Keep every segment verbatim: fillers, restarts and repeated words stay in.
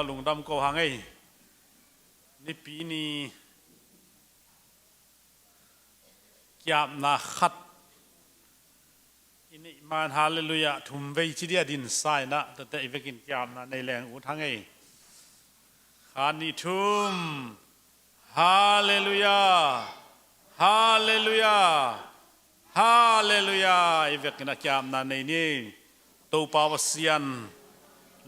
Lungdam ko hang ei. Nipi ni kiapna khat i neih man, halleluiah, thum vei ci dia dinsa inah, tate i vekin kiapna nei leng ut hang ei. Khat, nih, thum. Halleluiah. Halleluiah. Halleluiah. I vekin a kiapna nei ni. Topa Pasian,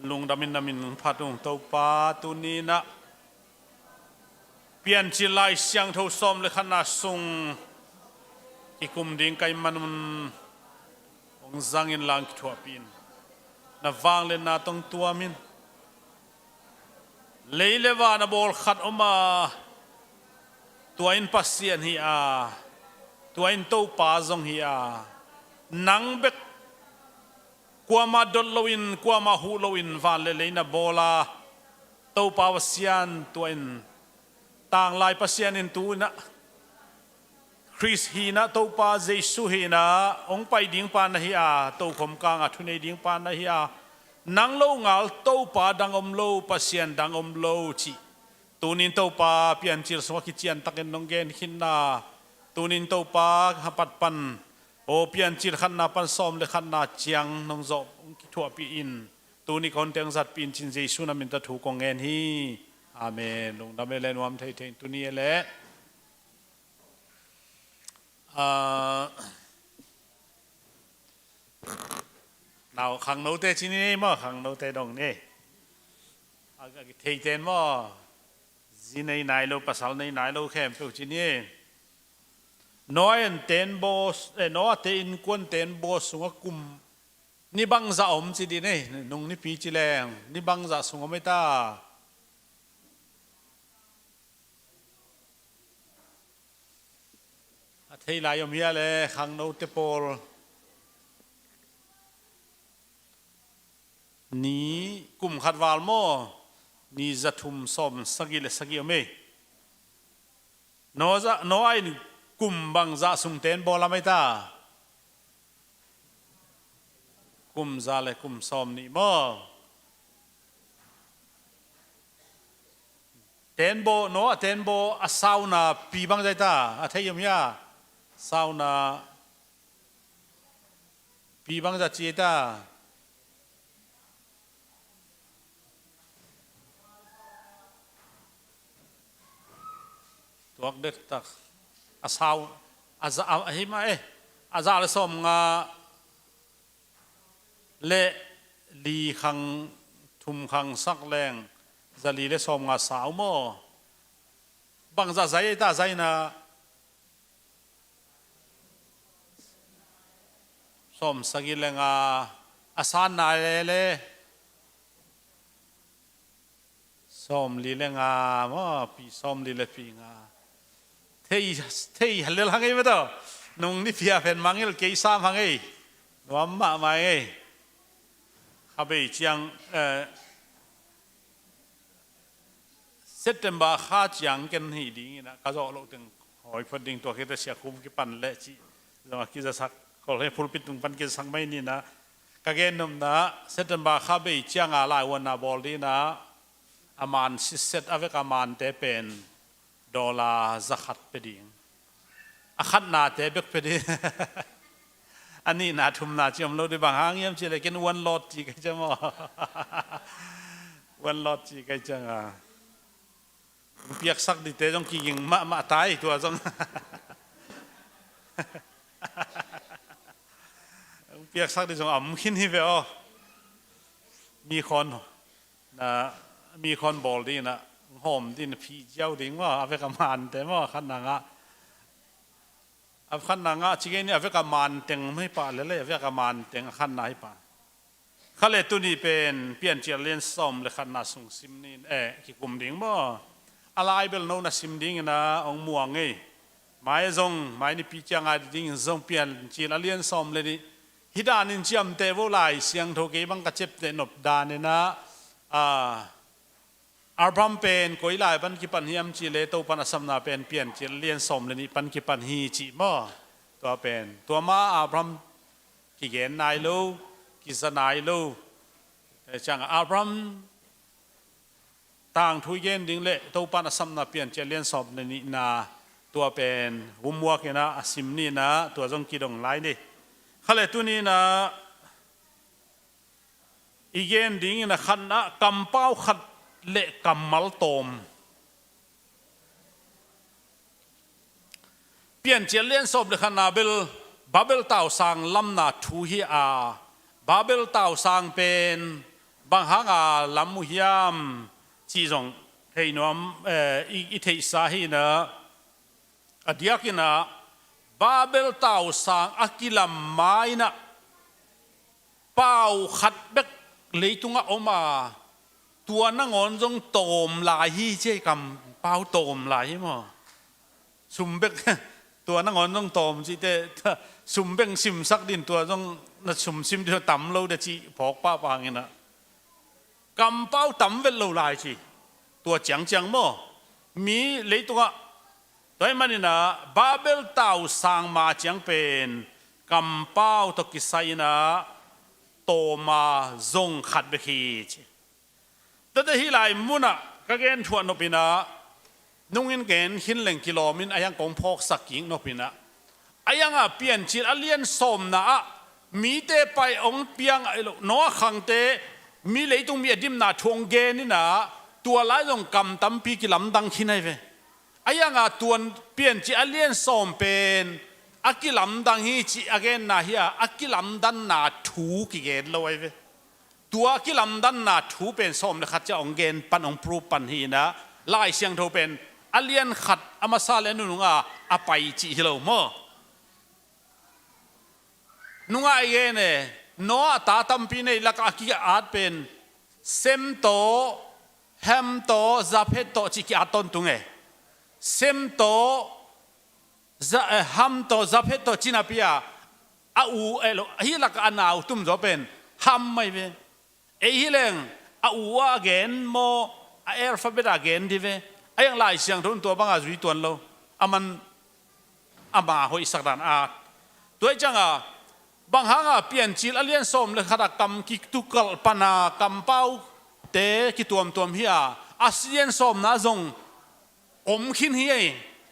lungdamin na min phat ung. Topa, tuni inah Piancil Lai Siangtho sawm le khatna sung kikum ding ka hih manun hong zangin lang kithuahpih in. Na vangliatna tawh hong tuamin. Lei le van a bawl khat om a, tua in Pasian hi a, tua in Topa zong hi a, nang bek kuamah dot loin, kuamah huh loin van le lei na bawl a, Topa Pasian, tua in tanglai Pasian in tu inah Khrist hi inah, Topa Jesu hi inah hong pai ding pa na hi a, tokhom kangah thunei ding pa na hi a, nang lo ngal Topa dang om lo, Pasian dang om lo cih. Tunin Topa, Piancil sungah kiciantakin nong gen khinna, tunin Topa, hapat pan, aw, Piancil khatna pan sawm le khatna ciang nong zawh, hong kithuahpih in. Tuni ka hun teng zatpih in cin Jesu na min tawh thu kong ngen hi. Amen. Lungdam ei le, nuam theithei in tuni ei le. Ah, nau khangnote ci ni maw, khangnote dong ni. A, a kitheite in maw, zi nei nai lo, pasal nei nai lo khempeuh ci ni. Noah in tenbaw, eh, Noah te innkuan tenbaw sungah kum ni bangzah om ci dih ni, nung nipi ci leng ni bangzah sung om ei ta. A thei lai om hia le, khangnote pawl? Ni kum khat val maw, ni za thum sawm sagih le sagih om ei. Noah za-, Noah in kum bangzah sung tenbaw lam ei ta? Kum za le kum sawm nih maw? Tenbaw, Noah tenbaw a sauna pi bangzah ei ta? A thei om hia? Sauna pi bangzah ci ei ta? Tuak dektak. A sau, a za, a, a hi mah e. A za le sawmnga le li khang, thum khang sak leng za li le sawmnga sau maw? Bangzah zai ei ta, zaina? Sawm sagih le nga, a sanna le le sawm li le nga maw, pi sawm li le pi nga. Thei, thei halel hang ei maw taw. Nung nipi a pen mangngilh kei sam hang ei. Nuam mahmah ei. Kha bei ciang, eh, September kha ciang ken hih ding inah ka zawh loh teng hawi phot ding, tua khit teh Sia Khum kipan leh cih zong a kizasak, kol he pulpit tung pan kizasak mai ni inah, ka gen nopna September kha bei ciang a laivuanna bawl ding inah, a man sitset a vek a mante pen dollar za khat pia ding. A khatnate bek pia ding. A nihna thumna ci om lo ding, bang hang hiam cih leh ken one lot ci ka hih ciang maw. One lot ci ka hih ciang a. Piaksak dingte zong kiging mahmah ta ei, tua zong. Piaksak ding zong a om khin hi ve aw. Mi khawn na, mi khawn bawl ding inah, hawm ding inah, phih ziau ding maw, a vek a mante maw, khatna ngah. A khatna ngah ci kei ni, a vek a man teng hi pah lel ei, a vek a man teng a khatna hi pah. Kha le tuni pen Piancil lian sawm le khatna sung sim ni, eh, kikum ding maw. A lai bel no na sim ding inah hong muang ei. Mai zong, mai nipi ciang a ding in zong Piancil a lian sawm le nih. Hih dan in ciamteh vo, Lai Siangtho kei bang ka ciapteh nop dan inah, ah, Abraham pen koi lai pan kipan hiam cih leh Topa'n a sapna pen Piancil lian sawm le nih pan kipan hi cih maw. Tua pen, tua mah Abraham kigen nai lo, kiza nai lo. Eh, ciang Abraham Tangthu i gen ding le Topa'n a sapna Piancil a lian sawm le nihna, tua pen homework in ah a sim ni in ah tua zong kidong lai ni. Kha le tuni in ah i gen ding in ah khatna, kampau khat le kammal tawm. Piancil a lian sawm le khatna bel Babel tausang lamna thu hi a, Babel tausang pen bang hanga lam uh hiam cih zong thei nuam, eh, i, i theihsa hi in ah, a diak in ah Babel tausang a kilam ma in ah pau khat bek leitungah om a, tua nangawn zong tawm lai hi ci, kampau tawm lai hi maw? Sum bek, tua nangawn zong tawm cihte, sum bek simsak din, tua zong na sum sim din tam lo de cih phawk pahpah hang in ah, kampau tam vet lo lai ci. Tua ciangciang maw? Mi leitungah, tua ahih man in ah Babel tausang ma ciang pen kampau tawh kisai in ah tawm a zong khat bek hi ci. Tate hih lai munah ka gen thuah nop in ah, nungin gen khin leng kilawm in a hiang kong phawksak kik nop in ah, a hiang a Piancil a lian sawmna ah mite pai hong piang a hi lo, Noah khangte mi, leitung mi a dimna thu hong gen in ah, tua lai zong kam tampi kilamdang khin ahi ve. A hiang a tua Piancil a lian sawm pen a kilamdang hi cih a genna hi a, a kilamdanna thu kigen lo ahi ve. Tua kilamdanna thu pen sawm le khat ciang hong gen pan, hong proof pan hi in ah, Lai Siangtho pen a lian khat a masa le a nunung a a pai cih hi lo maw? Nungah i gen e, Noah ta tampi nei lakah a ki-at pen Sem tawh, Ham tawh, Japhet tawh cih ki-at tawntung e. Sem tawh, Za-, eh, Ham tawh, Japhet tawh ci napi a, a u, eh, lo, hih lakah a nau tumzaw pen Ham ahi ve. Ei hi leng a u a gen maw, a alphabet a gen di ve. A hiang Lai Siangtho in tua banga zui tuan lo. A man ama hoihsak dan a. Tua hi ciang a, bang hang a Piancil a lian sawm le khat a kam kitukalh pan a, kampaute kituamtuam hi a, a lian sawmna zong om khin hi ei,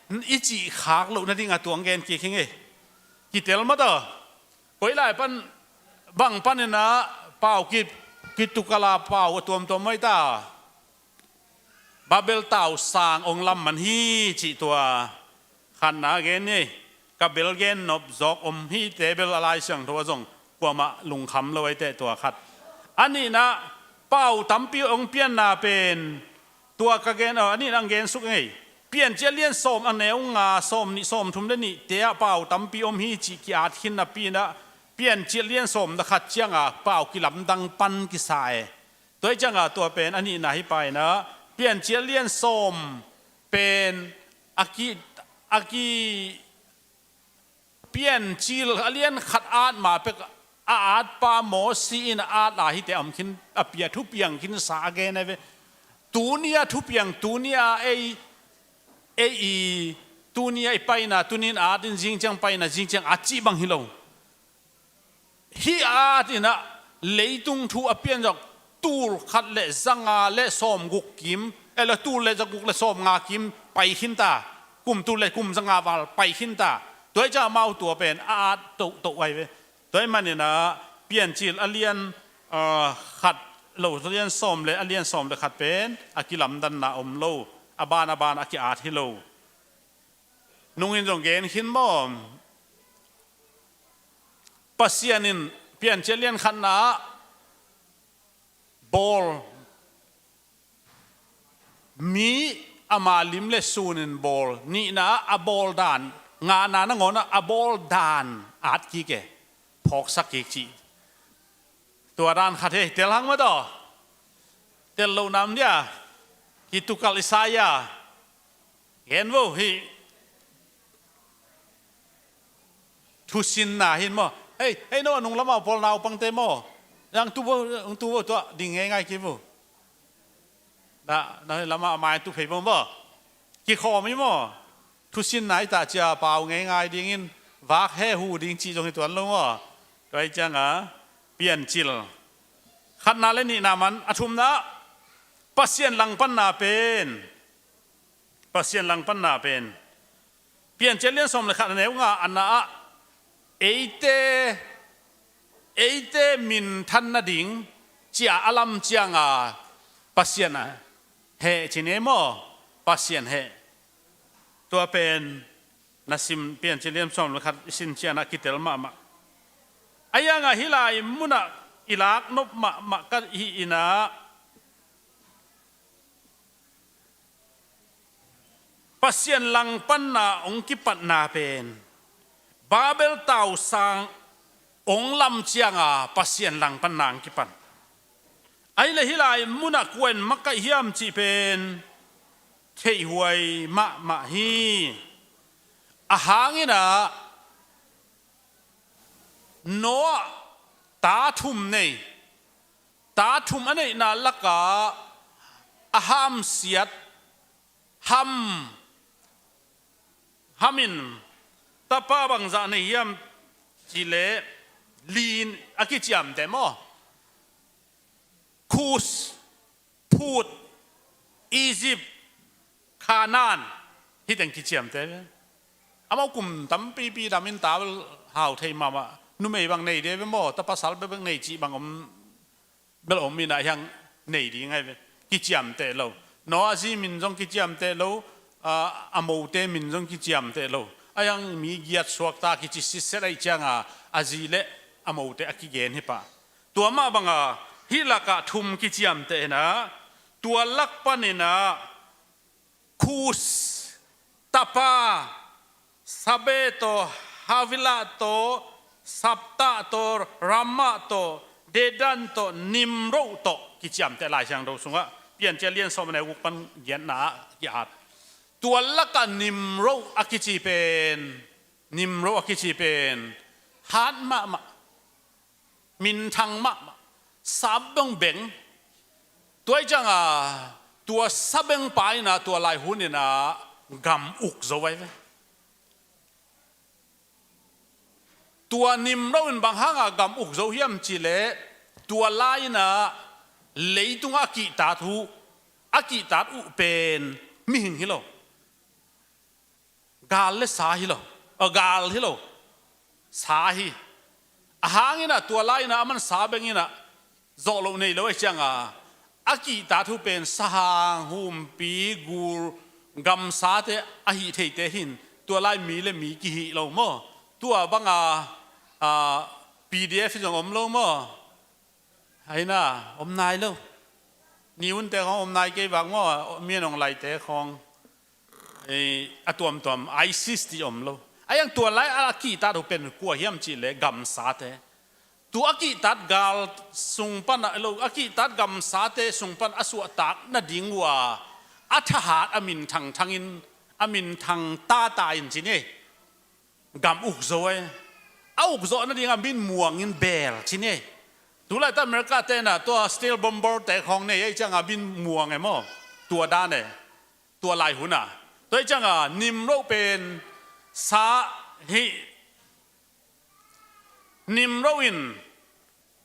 i cih khak loh nading a tua hong gen kik hi ing ei. Kitel mah ta. Koi lai pan, bang pan in ah pau ki, kitukalh a pau a tuamtuam mai ta. Babel tausang hong lam man hi cih tua khatna gen hi. Ka bel gen nop zawk om hi, te bel a Lai Siangtho ah zong kuamah lungkham lo ahi teh, tua khat. A nihna, pau tampi hong pianna pen, tua ka gen, aw, a nihna hong gen suk ing ei. Piancil a lian sawm a neu nga, sawm nih, sawm thum le nih te ah pau tampi om hi cih ki-at khin napi in ah, Piancil a lian sawm le khat ciang a pau kilamdang pan kisa e. Tua hi ciang a tua pen a nihna hi pah in ah, Piancil a lian sawm pen a ki, a ki, Piancil a lian khat at ma pek a, at pa Mosi in a at a hi teh a om khin, a pia, thupiang khinsa a gen ahi ve. Tuni a thupiang, tuni a ei, ei i, tuni a i paina tuni in at in, zing ciang paina zing ciang at cih bang hi lo. Hih at in ah leitung thu a pian zawk, tul khat le za nga le sawm guk kim, eh, le tul le za guk le sawm nga kim pai khin ta, kum tul le kum za nga val pai khin ta. Tua hi ciang amau tua pen a at tohtoh ahi ve. Tua ahih man in ah Piancil a lian, ah, khat lo, a lian sawm le, a lian sawm le khat pen a kilamdanna om lo, a ban a ban a ki-at hi lo. Nungin zong gen khin maw? Pasian in Piancil a lian khatna ah bawl, mi ama lim le sunin bawl, nihna ah a bawl dan, ngana nangawn ah a bawl dan at kik e, phawksak kik cih. Tua dan khat hi, tel hang mah taw. Tel loh nam dia, kitukalh Isaiah. Gen vo hih thusinna hin maw. Hei, hei, no a nung lamah pawl naupangte maw. Nang tu vo, nang tu vo, tua ding ngeingai kei vo. Na, na lamah a mai tu phei vo maw. Kikhawm hi maw. Thusinna hi ta cia pau ngeingai dingin vak he hu ding cih zong hi tuan lo maw. Tua hi ciang a Piancil khatna le nihna man, a thumna ah Pasian langpanna pen, Pasian langpanna pen Piancil lian sawm le khat a neu nga a na ah, eite, eite minthan nading cia a lam cianga Pasian a heh ci ni maw? Pasian heh. Tua pen na sim, Piancil lian sawm le khat i sin ciangah kitel mahmah. A hiangah hih lai munah i lak nop mahmah ka hih inah Pasian langpanna hong kipatna pen Babel tausang hong lam cianga Pasian langpanna hong kipan. Ahih leh hih lai munah kua in makaih hiam cih pen theihhuai mahmah hi. A hang inah Noah ta thum nei, ta thum a neihna lakah a hamsiat Ham, Ham in tapa bangzah nei hiam cih leh li a kiciamteh maw? Kush, Put, Egypt, Canaan, hih teng kiciamteh ve. Amau kum tampipi dam in ta bel hau thei mahmah, numei bang nei ding ve maw, ta pasal bek bek nei cih bang om bel om inah hiang nei ding ahi ve. Kiciamteh lo. Noah zi min zong kiciamteh lo, a, a mote min zong kiciamteh lo. A hiang mi giat suakta kici sitset ahih cianga a zi le a mote a kigen hi pah. Tua mah banga hih lakah thum kiciamteh inah, tua lak paninah Kush tapa, Seba tawh, Havilah tawh, Sabta tawh, Raamah tawh, Dedan tawh, Nimroh tawh kiciamteh Lai Siangtho sungah Piancil lian sawm a neu guk pan giatna ah ki-at. Tua lakah Nimroh a kici pen, Nimroh a kici pen hat mahmah, minthang mahmah, sa beng beng. Tua ahih cianga tua sa beng pa inah tua lai hun inah gam uk zo ahi ve. Tua Nimroh in bang hanga gam uk zo hiam cih leh, tua lai inah leitungah a kihtat uh, a kihtat uh pen mihing hi lo. Gal le sa hi lo, a, gal hi lo, sa hi. A hang inah tua lai inah aman sa beng inah zawh loh nei lo ahih cianga a kihtat uh pen sahang, humpi, gul, gamsate ahi theite hin tua lai mi le mi kihih lo maw? Tua banga, a, P D F zong om lo maw? Ahi na, om nai lo. Niunte khawng om nai kei vak maw, Min Aung Hlaing te khawng. Ei, a tuamtuam ISIS ti om lo. A hiang tua lai a kihtat uh pen kua hiam cih leh gamsate. Tua a kihtat gal sung pan a lo, a kihtat gamsate sung pan a suahtak nading uh a, a thahat a minthang thangin, a minthang tata in ci ni. Gam uk zo e. A uk zawh nadinga min muangin beel ci ni. Tulaitak America te na tua steel bomber te khawng nei ahih cianga min muang e maw? Tua dan e. Tua lai huna. Tua ahih cianga Nimroh pen sa hi. Nimroh in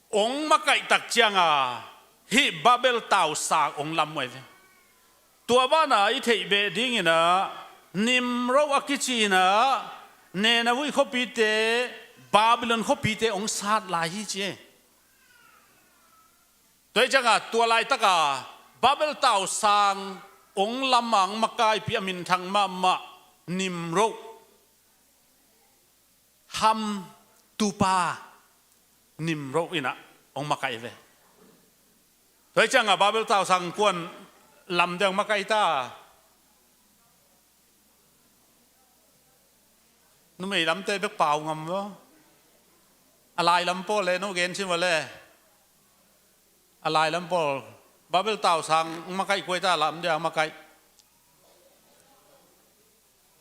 hong makaih tak cianga hih Babel tausang hong lam uh ahi ve. Tua bana i theih beh dinginah Nimroh a kici inah Nineveh khuapite, Babylon khuapite hong sat lai hi ci e. Tua ahih cianga tua laitaka Babel tausang hong lam a hong makaihpih a minthang mahmah Nimroh, Ham tupa Nimroh inah hong makaih ve. Tua ahih cianga Babel tausang kuan lam ding hong makaih ta? Numei lamte bek pau ngam lo. A lai lam pawl le no gen cin vale. A lai lam pawl Babel tausang makaih kua hi ta, lam dia makaih.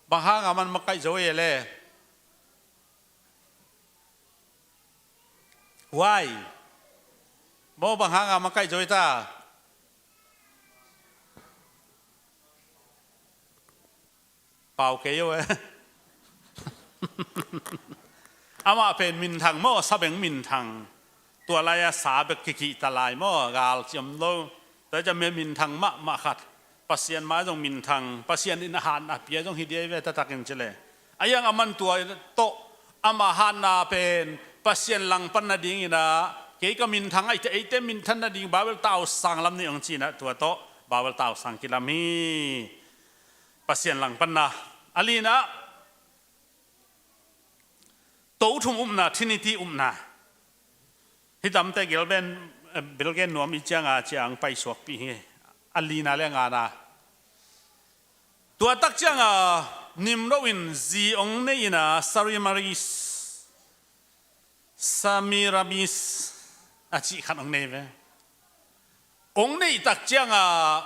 Bang hanga man makaih zo hi le? Why? Maw, bang hanga makaih zo hi ta? Pau kei o e. Amah pen minthang maw, sabeng minthang. Tua lai-a sa bek kikihta lai maw, gal ci om lo. Tua ciang mi minthang mahmah khat, Pasian mai zong minthang, Pasian in a hatna pia zong hi ding hi ve, taktakin ci le. A hiang a man tua tawh, amah hatna pen Pasian langpan nadingin ah, kei ka minthang a, eite, eite minthang nading Babel tausang lam ni hong ci-in ah, tua tawh Babel tausang kilam hi. Pasian langpanna. A lina, to thum upna, Trinity upna. Hih damte gelben, eh, belgen nuam i cianga ciang paisuakpih hi. A lina le a ngana. Tua tak cianga Nimrod in zi hong nei ina, Sarimaris, Samiramis a cih khat hong nei ve. Hong neih tak cianga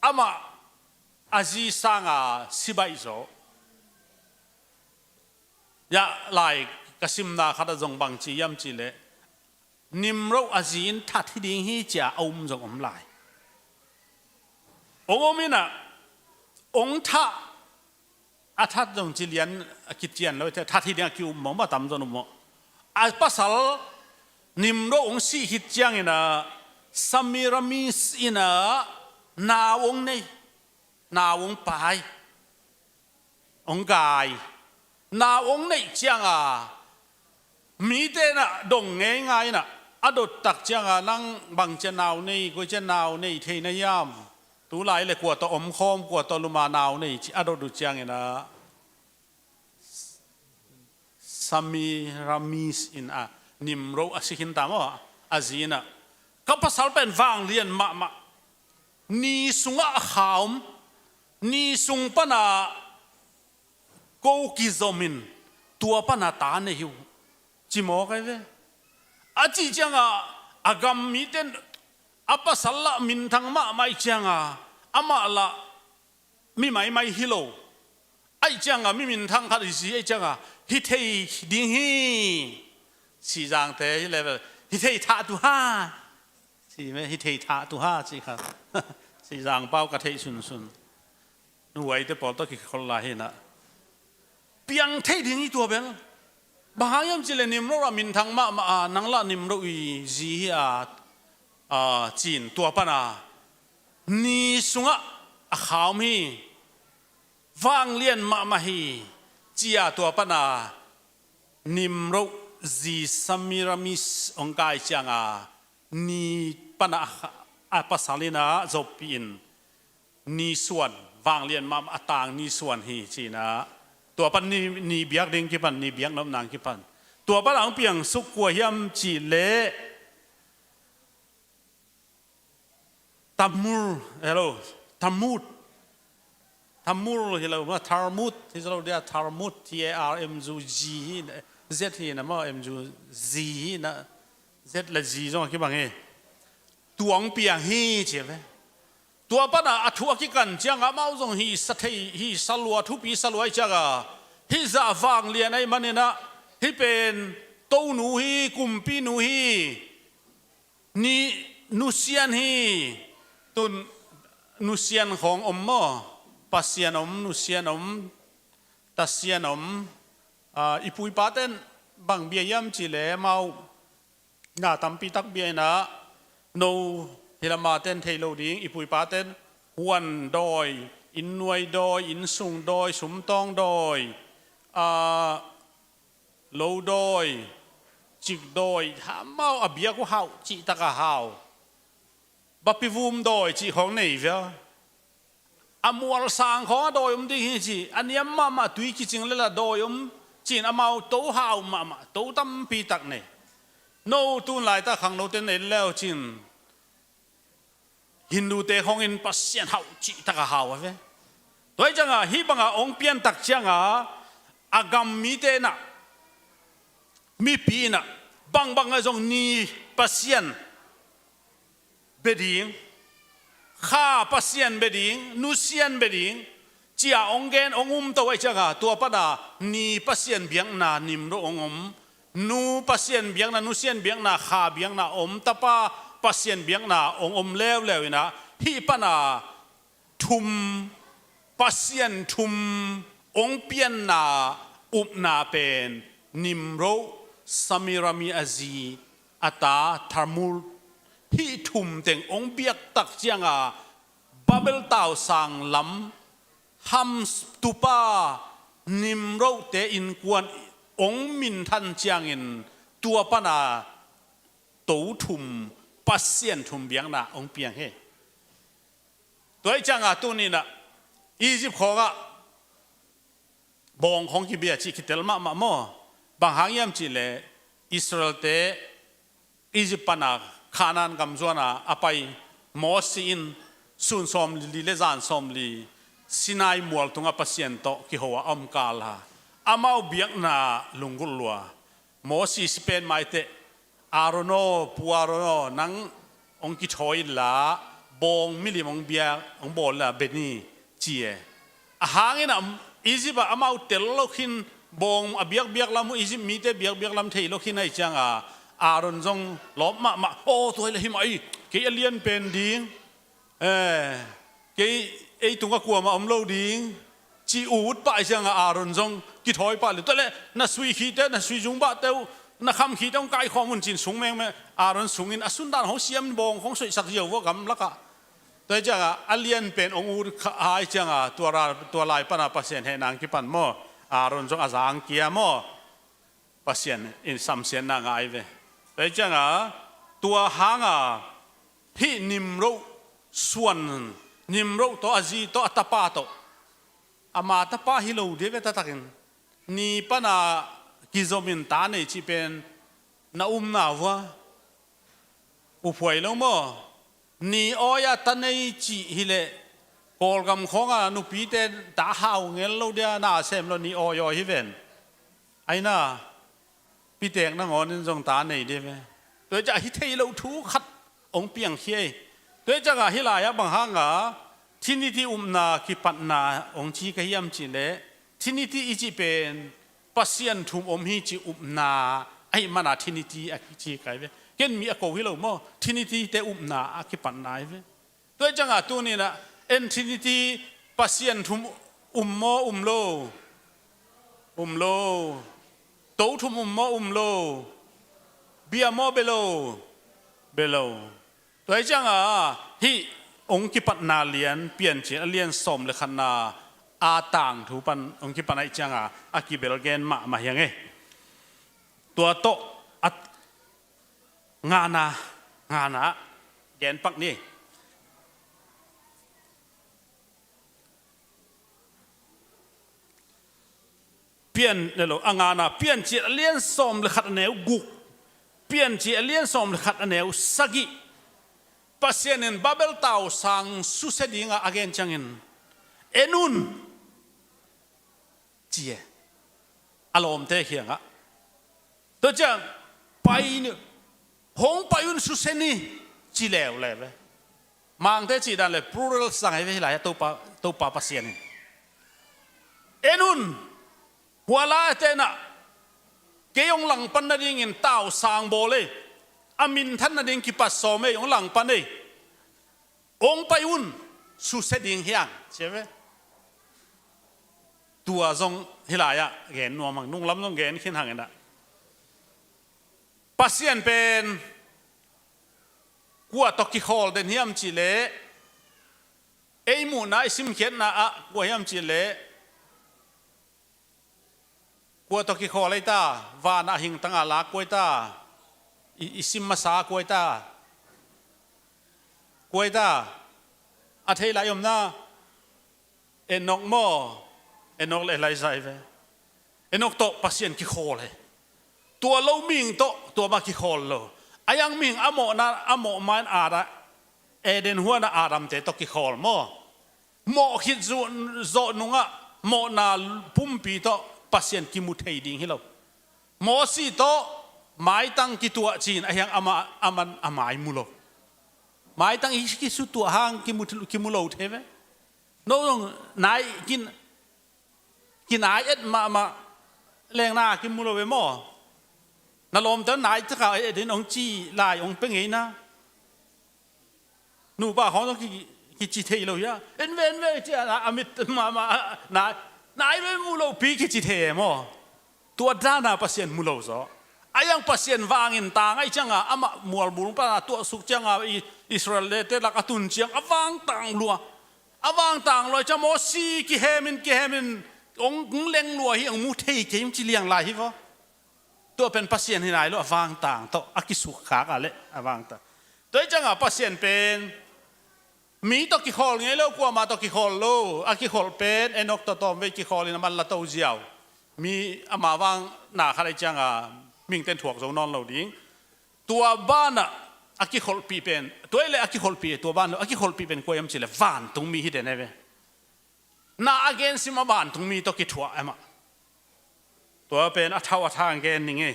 amah a zi sanga si baih zaw. Hiah lai ka simna khat ah zong bang ci hiam cih leh, Nimrod a zi in that hi ding hi ci-a a um zong om lai. Hong om ina, hong that, a that zong ci lian a kician lo, that hi ding a ki-um mawh, a tamzaw um mawh. A pasal Nimrod hong sih khit ciangin ah, Samiramis in ah nau hong nei, nau hong pai, hong gai. Nau hong neih cianga mite in ah dong ngeingai ina, a dot tak cianga nang bangci a nau nei, koici a nau nei thei na hiam? Tulai le kua tawh omkhawm, kua tawh luma nau nei ci a dot uh ciangin ah, Samiramis in ah, Nimrod a si khin ta maw, a zi in ah, ka pasal pen vanglian mahmah, ni sungah a kha om, ni sung pana ko kizom in, tua pana ta nei hi uh, ci mawk ai ve. A cih cianga a gam mite in a pasal lah minthang mahmah ih cianga, amah lah mi maimai hi lo. Aih cianga mi minthang khat i zi aih cianga hi thei ding hi, Sihzangte hi level, hi thei thah tu ha. Ci me, hi thei thah tu ha ci kha. Sihzang pau ka theih sunsun. Nuhuaite pawl tawh kikhol lai hi na. Piang thei ding hi tua bel. Bang hang hiam cih leh Nimrod ah minthang mahmah a, nang lah Nimrod i zi hi a, a, ci-in tua pana ni sungah a kha om hi. Vanglian mahmah hi, ci-a tua pana Nimrod zi Samiramis hong kai cianga ni pana a, a pasal in ah zoppih in, ni suan, vanglian mahmah a tang ni suan hi ci-in ah, tua pan ni, ni biak ding kipan, ni biak nopna kipan. Tua pan a hong piangsuk kua hiam cih leh Tamur, hello, Tamut. Tamur hi lo, ma Tarmut hi lo dia, Tarmut, T A R M U G hi na, Z hi na, ma M U Z hi na, Z le Z zong a kibang hi. Tua hong piang hi ci ve. Tua pana a thu a kikan cianga amau zong hi sa thei, hi sa lua, thupi sa lua ih cianga, hih zah vanglian ahih manin ah, hih pen tonu hi, kumpinu hi. Ni nusian hi. Tun nusian khawng om maw? Pasian om, nusian om, tasian om. Ah, i pu i paten bang bia hiam cih leh amau na tampi tak bia in ah, no hi lama ten thei lo ding, i pu i paten huan dawi, inn nuai dawi, inn sung dawi, sumtawng dawi, ah, lo dawi, cik dawi, amau a biak uh hau, cihtak a hau. Bapivum dawi cih khawng nei via. A mualsang khawng a dawi om ding hi ci, a niam mahmah tui kicing lela dawi om ci-in amau to hau mahmah, to tampi tak nei. No tun laitak khangnote nei leu cin Hindute khawngin Pasian hau cihtak a hau a ve. Tua ih cianga hih banga hong piantak cianga a gam mite in ah, mipi in ah, bangbang ah zong ni Pasian bia ding, kha Pasian bia ding, nusian bia ding, ci-a hong gen hong umto ahih cianga tua pana ni Pasian biakna Nimrod hong om. Nu Pasian biakna, nusian biakna, kha biakna om, tapa Pasian biakna hong om leuleu in ah, hih pana thum, Pasian thum hong pianna upna pen Nimrod, Samirami a zi, a ta Tarmut, hih thum teng hong biak tak cianga Babel tausang lam hamtupa Nimrodte innkuan hong minthan ciangin tua pana to thum, pasian thum biakna hong piang hi. Tua hi cianga tuninah Egypt khawngah bawng khawng kibia cih kitel mahmah maw? Bang hang hiam cihleh Israelte Egypt pana Canaan gam zuana a pai Mosi in sun sawmli le zan sawmli Sinai mual tungah Pasian tawh kiho a om kala amau biakna lunggulh lua. Mosi sipen maiteh, Aaron aw, Pu Aaron aw, nang hong kithawi inla bawng milim hong biak hong bawl inla bia ni, ci e. A hangin a Egypt ah amau tel lo khin, bawng a biakbiak lam uh, Egypt mite biakbiak lam thei lo khin ahi cianga Aaron zong lawp mahmah, aw tua hi le hi mah ei, kei a lian pen ding, eh, kei ei tungah kuamah om lo ding, ci ut pah ahi cianga Aaron zong kithawi pah le. Tua le na sui khite, na sui zungbahte uh, na kham khite hong kaikhawm un cin sung mengmeng. Aaron sungin a sundan hong siam bawng hong soihsak ziau vua gamlakah. Tua hi cianga a lian pen hong ut kha ahi cianga tua, tua lai pana Pasian hehna hong kipan maw? Aaron zong a zang kia maw? Pasian in samsiatna ngai ve. Tua hi cianga tua hanga hih Nimro suan, Nimro tawh a zi tawh a tapa tawh, ama tapa hi lo dih ve taktakin ni pana kizomin ta nei cih pen na umna vua uphuai lo maw? Ni awi-a ta nei cih hileh Kawlgam khawnga nupite ta hau ngel lo dia na sem lo ni awi awi hi ven. Aina pitek nangawnin zong ta nei dia ve. Tua hi ciah hi thei lo thu khat hong piangkhia hi. Tua hi ciangah hih lai-ah bang hanga Trinity upna kipatna hong ci ka hiam cihleh Trinity i cih pen Pasian thum om hi ci upna ahi mana Trinity a kici kai ve. Ken mi a ko hi lo maw? Trinity te upna a kipatna hi ve. Tua hi ciangah tuninah en Trinity Pasian thum um maw um lo? Um lo. To thum um maw um lo? Bia maw bia lo? Bia lo. Tua hi cianga hih hong kipatna lian Piancil a lian sawm le khatna a tangthu pan hong kipan ahi cianga a kibel gen mahmah hiang e. Tua tawh a ngana, ngana gen pak ni. Pian, lelo, a ngana, Piancil a lian sawm le khat a neu guk, Piancil a lian sawm le khat a neu sagih. Pasian in Babel tausang susia dinga a gen ciangin en un ci e. A lawmte kiangah. Tua ciang pai ni, hong pai un susia ni ci leuleu ve. Mangte cih dan le plural sang hi ve hih lai-ah Topa, Topa Pasian in. En un, hua lai-ah tenah kei hong langpan nadingin tausang bawl ei, a minthan nading kipat sawm ei, hong langpan ei. Hong pai un, susia ding hiang ci ve. Tua zong hih lai-ah gen nuam hang, nunglam zong gen khin hang inah. Pasian pen kua tawh kikhawl den hiam cihleh ei muhna i simkhiatna ah kua hiam cihleh kua tawh kikhawl ei ta, vanah hingtanga lak kua ei ta, i, i sim masa kua ei ta, kua ei ta, a thei lai omna, Enok maw, Enok le Elijah hi ve. Enok tawh Pasian kikhawl hi. Tua lo mihing tawh tua mah kikhawl lo. A yang mihing a mawhna, a mawh main Adam, Eden huanah Adamte tawh kikhawl maw? Mawh khit zu-, zawh nungah mawhna pumpi tawh Pasian kimu thei ding hi lo. Mosi tawh maitang kituah cin a hiang amah, aman a mai mu lo. Maitang i kisutuah hang kimu, kimu lo thei ve. No zong nai kin, kinai et mahmah lengna kimu lo ve maw? Na lawmte nai taka et in hong ci lai hong pe ngeina. Nupa khawng zong ki, kici thei lo hia? En ve, en ve, ci a, a mit mahmah, nai, nai ve mu lo pi kici thei e maw? Tua dana Pasian mu lo zaw. A iang Pasian vangin tang ahih cianga amah mualbul pana tuahsuk cianga i Israel lete lak a tun ciang a vangtang lua. A vangtang lua ciang Mosi kihemin kihemin hong leng lua hi, hong mu thei kei hong ci liang lai hi vaw. Tua pen Pasian hi nai lo a vangtang tawh a kisukkhak a leh a vangtang. Tua hi cianga Pasian pen mi tawh kikhawl ngei lo, kuamah tawh kikhawl lo. A kikholh pen Enok tawh tawmvei kikhawl in a man la to ziau. Mi ama vang na khat ahih cianga mingten thuak zo nawn lo ding. Tua banah a kikholhpih pen, tua ileh a kikholhpih tua ban lo, a kikholhpih pen kua hiam cileh vantungmi hi den e ve. Na a gen sim a vantungmi tawh kithuah e mah. Tua pen a thau a thang gen ning e.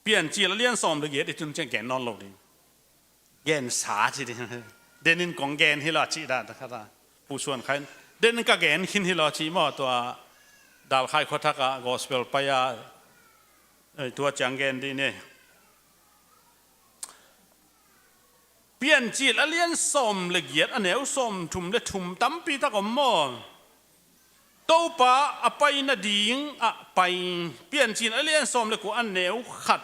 Piancil a lian sawm le giat i tun ciang gen nawn lo ding. Gen sa ci ding. Denin kong gen hi lo a cih dan ta khat a. Pusuan khain. Denin ka gen khin hi lo a cih maw tua Dalkhai khuathak a gospel pai a. Ei, tua ciang gen dih ni. Piancil a lian sawm le giat a neu sawm thum le thum tampi tak om maw? Topa a pai nading ah pai. Piancil a lian sawm le kua a neu khat.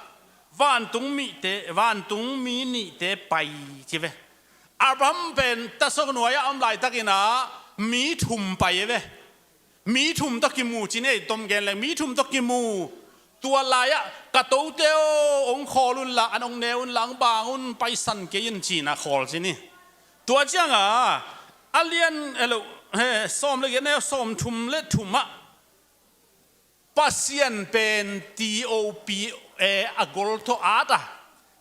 Vantung mite, vantung mi nihte pai ci ve. Abraham pen tasok nuai a om laitakin ah mi thum pai e ve. Mi thum tawh kimu ci nei tom gen leng mi thum tawh kimu. Tua lai-ah ka tote aw hong khawl unla, an hong ne unla, hong bang un, paisan kei in ci-in a khawl ci ni. Tua cianga a lian elo he sawm le giat ne sawm thum le thum ah Pasian pen T O P A a gol tawh at a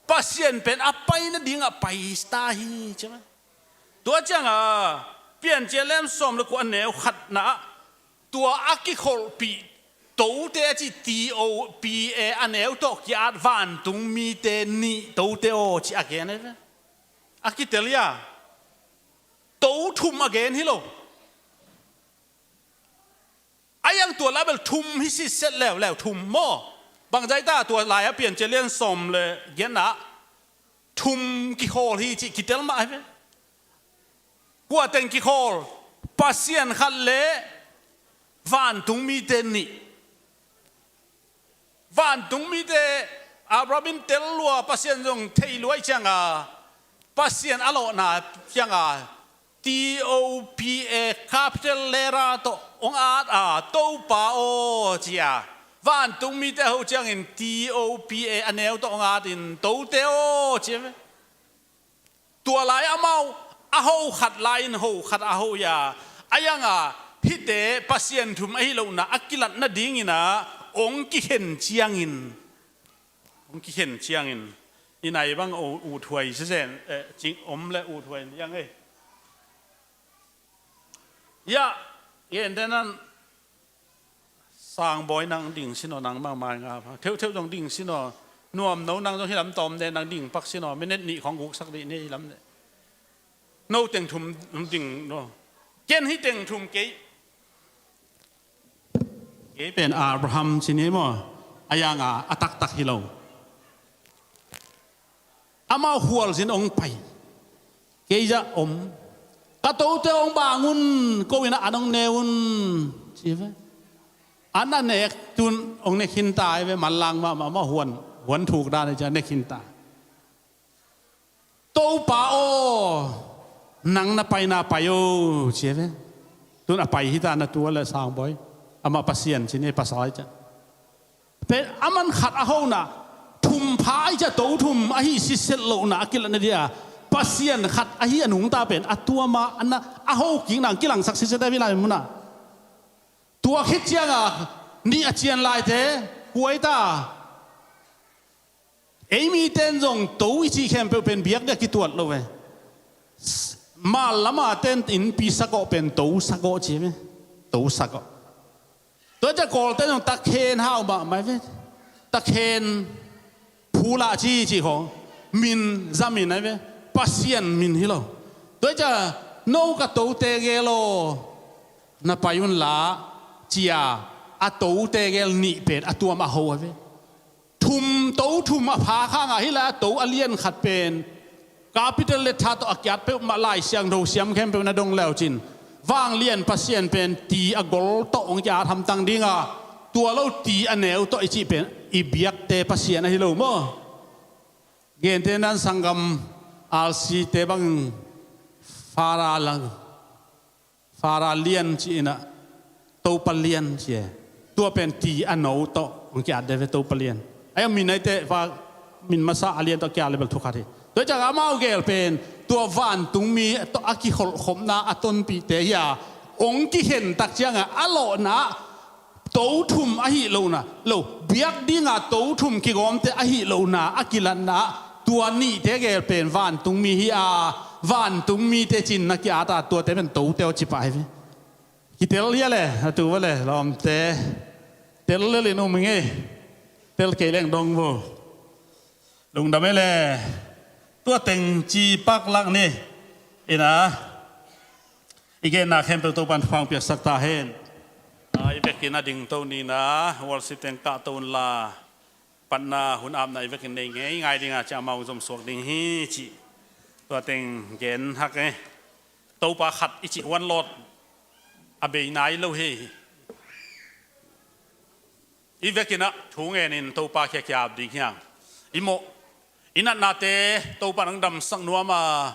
Pasian pen a pai nadingah pai ta hi ci. Tua cianga Piancil a lian sawm le kua a neu khatna ah tua a kikholhpih tote a cih T O P A a neu tawh ki-at vantung mite nih tote aw ci a gen e ve. A kitel ia to thum a gen hi lo. A iang tua label thum hi sitset leuleu thum maw? Bangzai ta tua lai a Piancil a lian sawm le giatna ah thum kikhawl hi cih kitel mah hi ve. Kua teng kikhawl? Pasian khat le vantung mite nih. Vantung mite Abraham in tel lua, Pasian zong thei lua i cianga Pasian a lawhna cianga T O P A capital letter tawh hong at a Topa aw ci a vantung mite a ho ciangin T O P A a neu tawh hong atin tote aw ci a ve. Tua lai amau a ho khat lai-in ho khat a ho ia a ianga hihte Pasian thum ahi lohna a kilat nadingin ah hong kikhen ciangin hong kikhen ciangin i nai bang uthuai sizen eh, cing om le uthuai liang ei. Ia, gentehnan Sangbawi nang ding sinaw nang mangmai nga. Theuhtheuh zong ding sinaw. Nuamno nang zong hilam tawm de nang ding pak sinaw. Minute nih khong guksak dih ni hilam de. No teng thum ding no. Ken hi teng thum kei. Kei pen Abraham ci ni maw? A ianga a taktak hi lo. Amau khualzin hong pai. Kei zah om. Ka tote hong bang un, ko in ah an hong ne un. Ci ve. An a nek tun hong ne khinta hi ve, manlang mahmah mah huan, huan thuk dan hi ci a ne khinta. Topa aw, nang na paina pai o, ci ve. Tun a pai hita na tua le Sangbawi. Amah Pasian ci ni pasal hi ci a. Pen a man khat a hona thum pha ahi cia to thum ahi siset lohna a kilatna dia Pasian khat ahi a nungta pen a tuama a na a ho kikna kilangsak siset a vilai muna. Tua khit cianga nih a cian laite kuaita. Ei miten zong to i cih khempeuh pen biak dia kituat lo ve. Mal lama ten in pi sagawh pen to sagawh ci ve. To sagawh. Tua cia kawlte zong takhen hau mahmah ve. Takhen phula ci ci kho. Min zamin ai ve. Pasian min hi lo. Tua cia no ka tote gel aw. Na pai un la cia a tote gel nih pen a tuam a ho ai ve. Thum to thum a pha khangah hila a to a lian khat pen capital letter tawh a kiat peuhmah Lai Siangtho siam khempeuh na dong leucin vanglian Pasian pen ti a gol tawh hong kiat hamtang dinga tua lo ti a neu tawh i cih pen i biakte Pasian ahi lo maw? Gente nan sanggam R C te bang Fara lang, Fara lian ci inah, Topa lian ci e. Tua pen ti a no tawh hong kiat de ve, Topa lian. Ai a min aite fa, min masa a lian tawh kiat le bel thukhat hi. Tua ciang amau gel pen tua vantungmi tawh a kiholhkhopna a tonpihte hi a, hong kikhen tak ciangah a lawhna to thum ahi lohna lo, biak dinga to thum kigawmte ahi lohna a kilatna, tua nihte gel pen vantungmi hi a, vantungmite cin na kiat a, tuate pen tote aw ci pah hi ve. Kitel hia le, a tu va le, lawmte. Tel lel in um hi ngei. Tel kei leng dong vo. Lungdam e le. Tua teng ci paklak ni. Ina. I genna khempeuh Topan thupha hong piaksak ta hen. A, i vekin a dingto ni ina, worship teng kahto unla, patna hun apna i vekin nei ngei ngai dinga ci a, amau zom suak ding hi ci. Tua teng gen hak e. Topa khat i cih one Lord a bei nai lo hi. I vekin ah thu ngenin Topa kiang kiap ding hi hang. I mawh, i natnate Topa nang damsak nuam a,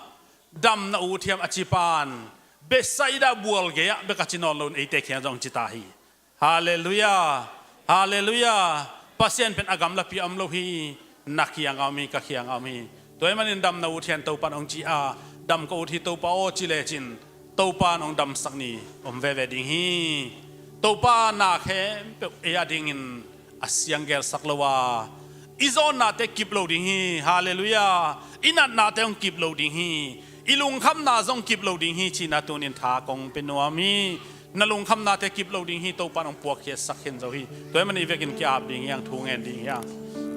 damna ut hiam a ci pan, Bethsaida bual gei-ah bek a ci nawn loin eite kiang zong ci ta hi. Halleluiah. Halleluiah. Pasian pen a gamlapi a om lo hi. Na kiangah om hi, ka kiangah om hi. Tua ahih manin damna ut hiam Topan hong ci a, dam ka ut hi Topa aw ci lecin, Topan hong damsak ni om veve ding hi. Topa na khempeuh ei a dingin a sianggelsak lo a, i zawnnate kip lo ding hi. Halleluiah. I natnate hong kip lo ding hi. I lungkhamna zong kip lo ding hi cihna tunin tha kong pia nuam hi. Na lungkhamnate kip lo ding hi, Topan hong puakkhiatsak khin zo hi. Tua ahih manin i vekin ki-ap ding hi hang, thu ngen ding hi hang.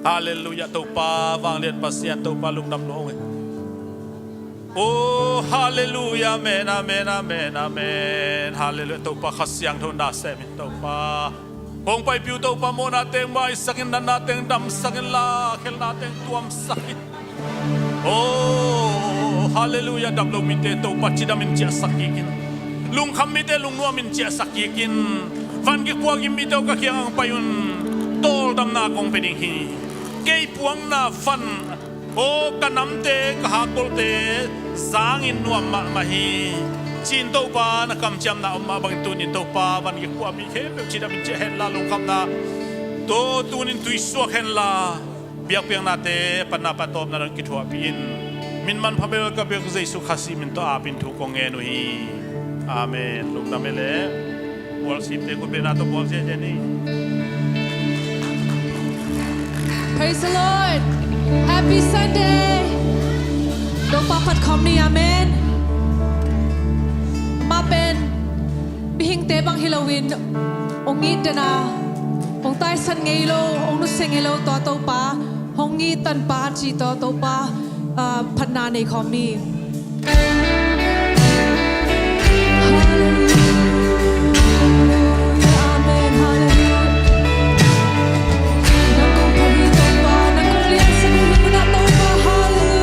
Halleluiah, Topa vanglian Pasian, Topa lungdam lua hong hi. Oh, halleluiah, amen, amen, amen, amen. Halleluiah, Topa Kha Siangtho na sem in Topa. Kong paipih uh Topa mawhna teng maisak in, natna teng damsak inla, khelhna teng tuamsak in. Oh, halleluiah, dam lo mite Topa cidamin ciahsak kik in. Lungkham mite lungnuamin ciahsak kik in. Van kikua gim mite aw ka kiangah hong pai un. Tawldamna kong pia ding hi. Kei puanna van, aw ka namte, ka hakkolte zangin nuam mahmah hi. Ci-in Topa na kamciamna om mah bangin tunin Topa van kikua mi khempeuh cidamin ciah henla, lungkhamna tawh tunin tuisuak henla. Biakpiaknate panna patawpna dong kithuahpih in. Min manpha bel ka biak Jesu Khazih min tawh apin thu kong ngen uh hi. Amen. Lungdam e le. Worship te khutbetna tawh bawl ziahziah ni. Praise the Lord. Happy Sunday. Topa phat khawm ni. Amen. Amah pen mihingte bang hi loin hong it den a, hong taisan ngei lo, hong nusia ngei lo tawh Topa hong it tanpa a ci tawh Topa, ah, phatna nei khawm ni. Halleluiah. Amen. Halleluiah. Nang kong phat hi Topa, nang kong liansak hi Topa. Halleluiah.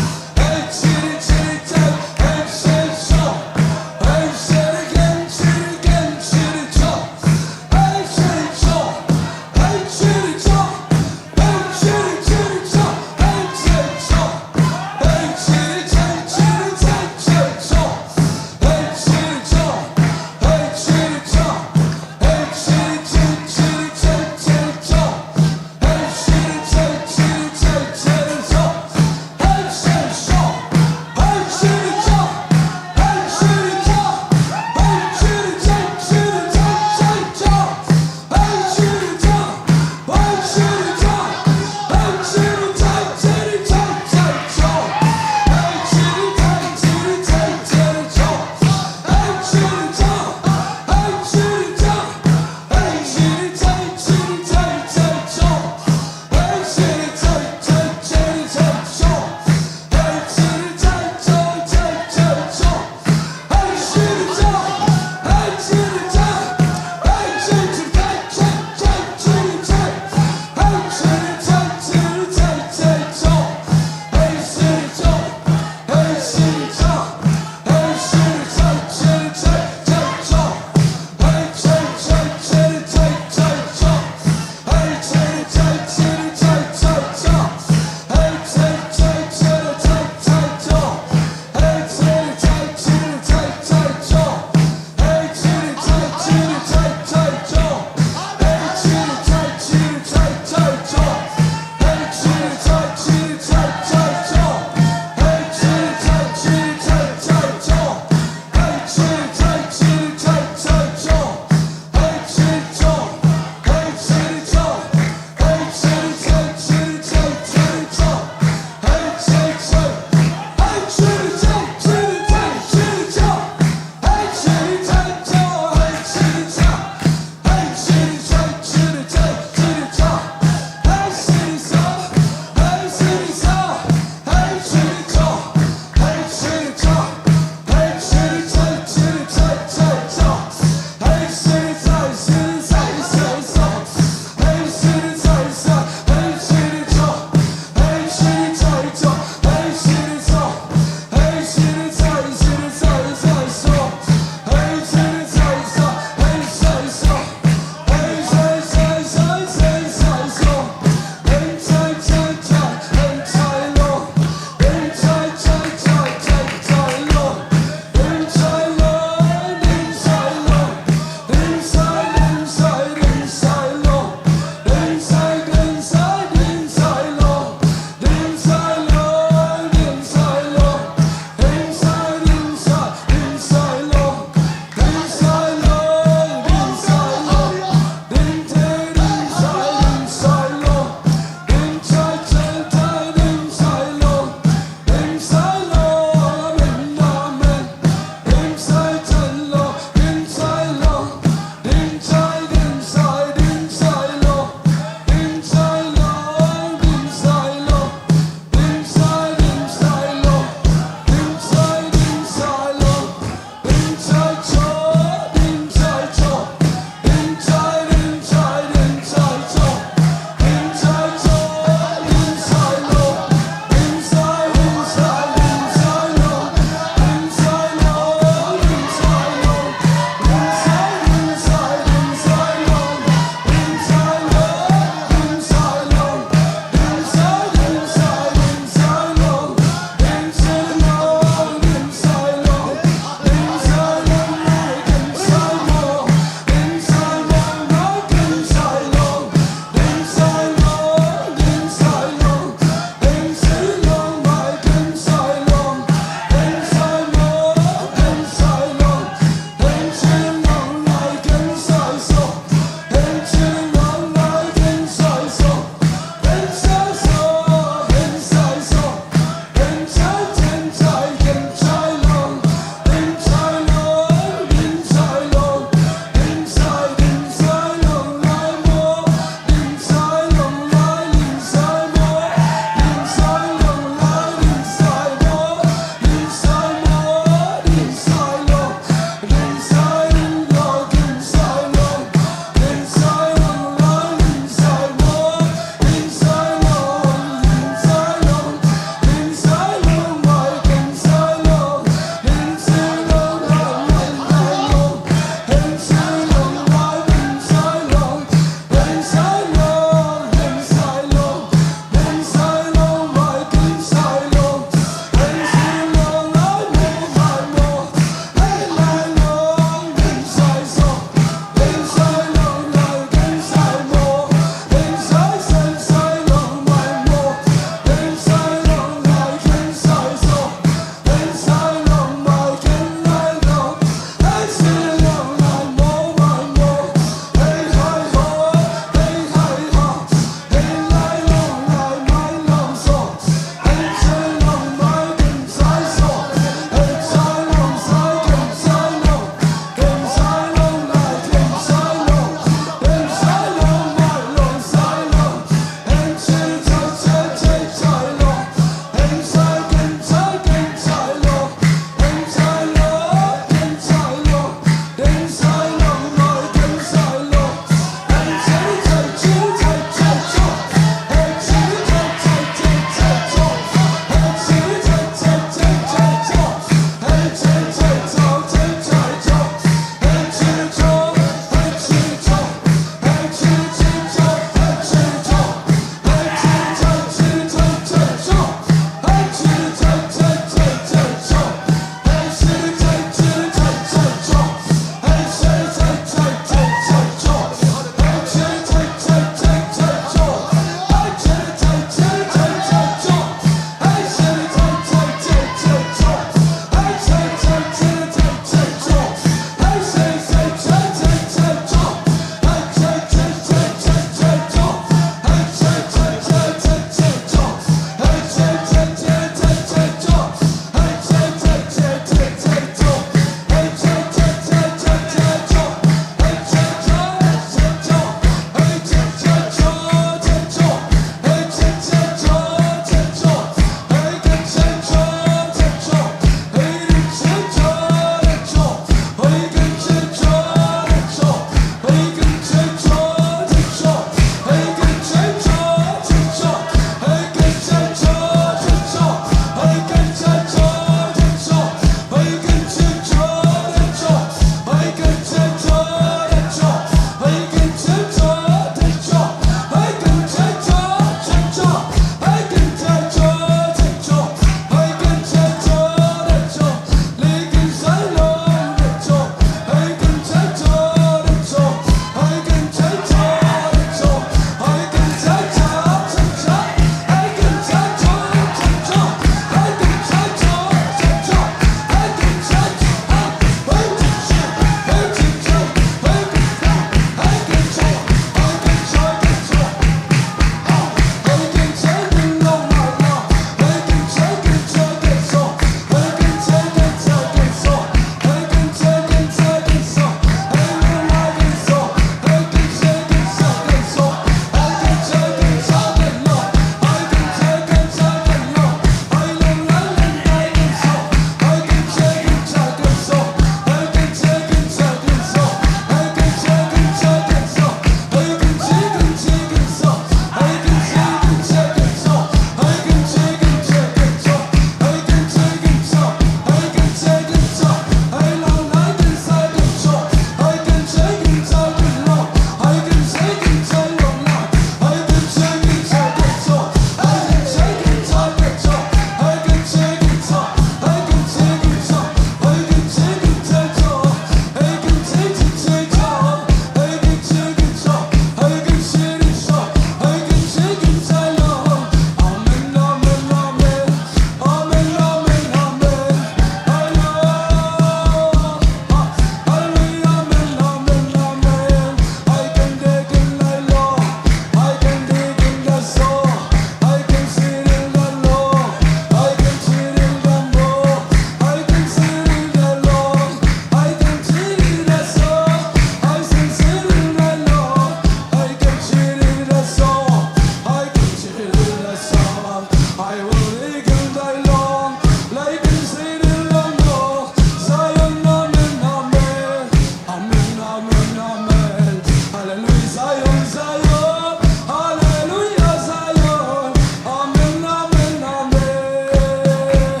Zion, Hallelujah, Zion. Amen, amen, amen.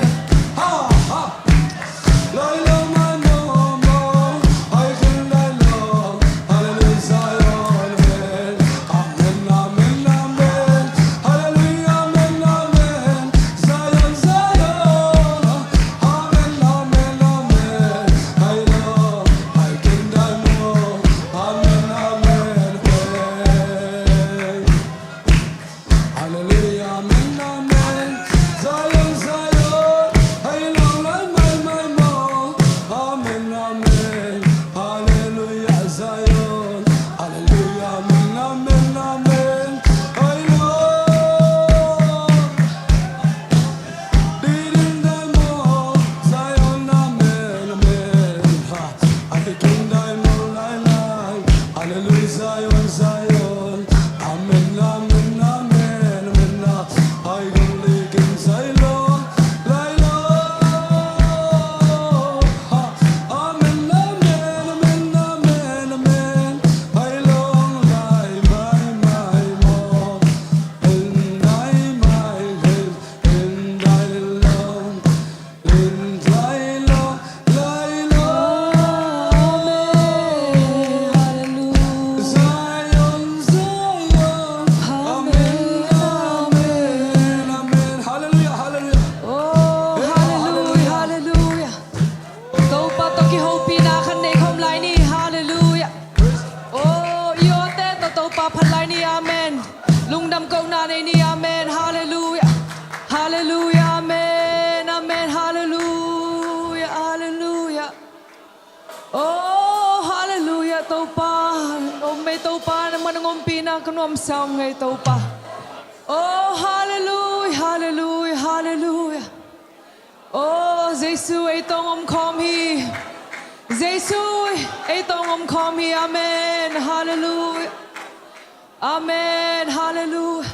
Ha, ha. Hallelujah, amen, amen. Zion, Zion, hei long lai maimai maw. Amen, amen. Hallelujah, Zion. Hallelujah, amen, amen, amen. Hei long. Didin dai maw, Zion, amen, amen. Ha, ai kin dai maw, lai lai. Hallelujah, Zion, Zion. Amen, amen, amen, amen. Ai kin likin zai lo, lai lo. Ha, amen, amen, amen, amen, amen. Ai long lai mai mai maw. Len lai mai, len, len lai lo. Len lai lo, lai lo. Amen. Hallelujah. Zion, Zion. Amen, amen, amen. Hallelujah, hallelujah. Oh, hallelujah, hallelujah. Topa tawh kihopihna khat nei khawm lai ni. Hallelujah. Oh, i awte tawh Topa phat lai ni. Amen. Lungdam kohna nei ni. Amen. Hallelujah. Hallelujah. Amen. Amen. Hallelujah. Hallelujah. Oh, hallelujah, Topa. Om ei Topa, nangman hong ompihna ka nuamsa om ngei, Topa. Oh, hallelujah, hallelujah, hallelujah. Oh, Jesu ei tawh hong om khawm hi. Jesu ei tawh hong om khawm hi. Amen. Hallelujah. Amen. Hallelujah.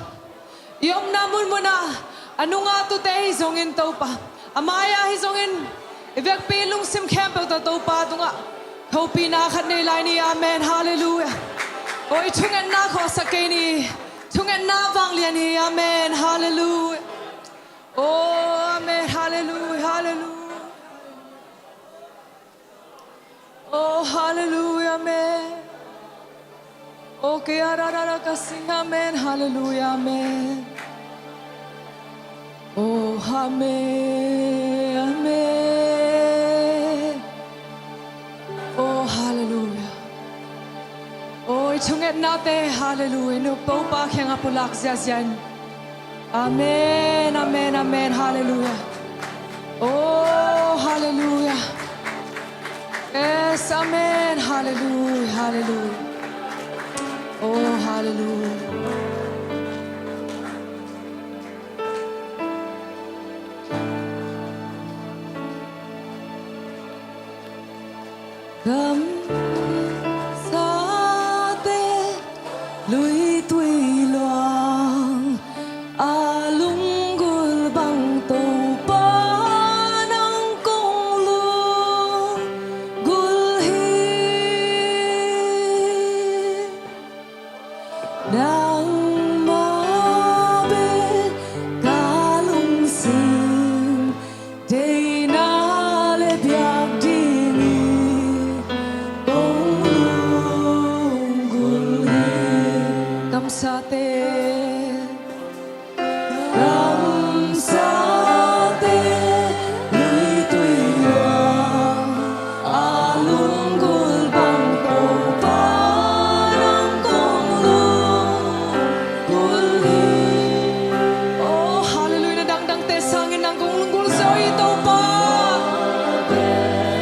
I omna munmunah a nungah tute hi zongin, Topa, a mai-ah hi zongin, i vekpi lungsim khempeuh tawh Topa tungah hopihna khat nei lai ni. Amen. Hallelujah. Aw, i thungetna khuasak kei ni. Thungetna vanglian hi. Amen. Hallelujah. Oh, amen. Hallelujah. Hallelujah. Oh, hallelujah, amen. Oh, kei a ra ra ra ka sing, amen, hallelujah, amen. Oh, amen, amen. Oh, hallelujah. Oh, i thungetnate, hallelujah, nu Topa kiangah pulak ziahziah in. Amen, amen, amen, hallelujah. Oh, hallelujah. Yes, amen, hallelujah, hallelujah. Oh, hallelujah. Kamsate luitui luang a lunggulh bang Topa nang kong lunggulh hi. Nangmah bek ka lungsim deihna le biak dingin kong lunggulh hi. Kamsate, kamsate, luitui luang a lunggulh bang Topa nang kong lunggulh hi. Oh, hallelujah, na dangdangte sangin nang kong lunggulh zo hi, Topa.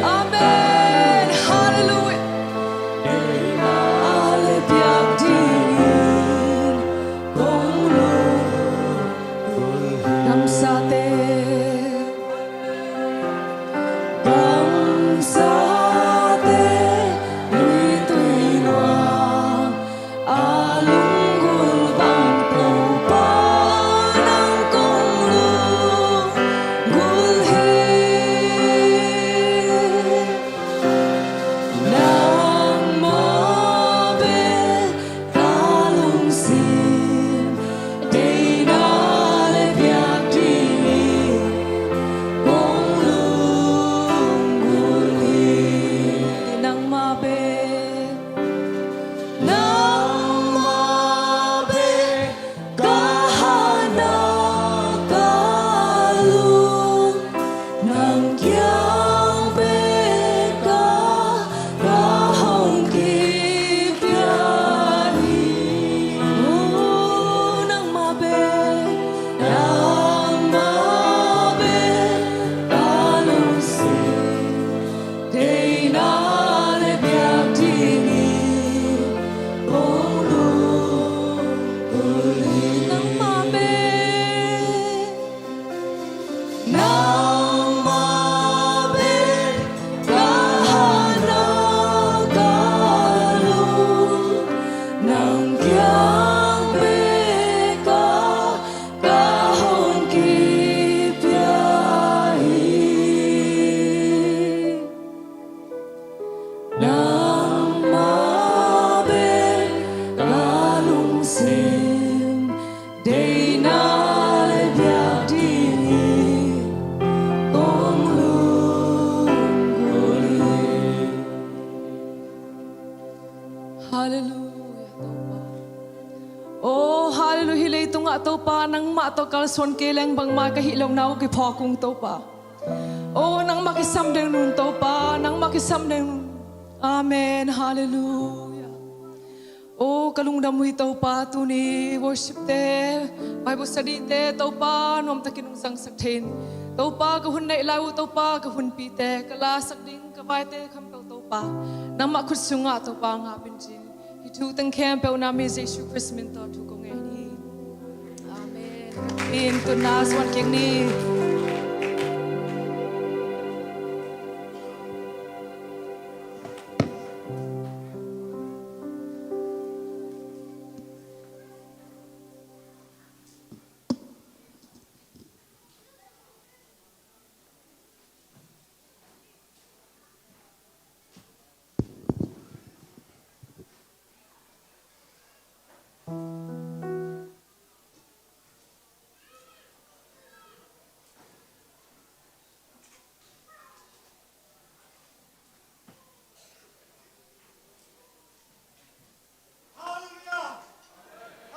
Amen. Hallelujah. A le biak dingin Ngah Topa, nangmah tawh kalsuan kei leng bangmah ka hih lohna uh kiphawk ung Topa. O nangmah kisam deuh nun Topa, nangmah kisam deuh nun. Amen. Halleluia. O ka lungdam uh hi Topa, tuni worship te, Bible study te Topa nuamtakin hong zangsak thei in. Topa ka hun neih lai uh Topa ka hunpi te, ka lasak ding ka vaite khempeuh Topa nangmah khut sungah Topa ngah pen ci. Hih thu teng khempeuh na mi Jesu Khrist min tawh thu kong ngen hi. Amen. In tunna suan kik ni.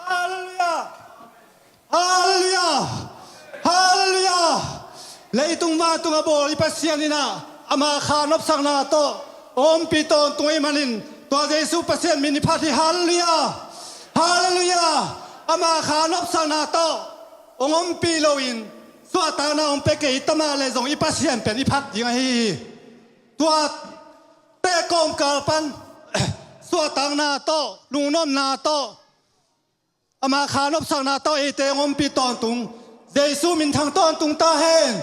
Halleluia! Halleluia! Halleluia! Leitung vantung a bawl i Pasian in ah ama kha nopsakna tawh hong ompih tawntung ahih manin tua Jesu Pasian min i phat hi. Halleluia! Halleluia! Ama kha nopsakna tawh hong ompih loin suahtakna hong pia kei ta mah leh zong i Pasian pen i phat ding ahi hi. Tua teh kawmkal pan suahtakna tawh, lungnuamna tawh, ama kha nopsakna tawh eite hong ompih tawntung Jesu min thang tawntung ta hen.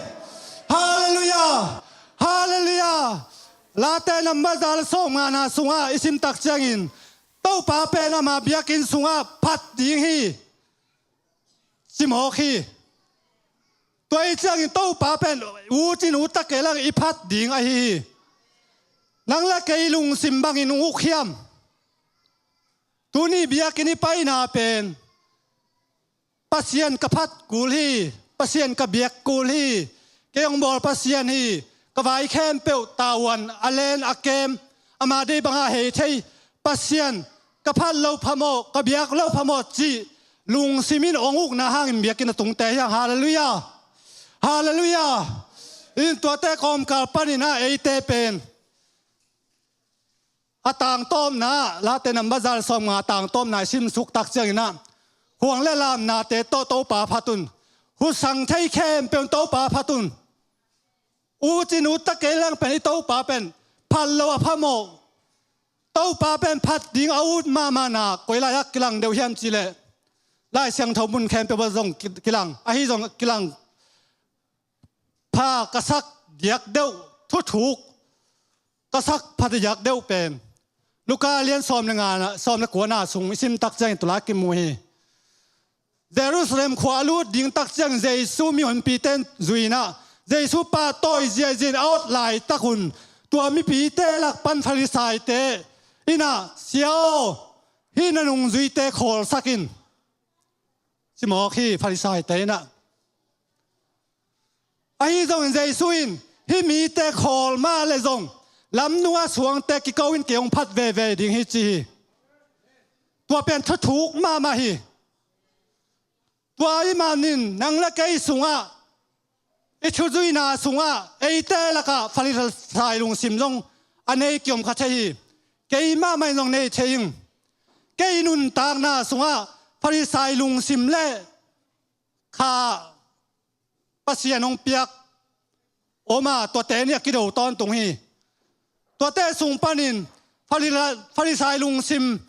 Halleluia! Halleluia! Late number za le sawmngana sungah i sim tak ciangin Topa pen ama biakinn sungah phat ding hi ci mawk hi. Tua ahih ciangin Topa pen ut in ut ta kei leng i phat ding ahi hi. Nang le kei lungsim bangin hong uk hiam? Tuni biakinn i paina pen Pasian ka phat kul hi, Pasian ka biak kul hi, kei hong bawl Pasian hi, ka vai khempeuh tavuan a len a kem, ama deih bangah hei thei Pasian ka phat loh phamawh, ka biak loh phamawh cih lungsim in hong ukna hangin biakinn a tungte hi hang. Halleluia! Halleluia! In tuate kawmkal panin ah eite pen a tangtawpna, Late number za le sawmnga a tangtawpna i simsuk tak ciangin ah khuang le lamnate tawh Topa phat un. Huhsang thei khempeuh in Topa phat un. Ut in ut ta kei leng pen i Topa pen phat loh a phamawh. Topa pen phat ding a ut mahmahna koi lai-ah kilang deuh hiam cih leh Lai Siangtho mun khempeuh ah zong ki-, kilang. Ahi zong kilang pha ka sak diak deuh, thuthuk ka sak pha diak deuh pen Luka lian sawm le nga na, sawm le kuana sung i sim tak ciangin tulai kimu hi. Jerusalem khua a lut ding tak ciang Jesu mihonpite in zui in ah Jesu pahtawi ziahziah in a awt laitak un tua mipite lak pan Farisaite in ah, "Sia aw, hih na nungzuite khawlsak in," ci mawk hi Farisaite in ah. Ahi zongin Jesu in, "Hih mite khawl mah leh zong lamnung ah suangte kiko in kei hong phat veve ding hi," ci hi. Tua pen thuthuk mahmah hi. Tua ahih manin nang le kei sungah, i thuzuihna sungah eite lakah Farisai lungsim zong a nei kiom kha thei hi. Kei mahmah in zong nei thei ing. Kei nuntakna sungah Farisai lungsim le kha Pasian hong piak om a, tuate nih a kido tawntung hi. Tuate sung panin Farila-, Farisai lungsim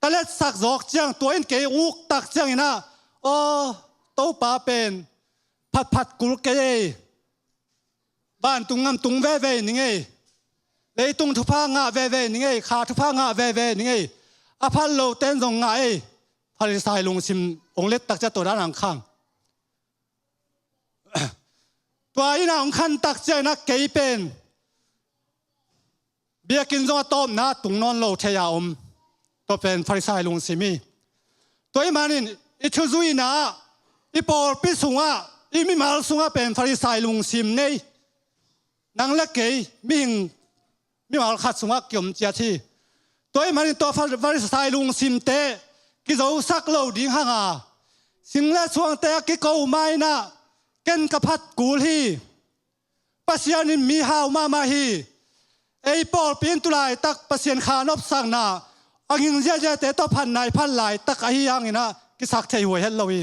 ka letsak zawk ciang, tua in kei uk tak ciangin ah, "Aw, Topa pen phatphat kul kei ei. Vantung gam tung veve ning ei. Leitung thupha ngah veve ning ei. Kha thupha ngah veve ning ei. A phat lote in zong ngah ei." Farisai lungsim hong let tak ciang tua dan ang khang. Tua in ah hong khan tak ciangin ah kei pen biakinn zong a tawpna tung nawn lo thei a om. Tua pen Farisai lungsim hi. Tua ahih manin i thuzuihna ah, i pawlpi sungah, i mimal sungah pen Farisai lungsim nei. Nang le kei mihing mimal khat sungah kiom ciat hi. Tua ahih manin tua Fa-, Farisai lungsimte kizosak lo ding hang a, Sing le suangte a kiko ma in ah, ken ka phat kul hi. Pasian in mi hau mahmah hi. Ei pawlpi in tulaitak Pasian kha nopsakna a ging ziahziahte tawh phatna i phat laitak ahi hangin ah kisak thei huai het lo hi.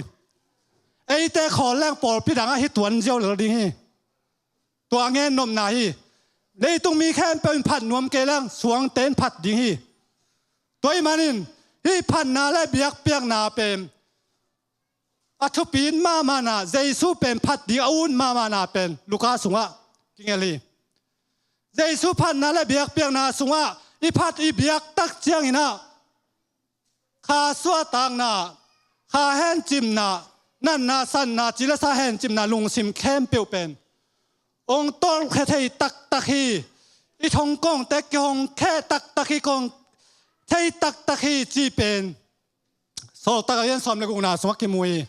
Eite khawl leng pawlpi dang ah hi tuan ziau lel ding hi. Tua a gen nopna hi. Leitung mi khempeuh in phat nuam kei leng suangte in phat ding hi. Tua ahih manin hih phatna le biakpiakna pen a thupi mahmahna, Jesu pen phat ding a ut mahmahna pen Luka sungah kingel hi. Jesu phatna le biakpiakna sungah i phat i biak tak ciangin ah kha suahtakna, kha hencipna, natna, satna, ci le sa hencipna, lungsim khempeuh pen hong tolkhia thei taktak hi. I thongkongte kihong khia taktak hi, kihong thei taktak hi cih pen Sawltak a lian sawm le gukna sungah kimu hi.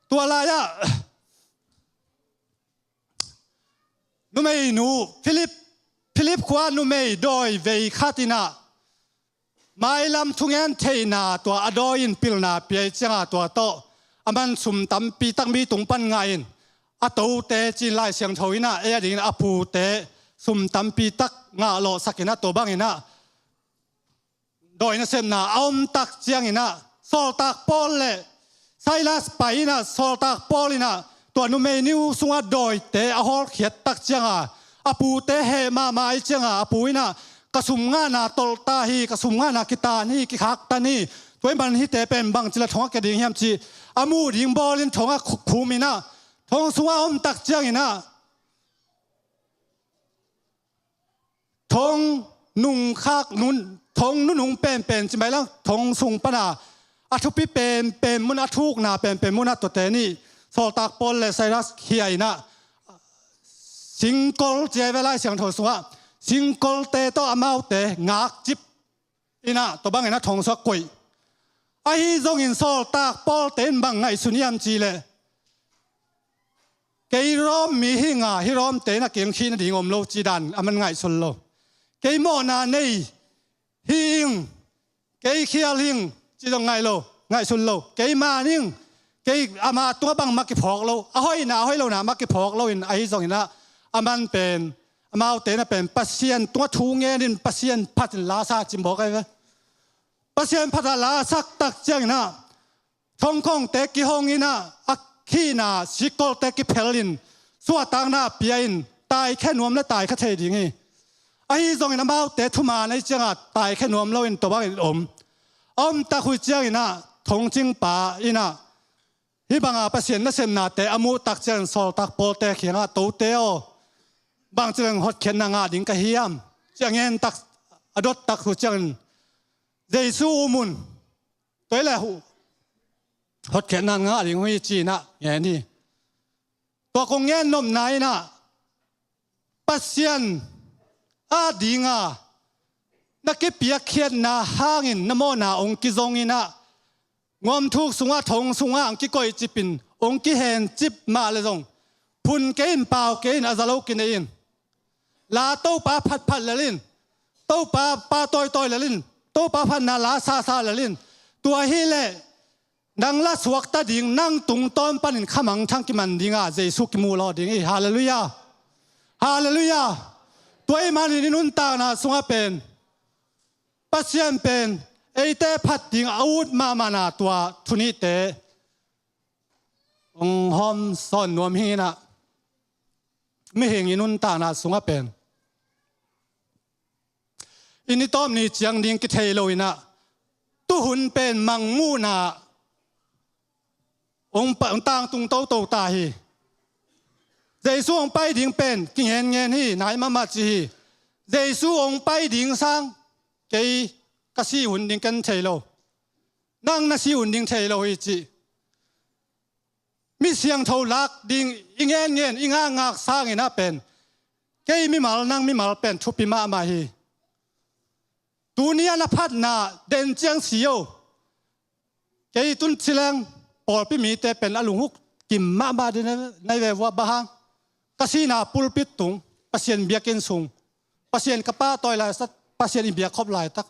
Tua lai-ah numeinu Philip, Philip khua numei dawi vei khat in ah mailam thungen theihna tua a dawi in pilna pia i ciangah tua tawh a man sum tampi tak mi tung pan ngah in a tote ci-in Lai Siangtho in ah ei a dingin a pute sum tampi tak ngah lawhsak in ah tua bangin ah dawi nasepna a om tak ciangin ah Sawltak Paul le Silas pai in ah Sawltak Paul in ah tua numei nu sungah dawite a hawlkhiat tak ciangah a pute heh mahmah i ciangah a pu in ah ka sum ngahna tolh ta hi, ka sum ngahna kitan hi, kikhaktan hi. Tua ahih man hihte pen bangci le thong a kia ding hiam cih a muh ding bawlin thong ah khu-, khum in ah thong sungah a om tak ciangin ah thong nungkhak nun, thong nunung penpen ci mai lang, thong sung pana a thupi penpen mun, a thukna penpen mun ah tuate nih Sawltak Paul le Silas khia in ah singkol ci a hi ve Lai Siangtho sungah, singkolte tawh amaute ngakcip in ah tua bangin ah thong sungah koih. Ahi zongin Sawltak Pawlte in bang ngaihsun hiam cih leh, kei Rom mi hi ing a, hih Romte in a kengkhih nading om lo cih dan a man ngaihsun lo. Kei mawhna nei hi ing, kei khial hi ing cih zong ngai lo, ngaihsun lo. Kei man ing, kei ama tungah bangmah kiphawk lo, a hoihna a hoih lohna mah kiphawk loin ahi zongin ah a man pen, amaute in a pen Pasian tungah thu ngenin Pasian phatin la sa cimbaw kai ve. Pasian phat a la sak tak ciangin ah thongkongte kihong in ah a khihna sikkolte kiphel in suahtakna pia in taikhia nuam le taikhia thei ding hi. Ahi zongin amaute thuman ahi ciangah taikhia nuam loin tua bangin om. A om tak uh ciangin ah thongcingpa in ah hih banga Pasian nasepnate a muh tak ciangin Sawltak Pawlte kiangah, tote aw, bangci leng hotkhiatna ngah ding ka hiam? Ci a ngen tak, a dot tak uh ciangin Jesu um un, tua hi leh hotkhiatna ngah ding uh hi ci in ah ngen hi. Tua kong ngen nopna in ah Pasian a dinga na kipiakkhiatna hangin na mawhna hong kizong in ah nguamthuk sungah, thong sungah hong kikoihcip in hong kihencip mah le zong phun kei in, pau kei in, a za lo kinei in. La Topa phatphat lel in, Topa pahtawitawi lel in, Topa phatna la sasa lel in. Tua hi leh nang la suakta ding, nang tungtawn panin khamangthang kiman dingah Jesu kimu lawh ding hi. Halleluiah. Halleluiah. Tua ahih manin i nuntakna sungah pen Pasian pen eite phat ding a ut mahmahna tua thu nihte hong hawm sawn nuam hi in ah, mihing i nuntakna sungah pen i ni tawp ni ciang ding kithei lo in ah, tuhun pen mangmuhna hong pa-, hong tangtung toto ta hi. Jesu hong pai ding pen kingenngen hi, nai mahmah ci hi. Jesu hong pai ding sang kei ka si hun ding ken thei lo. Nang na si hun ding thei lo hi ci. Mi siangtho lak ding i ngenngen, i ngakngak sangin ah pen kei mimal, nang mimal pen thupi mahmah hi. Tuni a na phatna den ciang si o. Kei tun ci leng pawlpi mite pen a lunghuk kim mahmah ding na hi ve vua, bang hang? Ka sihna pulpit tung, Pasian biakinn sung, Pasian ka pahtawi laitak, Pasian i biak khop laitak,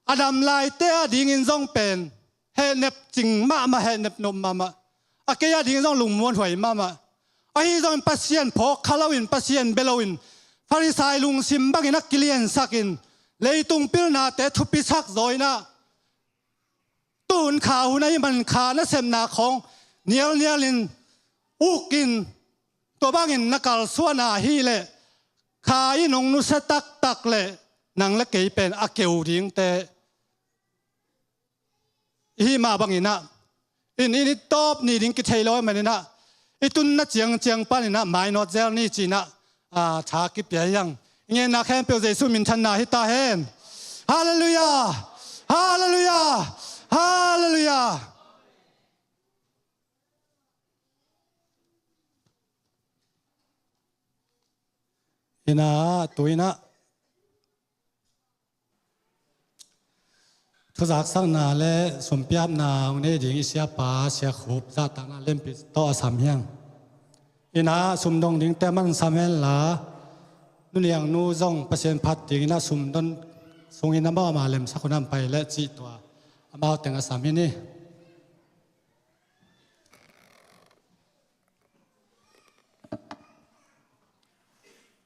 a dam laite a dingin zong pen hehnep cing mahmah, hehnep nop mahmah. A kei a ding zong lungmuanhuai mahmah. Ahi zongin Pasian phawk kha loin, Pasian bia loin, Farisai lungsim bangin a kiliansakin, leitung pilnate thupisak zaw in ah, tuhun kha hun ahih man kha nasepna khawng nialnialin, ukin, tua bangin na kalsuan ahih leh, kha in hong nusia taktak leh, nang le kei pen a keu dingte i hih mah bangin ah, in, in i tawp ni ding kithei lo ahih manin ah, i tunna ciangciang panin ah mainawt zel ni ci-in ah, a, tha kipia hi hang. I ngenna khempeuh Jesu minthanna hi ta hen. Halleluiah! Halleluiah! Halleluiah! In ah, tu-in ah, thuzaksakna le sumpiapna hong nei ding i siapa Sia Khup zahtakna lianpi tawh a sam hi hang. In ah, sum dong dingte man sam hen la, Nu Niang Nu zong Pasian phat dingin ah sum don sungin amau amah lemsak hun ah pai leh cih tua amau teng a sam hi ni.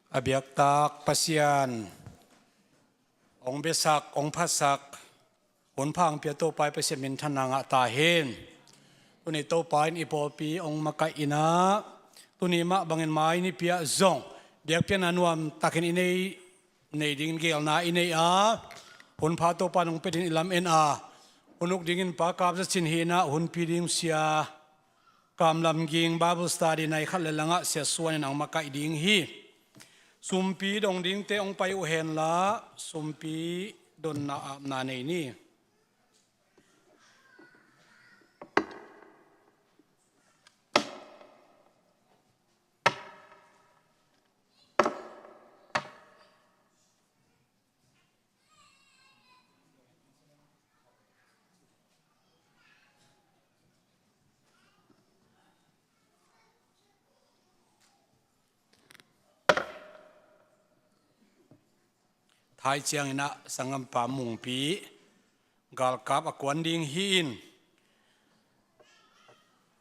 A biaktak Pasian, hong biasak, hong phatsak, hun pha hong pia Topa i Pasian minthanna ngah ta hen. Tuni Topa in i pawlpi hong makaih in ah, tuni mah bangin mai nipi ah zong biakpiakna nuamtakin i nei, nei dingin geelna i nei a, hun pha Topa in hong pia dingin i lam-en a, hun uk dingin Pa Kap Za Cin hi in ah, hun pi ding Sia Kam Lam Ging Bible study nai khat le langah Sia Suan in hong makaih ding hi. Sumpi dong dingte hong pai uh hen la, sumpi donna apna nei ni. Thai ciangin ah sanggampa Mungpi galkap a kuan ding hi-in,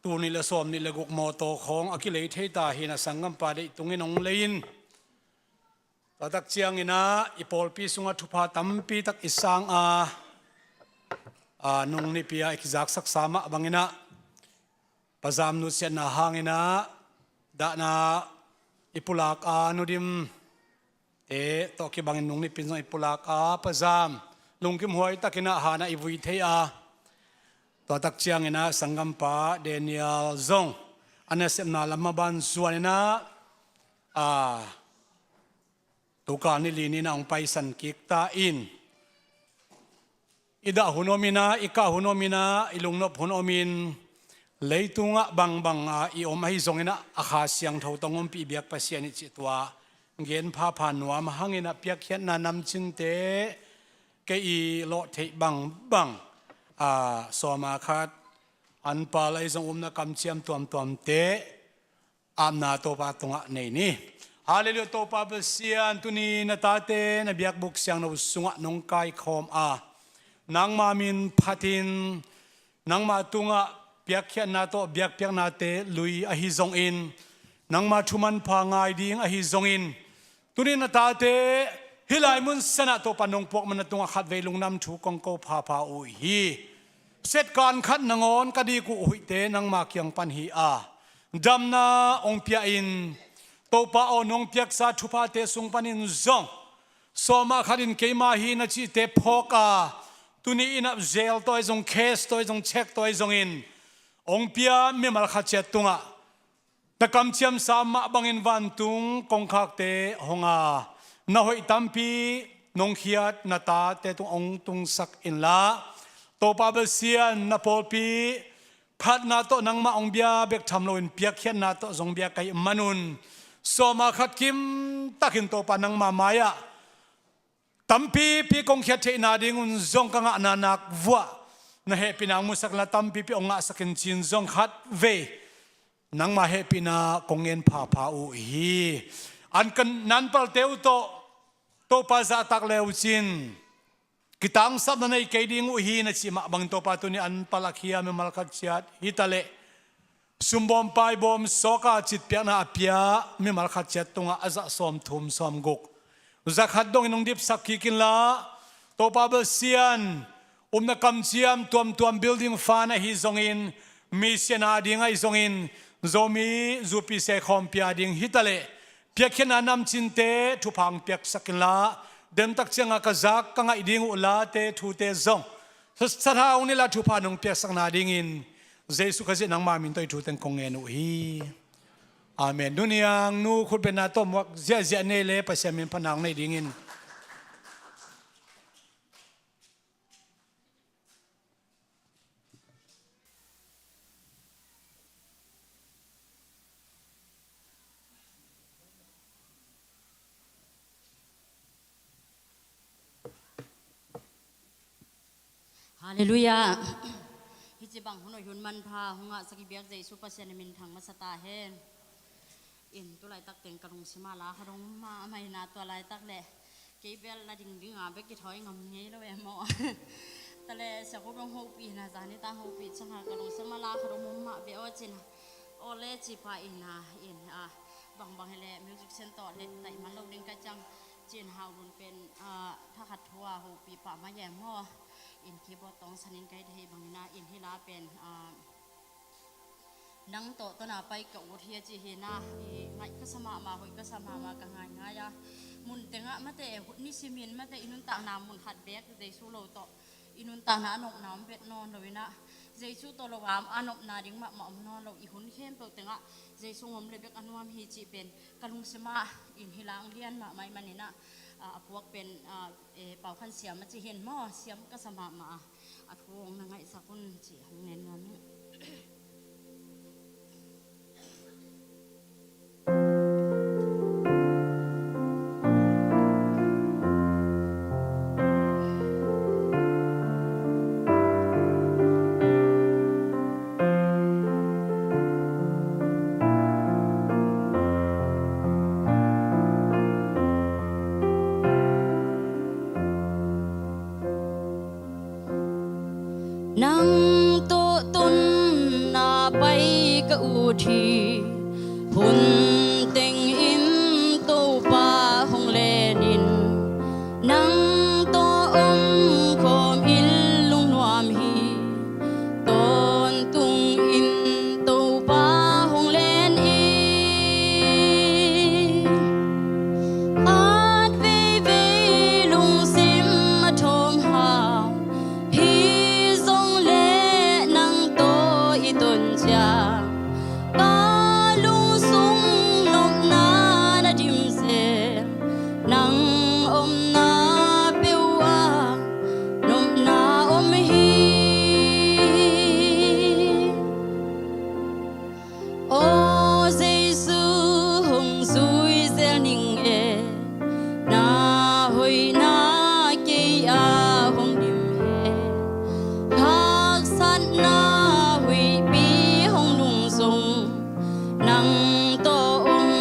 tul nih le sawm nih le guk mawtaw khawng a kilei thei ta hi-in ah sanggampa deih tungin hong lei in, tua tak ciangin ah i pawlpi sungah thupha tampi tak i sang a, a, nung nipi ah i kizaksaksa mah bangin ah, Pa Zam nutsiatna hangin ah dahna i pulak a, Nu Dim te tawh kibangin nung nipi in zong i pulak a, Pa Zam lungkim huai takin ah han ah i vui thei a, tua tak ciangin ah sanggampa Daniel zong a nasepna lam maban zuan in ah, a, tukal ni li ni-in ah hong paisan kik ta in, i dah hun om in ah, i kah hun om in ah, i lungnop hun om in, leitungah bangbang a i om ahi zongin ah, a Kha Siangtho tawh hong ompih biak Pasian hi cih tua gen phapha nuam hangin ah, piakkhiatna namcinte kei i lawh theih bangbang, a, sawma khat, anpal ahi zong umna kamciam tuamtuamte apna Topa tungah nei ni. Halleluiah, Topa Pasian, tuni na tate na biakbuk siangtho sungah nong kaikhawm a, nangma min phatin, nangma tungah piakkhiatna tawh biakpiaknate lui ahi zongin, nangma thu manpha ngai ding ahi zongin, tuni na tate hih lai mun sanah Topa nong puak man na tungah khatvei lungdam thu kong ko phapha uh hi. Setkan khat nangawn ka dik uh huihte nangma kiang pan hi a, damna hong pia in, Topa aw, nong piaksa thuphate sung panin zong sawma khat in keima hi na cihte phawk a, tuni in ah jail tawh ahi zong, case tawh ahi zong, check tawh ahi zongin hong pia mimal khat ciat tungah na kamciamsa mah bangin vantung kongkhakte hong a, na hoih tampi nong khiat na tate tung hong tungsak inla, Topa Pasian, na pawlpi phatna tawh nangmah hong bia bek tham loin piakkhiatna tawh zong bia ka hih manun, sawma khat kim takin Topa nangma mai-ah tampipi kong khiat theihna dingun zong ka ngahna nak vuah na hehpihna hong musak inla, tampipi hong ngahsak in ci-in zong khatvei nangma hehpihna kong ngen phapha uh hi. An kan nanpalte uh tawh Topa zahtak le uh cin, kitangsapna nei kei ding uh hi na cih mah bangin Topa tuni an palak hiam mimal khat ciat hi ta leh, sumbawm paibawm sawka citpiakna a pia mimal khat ciat tungah a zah sawmthum sawmguk zakhat dongin hong dipsak kik inla, Topa bel sian, upna kamciam tuamtuam building fan ahi zongin, mi sian a ding ahi zongin, Zomi zupi siai khawmpi a ding hi ta leh, piakkhiatna namcinte thupha hong piaksak inla, demtak cianga ka zak ka ngaih ding uh late thute zong sa-, sathau hong nila thupha nong piaksakna dingin Jesu Khazih nangma min tawh i thu teng kong ngen uh hi. Amen. Nu Niang, nu khutbetna tawh muak ziahziah nei le Pasian min phatna hong nei dingin. Halleluiah. Hih ci bang hun hoih hun manpha hong ngahsak i biak Jesu Pasian in minthang masa ta hen. In tulaitak teng ka lungsim ah la khat hong um mahmah hi na, tua laitak leh kei bel la dingding a bek kithawi ngam ngei lo e maw. Tua leh sia khup hong hopih na, zani tang hopih ciang a ka lungsim ah la khat hong um mah ve aw ci na. Aw le ci pah in a, in a, bangbang hi leh music center tawh leh taih man lo ding ka ciang ci in, Hau Lun pen a, thakhat thu a hopih pah mah e maw. In keyboard tawng san in kai thei bangin a, in hih la pen a, nang tawh tawna pai ka ut hi a ci hi na, i ngaih ka sa mahmah, hoih ka sa mahmah ka ngaingai a. Mun tengah mate, nisimin mate i nuntakna mun khat bek Jesu lo tawh i nuntakna a nopna om vet nawn lo in a, Jesu tawh lo a, a nopna ding mahmah om nawn lo, i hun khempeuh tengah Jesu hong om le bek a nuam hi cih pen ka lungsim ah in hih la hong lian mahmah ahih manin a, a, a puak pen a, e, Pau Khan Siam a ci hi in maw, siam ka sa mahmah a, a thu hong na ngaihsak un cih hong nen nuam ing. Nang tawh tonna pai ka ut hi. Hun tengin Topa hong len in, nang tawh om khawm in lungnuam hi. Tawntung in Topa hong len in, khat veivei lungsim a thawm hau. Hi zong leh nang tawh i ton ciang, ka lungsung nopna na dim zel. Nang omna peuh ah nopna om hi. Aw Jesu hong zui zel ning e, na hoihna kei ah hong dim hen. Haksatna huihpi hong nung zong, nang tawh om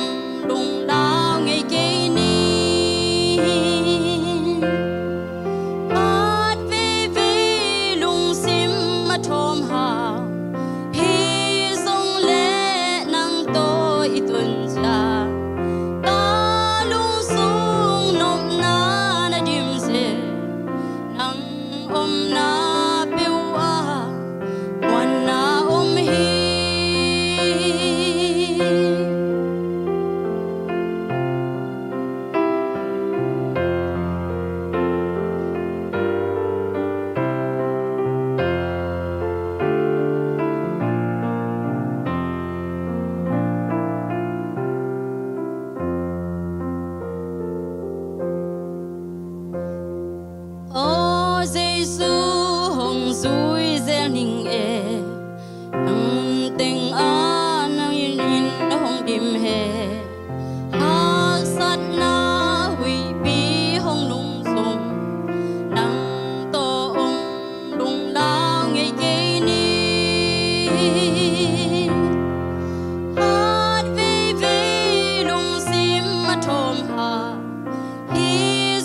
lunglau ngei kei ni. Khat veivei lungsim a thawm hau. Hi zong leh nang tawh i ton ciang, ka lungsung nopna na dim zel. Nang omna peuh ah muanna om hi. Aw Jesu hong zui zel ning e, nang teng ah nang in in hong dim hen. Haksatna huihpi hong nung zong, nang tawh om lunglau ngei kei ni. Khat veivei lungsim a thawm hau. Hi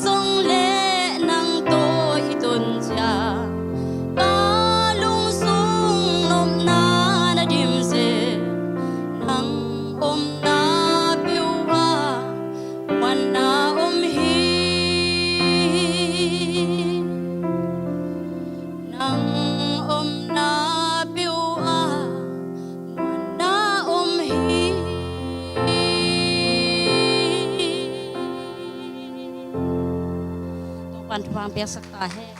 zong leh nang tawh i Nang omna peuh ah muanna om hi. Topa'n thupha piaksak ta hen.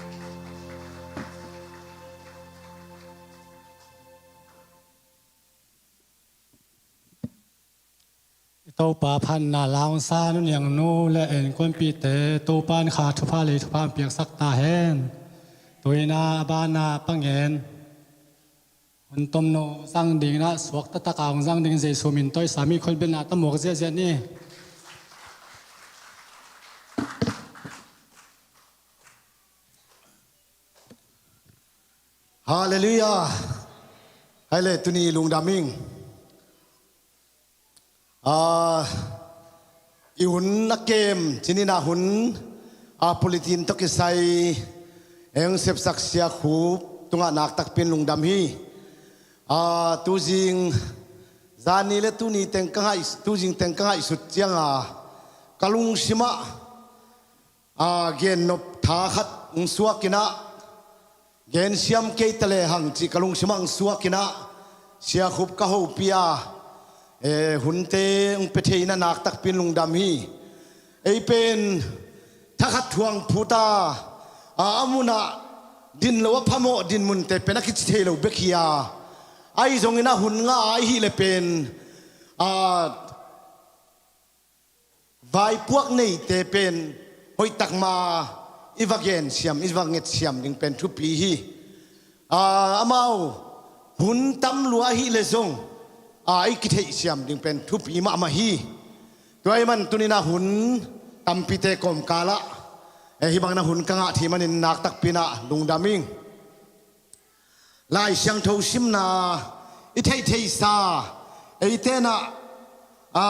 I Topa phatna laungsa nu niangnu le innkuanpihte Topa'n kha thupha leh thupha piaksak ta hen. Tuina a bana pangen hun tomno zang dingin ah suak taktak a hong zang ding Jesu min tawh i Sami khutbetna tawh muak ziahziah ni. Halleluiah. Hai le tuni lungdam ing. Ah, i hun a kem, cinina hun, ah, pulitin tawh kisai, eng sepsak Sia Khup tungah naktakpin lungdam hi. Ah, tuzing, zani le tuni teng ka ngaih, tuzing teng ka ngaihsut cianga, ka lungsimah, a, gennop tha khat hong suakinah, gensiam kei ta lehang cih ka lungsimah hong suakinah, Sia Khup ka hopih a, e, hunte hong pia thei inah naktakpin lungdam hi. Ei pen thakhat thuang phuta, a, a munah din lo a phamawh dinmunte pen a kici thei lo bek hi a, ahi zongin a hun ngah a ihih le pen, a, vaipuak neite pen hoihtak ma i va gensiam, i va ngetsiam ding pen thupi hi. A, amau hun tam lua ahih le zong, a, i kitheihsiam ding pen thupi mahmah hi. Tua ahih man tuninah hun tampite kawmkalah, e, hih bangin a hun ka ngah thei manin naktakpinah lungdam ing. Lai Siangtho simna i theihtheihsa, eitenah, a,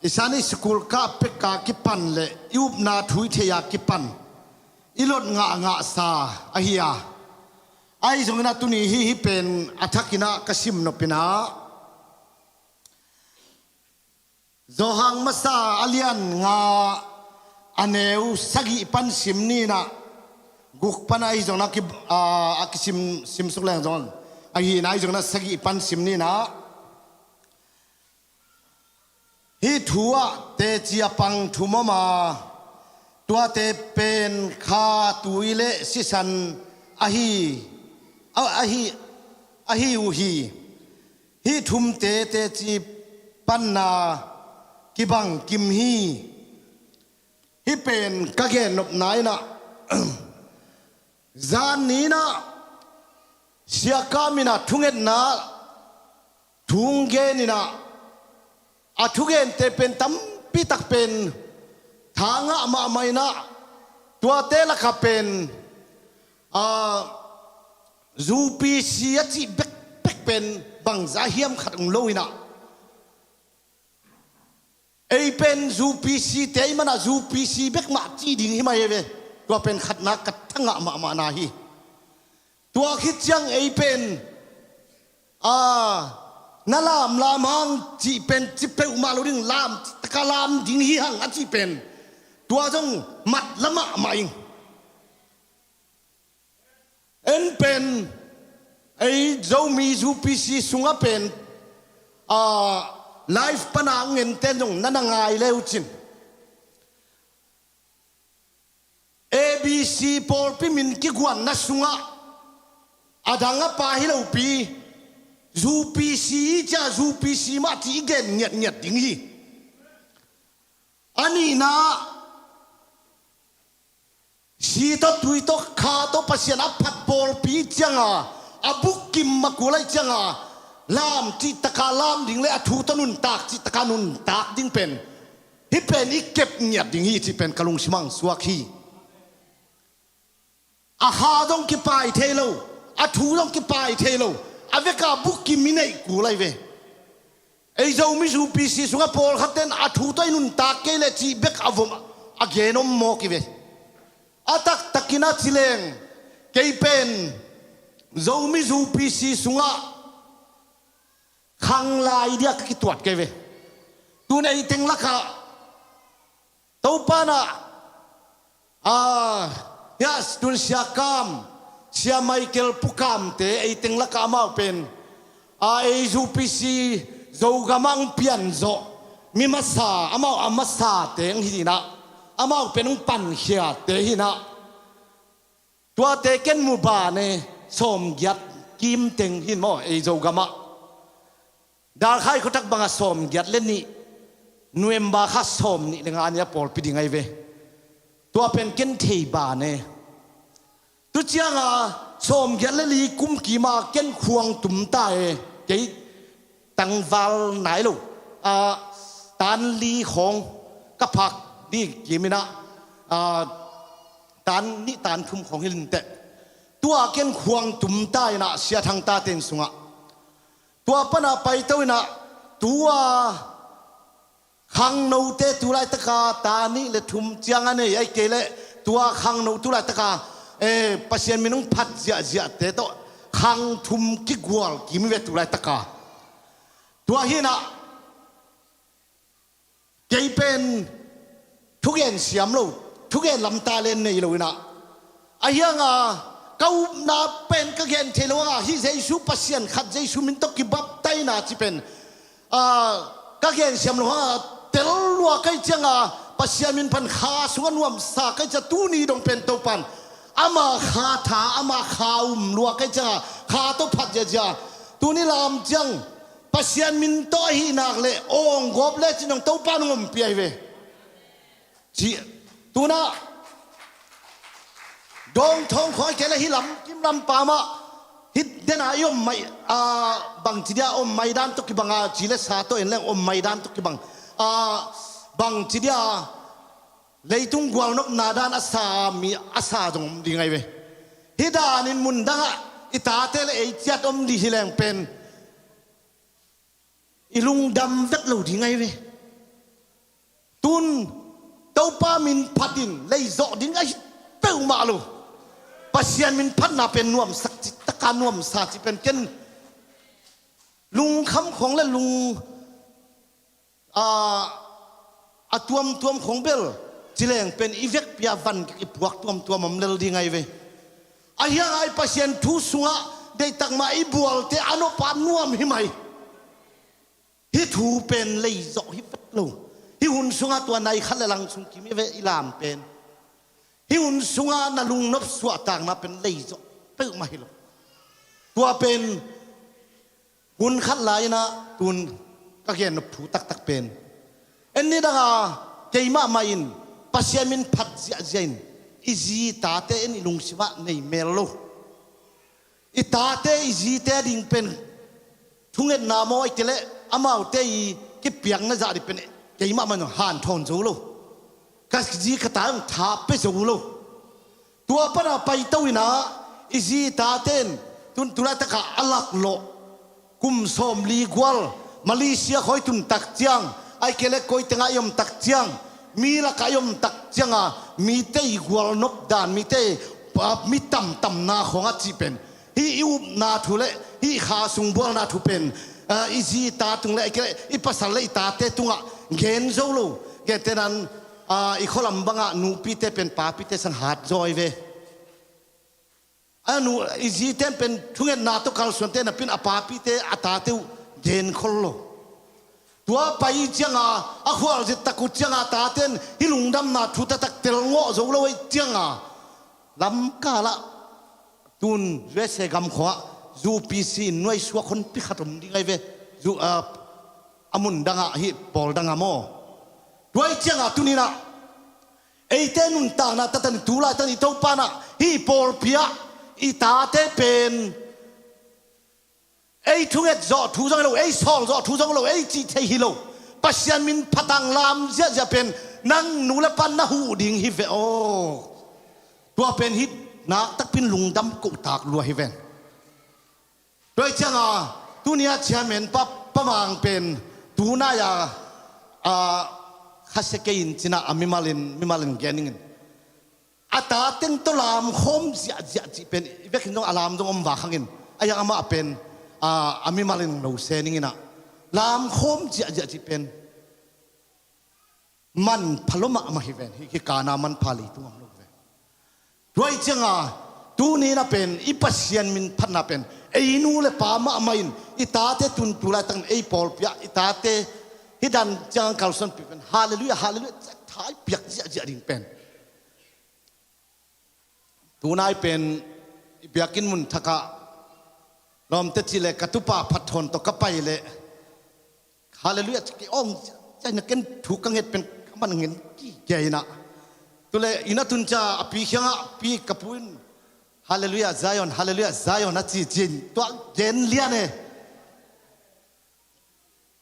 i Sunday school kah peka kipan le i upna thu i theih a kipan i lot ngahngahsa ahi a, ahi zonginah tuni hih, hih pen a thakinah ka sim nopinah Johan masa a lian nga a neu sagih pan sim ninah, guk pan ahi zonginah ki, a, a kisim, simsuk leng zong ahi na, ahi zonginah sagih pan sim ninah, hih thu ah teci a pang thum om a, tuate pen kha, tui le sisan ahi, a, ahi, ahi uh hi. Hih thumte teci panna kibang kim hi. Hih pen ka gennopna inah, zan ni inah Sia Kam inah thungetna thu hong gen inah, a thugente pen tampitak pen tha ngah mahmah inah, tuate lakah pen, a, U P C a cih bekbek pen bangzah hiam khat hong lo inah, ei pen U P C te i manah U P C bek mah cih ding hi mai hi ve. Tua pen khatna ka tha ngah mahmahna hi. Tua khit ciang ei pen, a, na lamlam hang cih pen ci peuhmah lo ding, lam taka lam ding hi hang a cih pen tua zong mat la mahmah ing. En pen ei Zomi U P C sungah pen, a, live pana a ngenten zong na na ngai le uh cin, A B C pawlpi min kiguanna sungah a dang a pa hi lopi, U P C i cia U P C mah ci i gen ngiatngiat ding hi. A nihna, si tawh tui tawh kha tawh Pasian a phat pawlpi cianga, a bukkim makul aih cianga, lam cihtaka lam ding le a thu tawh nuntak cihtaka nuntak ding pen, hih pen i kep ngiat ding hi cih pen ka lungsimah hong suak hi. A kha zong kipai thei lo, a thu zong kipai thei lo, a veka bukkim i neih kul ahi ve. Ei Zomi U P C sungah pawlkhat ten a thu tawh i nuntak kei leh cih bek a vom a gen om mawk hi ve. A taktakin a ci leng, kei pen Zomi U P C sungah khanglai dia ka kituat kei ve. Tun ei teng lakah Topa na, a, hiah tun Sia Kam, Sia Michael Pu Kamte ei teng lakah amau pen, a, ei U P C Zogam ah hong pianzawh mi masa, amau a masate hong hi inah, amau pen hong pankhiate hi inah. Tuate ken mu ban e, sawmgiat kim teng hi in maw, ei Zogam ah. Dalkhai khuatak bangah sawmgiat le nih, November kha sawmnih le nga ni a pawlpi ding ahi ve. Tua pen ken thei ban e. Tu ciangah sawmgiat le li kum kima ken khuang tum ta e. Kei tangval nai lo, a, tan li khawng ka phak ding kim inah, a, tan nih tan thum khawng hi linteh. Tua ken khuang tum ta inah Sia Thang Taten sungah. Tua pana paito inah tua khangnote tu laitaka ta nih le thum ciang a nei, ahih kei leh tua khangno tu laitaka, eh, Pasian min hong phat ziahziahte tawh khang thum kigual kim hi ve tu laitaka. Tua hi inah kei pen thugen siam lo, thugen lam talent nei lo inah, a hiangah ka upna pen ka gen thei lo a, hih Jesu Pasian khat Jesu min tawh kibaptaina ci pen, a, ka gen siam lo a, tel lua ka hih ciangah Pasian min phat kha sungah nuamsa ka hih ciang tuni dong pen Topan ama kha tha, ama kha um lua ka hih ciangah kha tawh phat ziahziah. Tuni lam ciang Pasian min tawh ahih nak leh awng gawp lecin dong Topan hong ompih ahi ve. Ci, tunah dawng thawng khawng kei le hih lam kim lam pamah hih dena i om mai, a, bangci dia om mai dan tawh kibang a, ci le sa tawh en leng om mai dan tawh kibang, a, bangci dia leitung gualnopna dan a sa mi a sa zong om ding ahi ve. Hih danin mundangah i tate le ei ciat om dih hi leng pen i lungdam vek lo ding ahi ve. Tun Topa min phatin leizawh ding ahi peuhmah lo. Pasian min phatna pen nuamsak cih taka nuamsa cih pen ken lungkham khawng le lung, a, a tuamtuam khawng bel ci leng pen i vekpi-a van kik i puak tuamtuam om lel ding ahi ve. A hiangah i Pasian thu sungah deihtak mah i bualte a nop a nuam hi mai. Hih thu pen leizawh hi vet lo. Hih hun sungah tua nai khat le lang sung kim hi ve i lam pen. Hih hun sungah na lungnop suahtakna pen leizawh peuhmah hi lo. Tua pen hun khat lai inah tun ka gennop thu taktak pen, en ni danga keimah mah in Pasian min phat ziahziah in i zi tate en i lungsimah nei mel lo. I tate i zite ding pen thungetna maw, ahih kei leh amaute i kipiakna zah ding pen keimah mah in hanthawn zo lo. Ka zi ka ta in tha pia zo lo. Tua pana paito inah i zi taten tun tu laitakah a laklawh kum sawmli gual Malaysia khawi tun tak ciang, ahih kei leh koi tengah i om tak ciang, mi lakah i om tak cianga mite i gualnop dan, mite, a, mi tamtamna khawng a cih pen hih i upna thu le hih kha sung bualna thu pen, a, i zi ta tung le, ahih kei leh i pasal le i tate tungah gen zo lo. Gentehnan, a, i khualam bangah nupite pen papite sang hat zaw hi ve. A nu, i zite pen thungetna tawh kalsuante napi-in a papite a tate uh genkhol lo. Tua pai cianga a khualzin tak uh cianga taten hih lungdamna thu taktak telngawh zo lo ahih cianga lamkalah tun U S A gam khawngah U P C in nuaisuak honpi khat om ding ahi ve. Zu-, a, a mun dangah hih pawl dangah maw. Tua ahih cianga tuninah eite nuntakna tatan tu laitan i Topa inah hih pawlpi ah i tate pen ei thunget zawh thu zong hi lo, ei sawl zawh thu zong hi lo, ei cih thei hi lo. Pasian min phatang lam ziahziah pen nang nu le pan na huh ding hi ve aw. Tua pen hih nak takpi in lungdam kohtak lua hi ven. Tua ahih cianga tuni-ah chairman pa, Pa Mang pen tunai-a, a, khasia kei in cinah a mimalin, mimalin gen ning in. A ta teng tawh lamkhawm ziahziah cih pen i vekin zong a lam zong om va khangin. A hiang amah pen, a, a mimalin lo se ning inah. Lamkhawm ziahziah cih pen manpha lua mahmah hi ven, hih, hih kana manpha leitung om lo ven. Tua ahih cianga Tuni-in a pen i Pasian min phatna pen ei nu le pa mahmah in i tate tun tu laitakin ei pawlpi ah i tate hih dan ciang kalsuanpih pen halleluiah, halleluiah, ciah thai piak ziahziah ding pen. Tunai pen i biakinn mun thakah lawmte cih leh ka tupa phathawn tawh ka pai leh halleluiah ci ki ong ciah na ken thu ka nget pen ka man ngen ki kia inah. Tuleh inn a tun ciah a pi khiangah pi ka pu in halleluiah Zion, halleluiah Zion a ci cin tua gen lian e.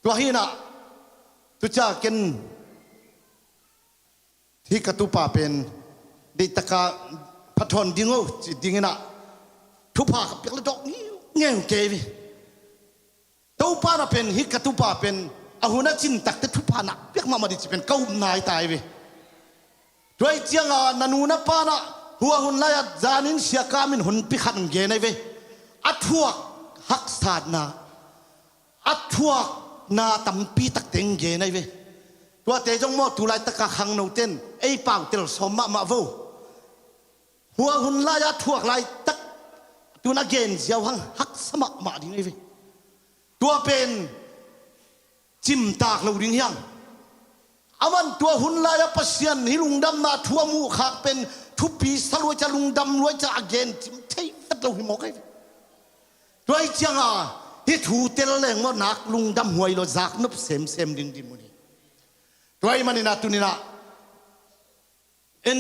Tua hinah tu ciah ken hih ka tupa pen deihtaka phathawn ding o ci dinginah thupha ka piak le dawk ngeungeu kei ve. Topa na pen hih ka tupa pen a hun a cin takte thupha nak piak mahmah dih ci pen ka upna hi tai ve. Tuai cianga na nu na panah hua hun lai-ah zanin siakam in hun pi khat gen ai ve. A thuak haksatna a thuakna tampi takte gen ai ve. Tuate zong maw tu laitaka khangnoten ei pautel sawm mahmah vo. Hua hun lai-a thuak laitak tun a gen ziau hang haksa mahmah ding ai ve. Tua pen cimtak lo ding hiam? Aman tua hun lai-a Pasian hih lungdamna thu a muhkhak pen thupi sa luai ca lungdam luai ca a gen cim thei vet lo hi mawk ai ve. Tuai cianga hih thu tel leng maw nak lungdam huai lo zaknop semsem ding dinmun hi. Tuai manina tunina en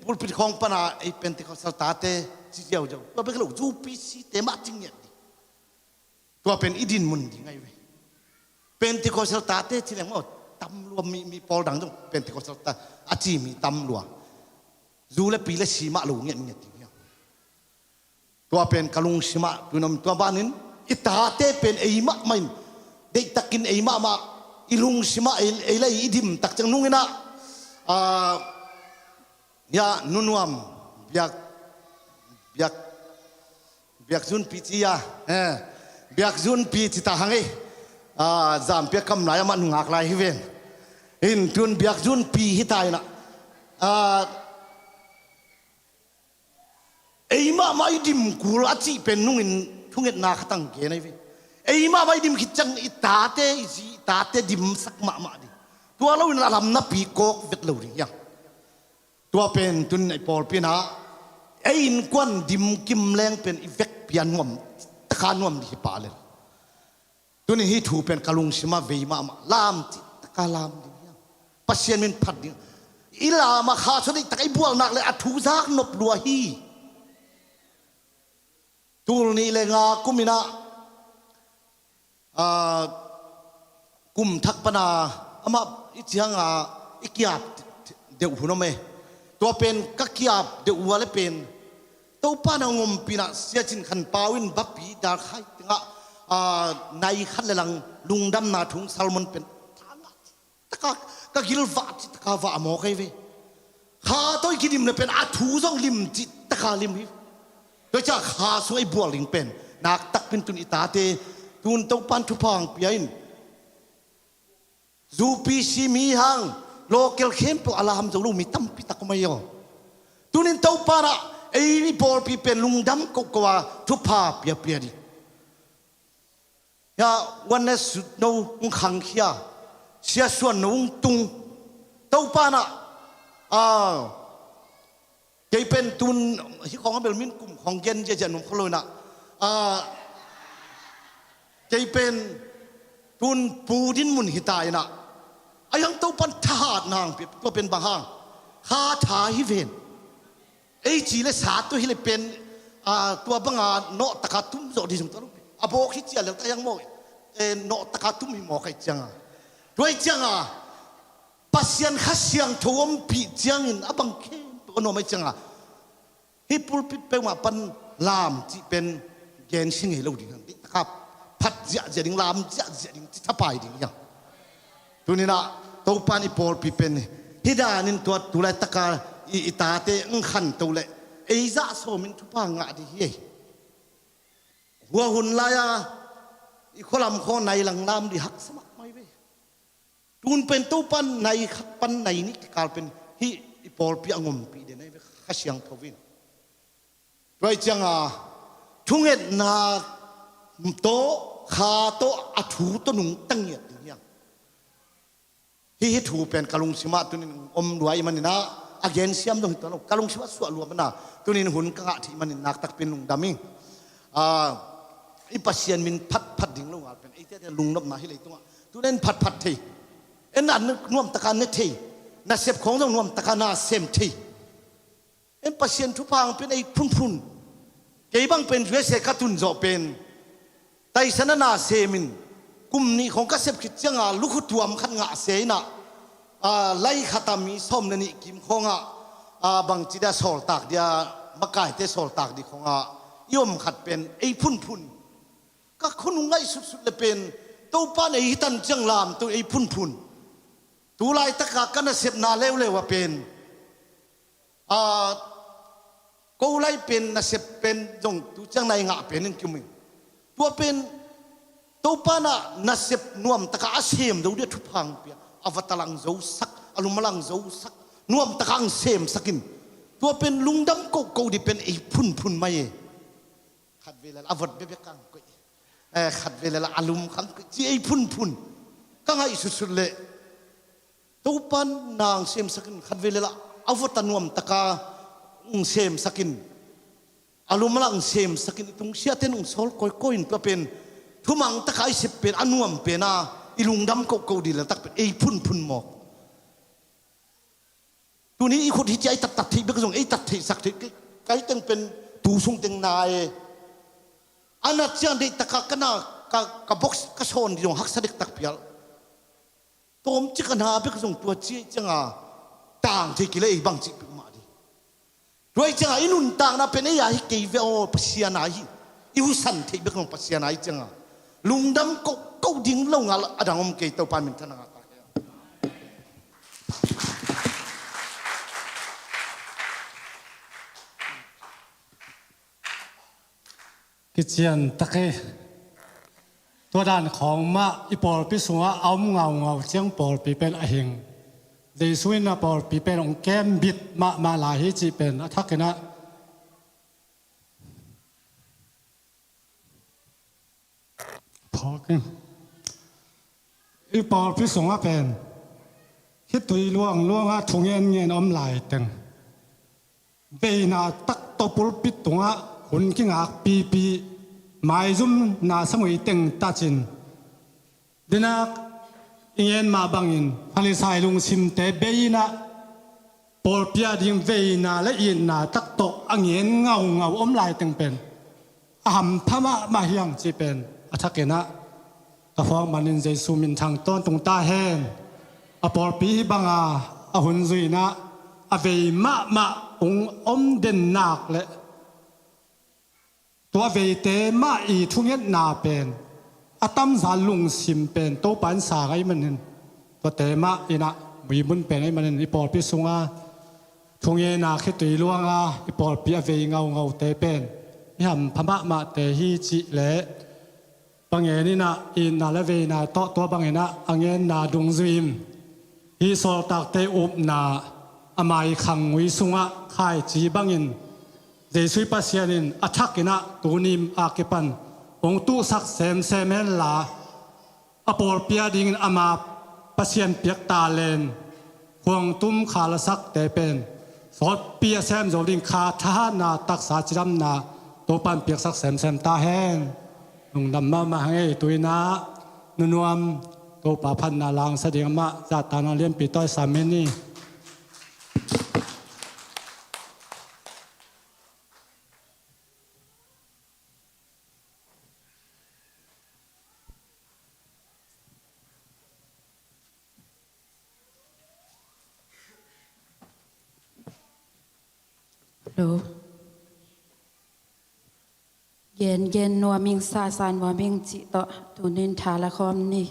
pulpit khawng pana ei Pentecostal tate ci ziauziau tua bek lo zu P C te mah ci ngiat dih. Tua pen i dinmun ding ai ve. Pentecostal tate ci leng maw tam lua mi, mi pawl dang zong Pentecostal ta a ci mi tam lua. Zu le pi le si mah lo ngiat ngiat ding hiam? Tua pen ka lungsimah tuinam tua banin i tate pen ei mahmah in deihtakin ei mahmah i lungsimah ei, ei le i dimtak ciang nunginah a, ya nunuam biak biak biak zunpi ci ya eh, biak zunpi ci ta hang ei a, zampiak kam lai amah nungak lai hi ven. In tun biak zunpi hi ta inah a, ei mahmah i dim kul a cih pen nungin thungetna khatang gen ai ve. Ei mahmah i dim khit ciang i tate i zi i tate dimsak mahmah ding. Tua loin a lam napi kawk vet lo ding hiam? Tua pen tun ei pawlpi inah ei innkuan dim kim leng pen i vekpi a nuam taka nuam dih hi pah lel. Tuni hih thu pen ka lungsimah vei mahmah lam cih taka lam ding hiam? Pasian min phat ding i lamah kha suah deihtaka i bualnak le a thu zak nop lua hi. Tul nih le nga kuminah a, kum thak pana amah i cianga i kiap deuh hun om e. Tua pen ka kiap deuh ua le pen Topa na ngompina siacin khan pau in bapi dalkhai tengah a, nai khat le lang lungdamna thung salmon pen taka ka gilvah cih taka vah a mawk ai ve. Kha tawh i kidim le pen a thu zong lim cih taka lim hi. Tua ciah kha sung ei bual ding pen nak takpin tun i tate tun Topan thupha hang pia in. Zu P C mi hang local khempeuh a lam zo lo mi tampi tak om ai aw. Tunin Topan ah ei i pawlpi pen lungdam kohkoh a thupha piapia ding. Hia, wan ne sut no hong khangkhia, siasuan no hong tung. Topa na a, kei pen tun hih khawng a bel min kum khawng gen ziazia nung kholoi na a, kei pen tun pu din mun hita ina a, yang Topan thahat nang pi tua pen bang hang kha tha hi ven. Ei ci le sa tu hi le pen a, tua banga nawhtaka tum zawh dih zong tua lo. A bawk hi cia le ta yang maw e, nawhtaka tum hi maw kai cianga. Tua hi cianga Pasian Kha Siangtho ompih ciangin a bang khempeuh a nuam ai cianga. Hih pulpit peuhmah pan lam cih pen gen si ngei lo ding hang. Taka phat ziahziah ding, lam ziahziah ding ci thapai ding hiang. Tuninah Topan i pawlpi pen hih danin tua tulaitaka i, i tate ng khanto le ei zah sawmin thupha ngah dih hi ei. Hua hun lai-a i khualam khaw nai langlam dih haksa mahmah hi ve. Tun pen Topan nai khat pan nai nih kikal pen hih i pawlpi a ngompih den ai ve Kha Siangtho in. Tua hi cianga thungetna tawh, kha tawh, a thu tawh nungta ngiat ding hi hang. Hih, hih thu pen ka lungsimah tunin om lua ahih maninah, a gensiam dong hi tuan lo, ka lungsimah suah lua mana, tunin hun ka ngah theih manin naktakpin lungdam ing. Ah, i Pasian min phatphat ding lo ngal pen eite lungnopna hi leitungah tunin phatphat thei. En na nuamtaka ne thei. Nasep khawng zong nuamtaka na sem thei. En Pasian thupha hong pian ei phunphun. Kei bang pen U S A ka tun zawh pen taisan a na semin kum nih khawng ka sep khit cianga lukhu tuam khat ngah se inah, a, lai khata mi sawm le nih kim khawngah, a, bangci dia sawltak dia, makaite sawltak dih khawngah i om khat pen ei phunphun. Ka khonung ngaih sutsut le pen Topa nei hitan ciang lamto ei phunphun. Tu laitaka ka nasepna leuleu a pen, a, ko lai pen nasep pen zong tu ciang nai ngah pen in kium in. Tua pen Topa na nasep nuamtaka a sem zo dia thupha hong pia. A vata lang zosak, a luma lang zosak, nuamtaka hong semsak in. Tua pen lungdam kohkoh dih pen ei phunphun mai e. Khat vei lel a vot bekbek kang koih. Eh, khat vei lel a lum kang koih. Ci ei phunphun. Ka ngaih sutsut leh Topa nang semsakin, khat vei lel a vot a nuamtaka semsakin, a lum a lang semsakin, i tungsiahte nung sawl kawikawi in tua pen thumang taka i sep pen a nuam pen a i lungdam kohkoh dih leltak pen ei phunphun mawk. Tuni i khut hi cia i tattat theih bek zong ei tat theihsak theih kei. Kai teng pen tu sung teng na e. A nat ciang deihtaka ka na ka, ka box ka sawn dih zong haksa dektak pial. Tawmcik a na bek zong tua ciai cianga tang thei kile ei bang cih peuhmah dih. Tua i cianga i nuntakna pen ei a hi kei ve aw, Pasian a hi. I husan theih bek zong Pasian a hi cianga lungdam kohkoh ding lo ngal a dang om kei, Topa min thananga ta hen. Kician tak hi. Tua dan khawng mah i pawlpi sungah a om ngaungau ciang pawlpi pen a hing. Jesu in a pawlpi pen hong kembit mahmah lai hi cih pen a thakinah phawk in. I pawlpi sungah pen khitui luangluangah thungen ngen om laiteng, veina takto pulpit tungah hun kingakpipi, maizumna samui teng tacin, dinak i ngen mah bangin Farisai lungsimte bei inah pawlpi a ding veina le itna takto a ngen ngaungau om laiteng pen a hampha mahmah hi hang cih pen a thakinah ka phawk manin Jesu minthang tawntung ta hen. A pawlpi hi banga a hun zuinah a vei mahmah hong om dennak le tua veite mah i thungetna pen a tamza lungsim pen Topa in sang ahih manin tuate mah inah muimun pen ahih manin i pawlpi sunga thungena khitui luanga i pawlpi a vei ngaungaute pen i hampha mahmahte hi cih leh, bang ngen inah itna le veina tawh tua bang inah a ngenna dungzui in hih sawltakte upna a maikhang ngui sungah khaici bangin Jesuh Pasian in a thakinah tunim a kipan hong tuhsak semsem henla, a pawlpi a dingin ama Pasian piak talent khuangtum kha lasakte pen sawtpi a sem zo ding kha thahatna taksa cidamna Topan piaksak semsem ta hen. Lungdam mahmah hang ei. Tuinah nunuam Topa phatna langsa ding amah zahtakna lianpi tawi sam hen ni. Hello. Gen gen nuam ing, sa sa nuam ing cih tawh tunin tha la khawm ni.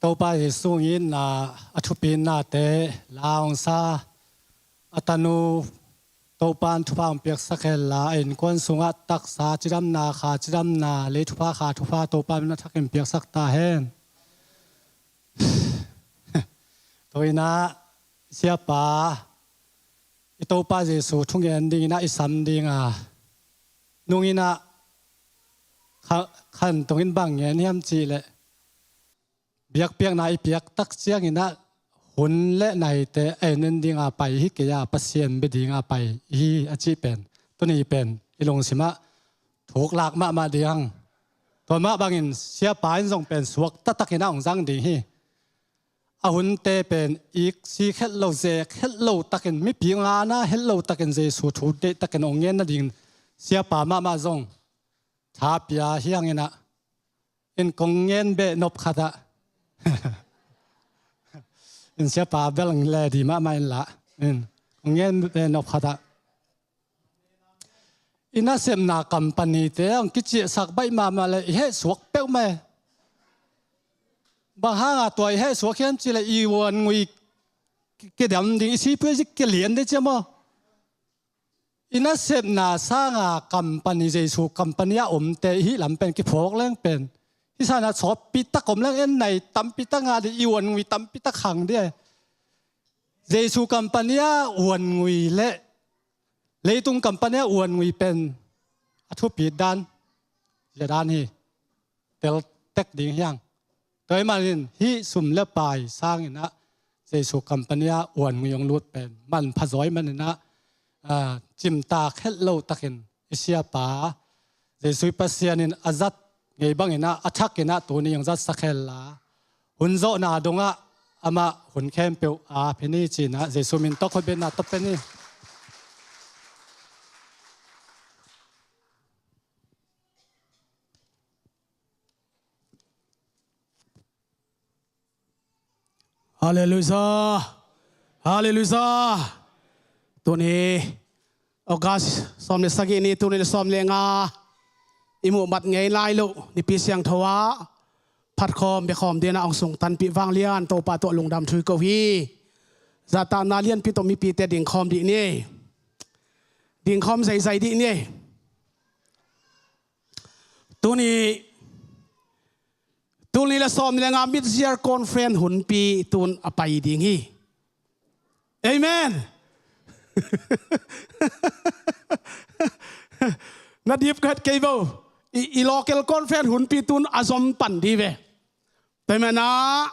Topa Jesu hong itna, a thupinate la hong sa, a tanu Topa in thupha hong piaksak hen la, a innkuan sungah taksa cidamna, kha cidamna, lei thupha, kha thupha Topa min a thakin piaksak ta hen. Tua inah siapa i Topa Jesu thungen dinginah i sam dinga nunginah kha-, khan tungin bang ngen hiam cihleh, biakpiakna i piak tak cianginah hun le naite a en dinga pai hi kei a, Pasian bia dinga pai hi a cih pen tuni pen i lungsimah thuklak mahmah ding. Tua mah bangin siapa in zong pen suakta takinah hong zang ding hi. A hunte pen iksi khelh lo, ze khelh lo takin, mipi ngana helh lo takin Jesu thu deih takin hong ngen nadingin siapa mahmah zong tha pia hi hanginah, in kong ngen beh nop khatah in siapa bel le di mahmah inla, in kong ngen beh nop khatah i nasepna company-te hong kiciahsak baih mahmah le i hehsuak peuhmah e. Bang hanga tua i hehsuak hiam cihleh i uan ngui kidam ding, i sipuazi kilian ding cia maw? I nasepna sanga company, Jesu company a omte i hih lam pen kiphawk leng pen hi sana sawtpi tak om leng en nai tampi tak ngah ding, i uan ngui tampi tak hang ding e. Jesu company a uan ngui le leitung company a uan ngui pen a thupit dan, zia dan hi, tel tek ding hiang. Tua ahih manin hih sum le pai sanginah Jesu company a uan ngui hong lut pen manpha zaw ahih maninah, ah, cimtak het lo takin i siapa Jesu i Pasian in a zat ngei banginah a thakinah tuni hong zatsak hen la, hun zawhna dongah amah hun khempeuh a ap hi ni cinah Jesu min tawh khutbetna tawh pen hi. Halleluiah. Halleluiah. Tuni August sawm le sagih ni, tuni le sawm le nga i muh mat ngei lai loh Nipi Siangtho ah phatkhawm biakhawm dinah hong sungtanpih vanglian Topa tawh lungdam thu i ko hi. Zahtakna lianpi tawh mipite dingkhawm dih ni. Dingkhawm zeizai dih ni. Tuni, tuni le sawm le nga mid-year conference hunpi tun a pai ding hi. Amen. Na dip khat kei bo. I, i local conference hunpi tun a zom pan di ve. Tua manah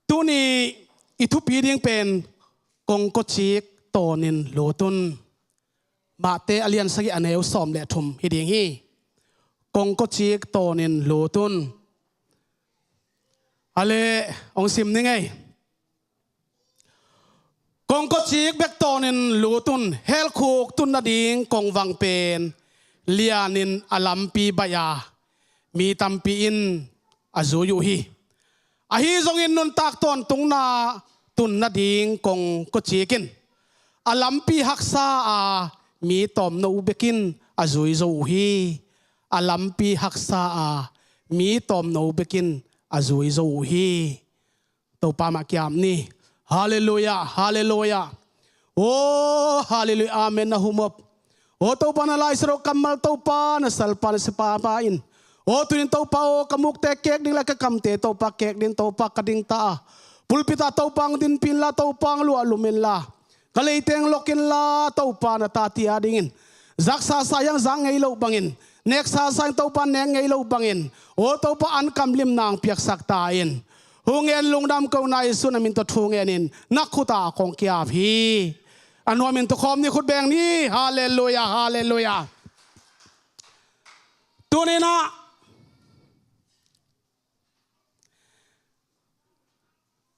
tuni i thupi ding pen kongkocik tawnin lutun. Mate a lian sagih a neu sawm le thum hi ding hi. Kongkocik tawnin lutun. Ale, hong sim ni ngei. Kongkocik bek tawnin lutun, helkhuk tun nading kongvang pen lianin a lampi baih a, mi tampi in a zui uh hi. Ahi zongin nuntak tawntungna tun nading kongkocik in a lampi haksa a, mi tawmno bekin a zui zo uh hi. A lampi haksa a, mi tawmno bekin a zui zo uh hi. Topa mah kiam ni. Halleluiah, halleluiah. O, halleluiah, amen, na humop. O Topa, na Lai Siangtho kammal Topa, na salpa na siapa in. O tunin Topa, o ka mukte kek ding le ka kamte Topa kek ding Topa ka dingta a, pulpit ah Topa hong dinpih inla, Topa hong luahlum inla. Ka leiteng lok inla Topa na tate a dingin. Zaksa sa hiang zak ngei loh bangin, neksa sa hiang Topa nek ngei loh bangin, o Topa an kamlimna hong piaksak ta in. Hong en lungdam ko na Jesu na min tawh thu ngenin na khut ah kong kiap hi. A nuamin tukhawm ni, khut beng ni. Halleluiah, halleluiah. Tuninah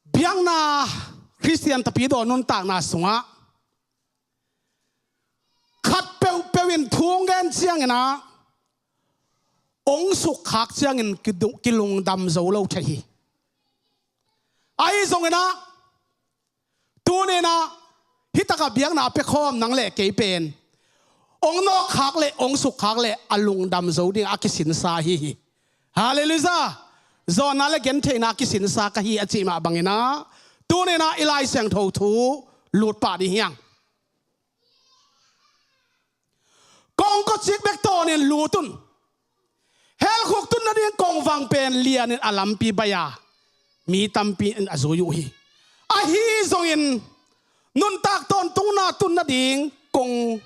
biakna Khristian tapidaw nuntakna sungah khat peuhpeuh in thu hong gen cianginah hong sukkhak ciangin kidu-, kilungdam zo lo thei hi. Ahi zonginah tuninah hitakah biakna a piakhawm nang le kei pen hong nawkkhak le hong sukkhak le a lungdam zo dingah a kisinsa ahi hi. Halleluiah. zawnna le gentheihna kisinsa ka hi a cih mah bangin ah, tuni-in ah i Lai Siangtho thu lut pah ding hi hang. Kongkocik bek tawnin lut un. Helkhuk tun nading kongvang pen lianin a lampi baih a, mi tampi in a zui uh hi. Ahi zongin nuntak tawntungna tun nading kongkocik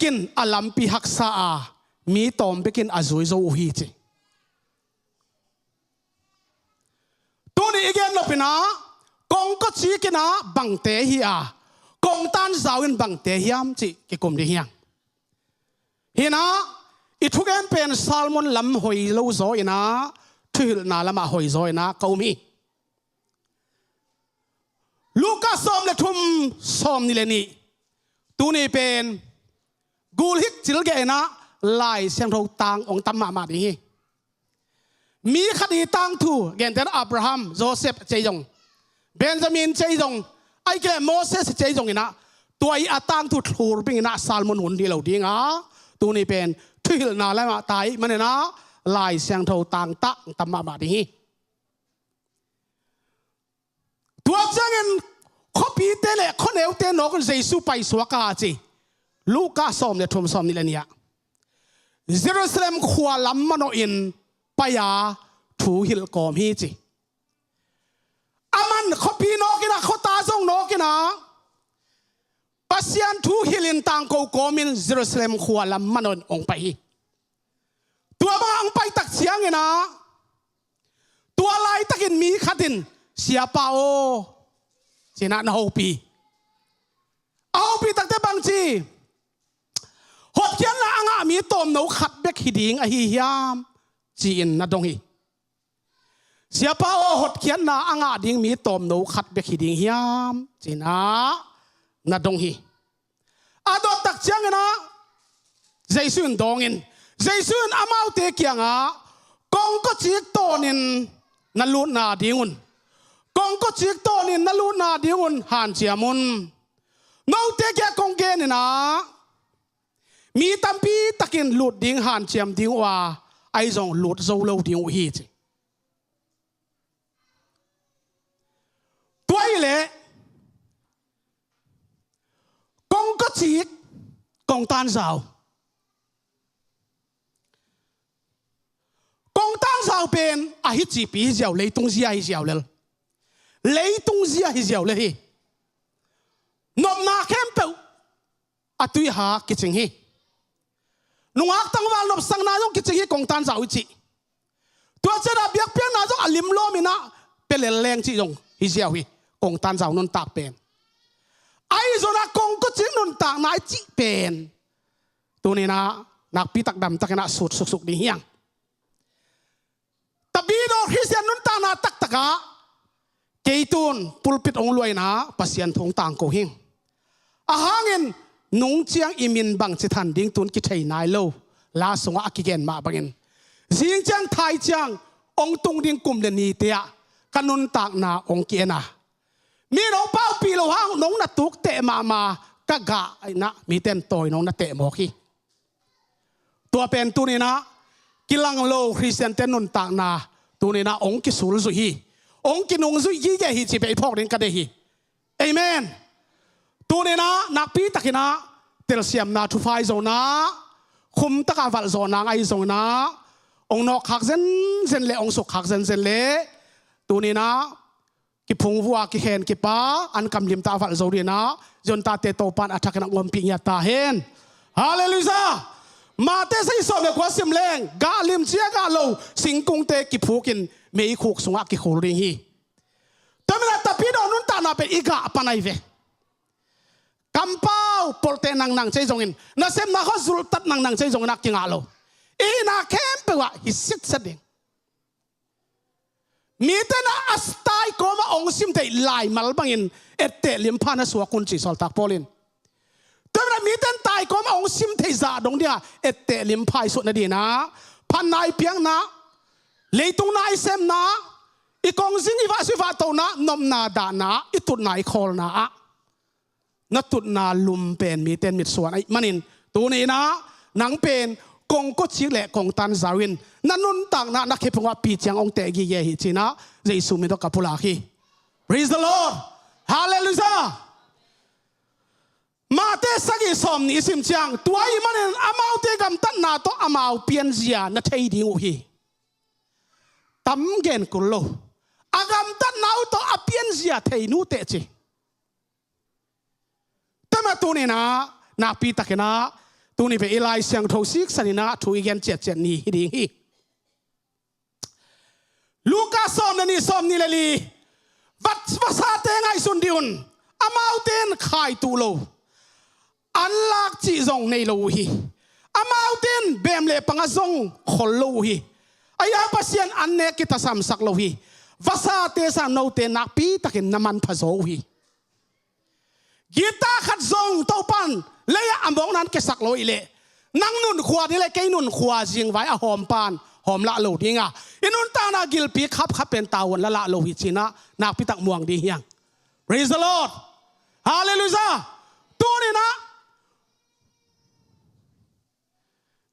in a lampi haksa a, mi tawm bekin a zui zo uh hi ci. Tuni i gen nop in ah, kongkocik in ah bangte hi a, kongtanzau in bangte hiam cih kikum ding hi hang. Hi-in ah, i thugen pen sermon lam hoi lo zaw in ah, thuhilhna lamah hoi zaw in ah ka um hi. Luka sawm le thum, sawm nih le nih. Tuni pen gul hik cil geh in ah Lai Siangtho tang hong tam mahmah ding hi. Mi khat i tangthu, gentehna Abraham, Joseph cih zong, Benjamin cih zong, ahih kei leh Moses cih zong in ah, tua i a tangthu thlur bing in ah sermon hun hi lo ding a, tuni pen thuhilhna lamah tai manin ah Lai Siangtho tang tah tam mahmah ding hi. Tua ciangin khuapite le khuaneute nawkin Jesu paisuak a ci. Luka sawm le thum, sawm nih le nih ah, Jerusalem khua lam manawh in pai a, thu hilh kawm hi ci. Aman khuapi nawkin ah, khuata zong nawkin ah, Pasian thu hilhin tangko kawmin Jerusalem khua lam manawh in hong pai hi. Tua bangah hong pai tak ciangin ah, tua laitakin mi khat in, "Siapa aw," ci-in ah na hopih. A hopih takte bang ci, "Hotkhiatna a ngah mi tawmno khat bek hi ding ahi hiam?" ci-in na dong hi. "Siapa aw, hotkhiatna a ngah ding mi tawmno khat bek hi ding hiam?" ci-in ah na dong hi. A dot tak ciangin ah, Jesu in dawngin, Jesu in amaute kiangah, "Kongkocik tawnin na lutna dingun, kongkocik tawnin na lutna dingun hanciam un. Note kiangah kong genin ah, mi tampi takin lut ding hanciam ding uh a, ahi zong lut zo lo ding uh hi," ci. Tua hi leh, kongkocik, kongtanzau. Kongtanzau pen a hi cipi hi ziau, leitung zia hi ziau lel. Leitung zia hi ziau lel hi. Nopna khempeuh a tuiha kicing hi. Nungak tangval nopsakna zong kicing hi, kongtanzau i cih. Tua ciangin ah biakpiakna zong a limlawm in ah pia lel leng cih zong hi ziau hi, kongtanzau nuntak pen. Ahi zongin ah kongkocik nuntakna i cih pen tuni-in ah nakpi tak damtakin ah sut suksuk ding hi hang. Tapidaw Khristian nuntakna taktak ah, kei tun pulpit hong luah in ah Pasian thu hong tangko hi. A hangin nung ciang i min bangci than ding tun kithei nai lo. La sungah a kigen mah bangin, zing ciang thai ciang hong tung ding kum le nite ah ka nuntakna hong ki-en a, mi in hong paupih loh hang nong na tuk teh mahmah ka gah in ah mite in tawi nong na teh mawk hi. Tua pen tuni-in ah kilang lo Khristiante nuntakna tuni-in ah hong kisulzuih hi, hong kinungzuih gige hi cih pen i phawk ding ka deih hi. Amen. Tuni-in ah nakpi takin ah telsiamna thupha ahi zongin ah, khum takah valhzawhna ahi zongin ah, hong nawkkhak zenzen le hong sukkhak zenzen le, tuni-in ah kiphungvuh a, kikhen kipa, an kam limtak a valh zo dingin ah, Zion tate Topa'n a thakin a hong ompih ngiat ta hen. Halleluiah. Mate sagih sawm le kua sim leng, gah limci a gah lo singkungte kiphukin meikhuk sungah kikhul ding hi. Tua manin ah tapidaw nuntakna pen i gah pan ahi ve. Kampau polteh nangnang cei zongin, nasemna khua zulhtat nangnang cei zongin ah kingah lo. I hihna khempeuh ah hi sitset ding. Mite in a tai kawmah hong sim theih laimal bangin etteh limpha na suak un ci sawltak Paul in. Tua manin ah mite in tai kawmah hong sim theih zah dong dingah etteh limpha i suah nadingin ah, phatna i piakna, leitung na i semna, i kongzing i vahsuih vahtona, nopna dahna, i tutna i khawlna ah na tutna lum pen mite in mitsuan ahih manin, tuni-in ah nang pen kong kawcik le kong tanzau in na nuntakna na khe phungah pi ciang hong teh gige hi, ci-in ah Jesu min tawh ka pulak hi. Praise the Lord. Hallelujah. Mate sagih sawmnih i sim ciang, tua ahih manin amaute gamtatna tawh amau pianzia na thei ding uh hi. Tam gen kul lo. A gamtatna uh tawh a pianzia thei nu teh ci. Tua mah tuni-in ah nakpi takin ah tuni ve i Lai Siangtho siksan in ah thu i gen ciatciat ni hi ding hi. Luka sawm le nih, sawmnih le li. Vat, vasate ngaihsun dih un. Amaute in khai tuh lo, an lak cih zong nei lo uh hi. Amaute in beem le panga zong khol lo uh hi. Ahi hang Pasian an nek kitasamsak lo hi. Vasate sang note nakpi takin na manpha zaw uh hi. Gitta khat zong Topa'n lei-ah a mawkna-in kesak lo ahih leh, nang nunkhua ding le kei nunkhua zingvai a hawm pan hawm lah lo ding a, i nuntakna gilpi khapkhap pen tavuan la lah lo hi, ci-in ah nakpi tak muang ding hi hang. Praise the Lord. Hallelujah. Tuni-in ah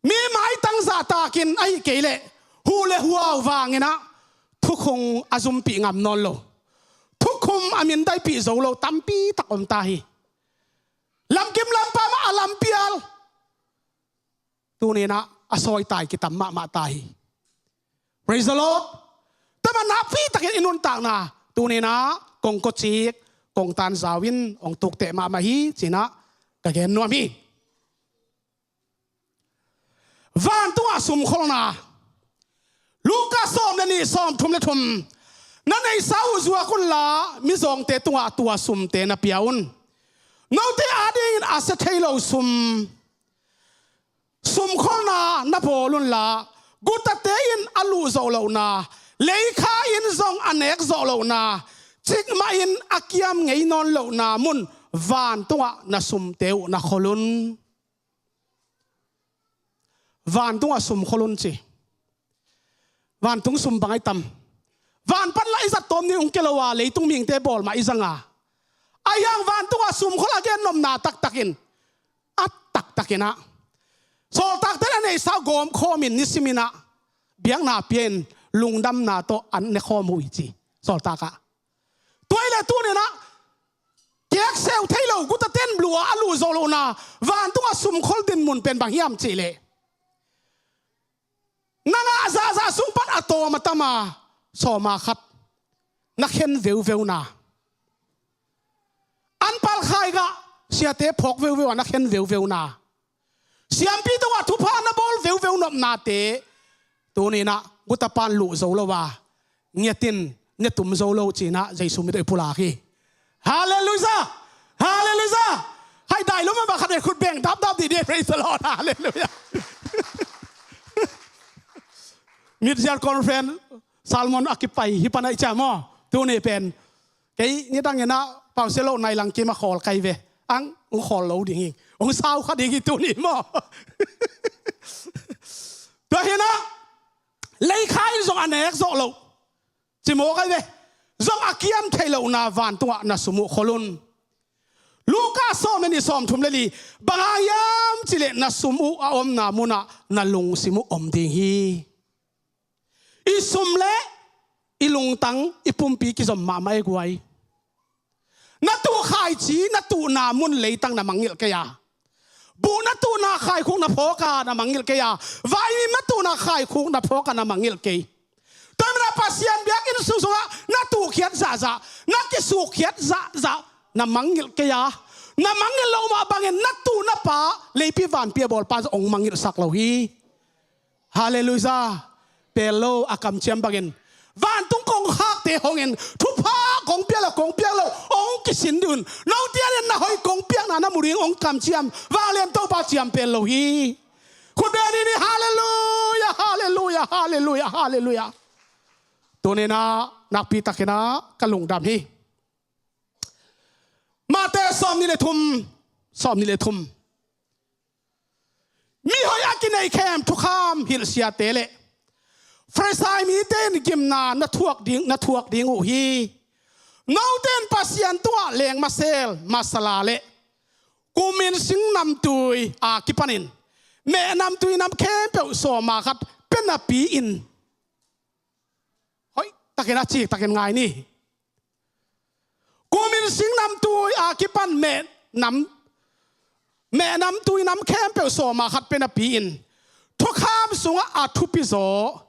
mi maitang zahtakin ahih kei leh huh le huau vangin ah thukhun a zumpih ngam nawn lo, thukhun a mindaipih zo lo tampi tak om ta hi. Lamkim lampa mah a lampial tuni-in ah a sawitai kitam mahmah ta hi. Praise the Lord. Tua mah nakpi takin i nuntakna tuni-in ah kong kawcik, kong tanzau in hong tukteh mahmah hi, ci-in ah ka gen nuam hi. Vantungah sumkholna. Luka sawm le nih, sawmthum le thum. Na neihsa uh zuak unla, mizawngte tungah tua sumte na pia un. Note adingin a sia thei lo sum, sumkholna na bawl unla, gutate in a luh zawh lohna, leikha in zong a nek zawh lohna, cikmah in a kiam ngei nawn lohna mun vantungah na sumte uh na khol un. Vantungah sumkhol un ci. Vantung sum bang ai tam? Van pan lah i zat tawm ni ung ke lo a, leitung mihingte bawl mah i zang a. Ahi hang vantungah sumkhol a gen nopna taktakin, a taktakin ah, sawltakte in a neihsa uh gawm khawmin nisimin ah biakna pia-in lungdamna tawh an ne khawm uh hi ci. Sawltak ah. Tua ahih leh tuni-in ah kekseu thei lo, gutate in luh a, a luh zawh lohna vantungah sumkhol dinmun pen bang hiam cih leh, na ngah zahzah sung pan a tawm a tam a, sawm a khat na khen veuveuna, an palkhai gah siate phawk veuveu a na khen veuveuna, siampi tungah thupha na bawl veuveu nopnate tuni-in ah gutapa'n luh zo lo a, ngiat in ne tum zo lo, ci-in ah Jesu min tawh i pulak hi. Halleluiah! Halleluiah! Hai dai lo mah bang khat in khut beng dapdap dih dih. Praise the Lord. Halleluiah. Mid-year conference, sermon a kipai hi pan ahih ciang maw, tuni pen kei nidang in ah pause lo nai lang kim a khawl kai ve. Ang, hong khawl lo ding hi. Hong sau kha ding hi tuni maw. Tua hi-in ah leikha in zong a nek zawh loh, ci mawk ai ve. Zong a kiam thei lohna vantungah na sum uh khol un. Luka sawm le nih, sawmthum le li. Bang hang hiam cih leh na sum uh a omna munah na lungsim uh om ding hi. I sum le i lungtang, i pumpi kizom mahmah e guai. Na tuh khaici, na tuhna mun leitang na mangngilh kei a, buh na tuhna khaikhuk na phawk a na mangngilh kei a, vaimim na tuhna khaikhuk na phawk a na mangngilh kei. Tua ahih manin ah Pasian biakinn sung sungah na tuhkhiat zahzah, na kisukkhiat zahzah na mangngilh kei a, na mangngilh loh mah bangin na tuhna pa, leipi vanpi a bawlpa zong hong mangngilhsak lo hi. Halleluiah. Pel lo, a kamciam bangin vantung kongkhakte hong in, thupha kong piak lo, kong piak lo hong kisin dih un. Note adingin na hoih kong piakna na mu ding hong kamciam, vanglian Topa ciam pel lo hi. Khut beng ni ni. Halleluiah, halleluiah, halleluiah, halleluiah. Tuni-in ah nakpi takin ah ka lungdam hi. Mate sawmnih le thum, sawmnih le thum. Mi hoih a kineih khem thukham hilh siate le Farisai mite in gimna na thuak ding, na thuak ding uh hi. Note in Pasian tungah lengmasel, masala le kumin sing namtui a kipanin mehnam tuinam khempeuh sawma khat pia napi-in hoih takin a cik takin ngai ni. Kumin singnam tui a kipan mehnam, mehnam tuinam khempeuh sawma khat pia napi-in thukham sungah a thupi zaw,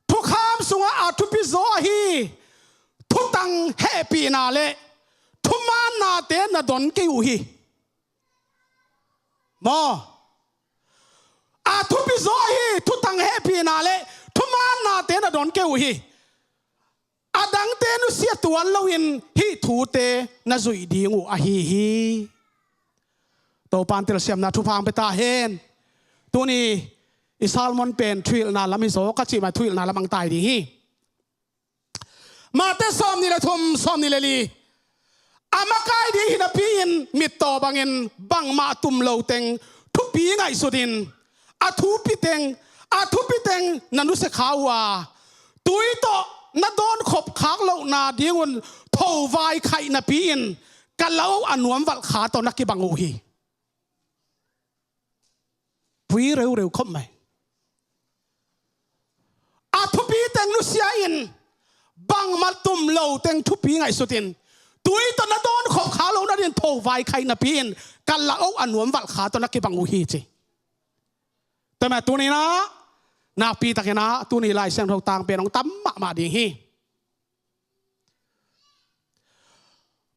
thukham sungah a thupi zaw ahi thutang hehpihna le thumaannate na don kei uh hi. Maw? A thupi zaw ahi thutang hehpihna le thumaannate na don kei uh hi. A dangte nusia tuan loin hih thute na zuih ding uh ahi hi. Topan telsiamna thupha hong pia ta hen. Tuni i sermon pen thuhilhna lam hi zaw ka cih mah, thuhilhna lam hong tai ding hi. Matthai sawmnih le thum, sawmnih le li. A makai ding hi napi-in mittaw bangin bangmah tum lo teng thupi ngaihsutin, a thupi teng, a thupi teng na nusia kha uh a, tui tawh na dawn khop khak lohna dingun thovai khaih napi-in ka lo a nuam valhkha tawh na kibang uh hi. Pui reureu khop mai. A thupi teng nusia in, bangmah tum lo teng thupi ngaihsutin, tui tawh na dawn khop kha lohna dingin thovai khaih napi-in ka lo a nuam valhkha tawh na kibang uh hi ci. Tua mah tuni-in ah, nakpi takin ah tuni Lai Siangtho tang pen hong tam mahmah ding hi.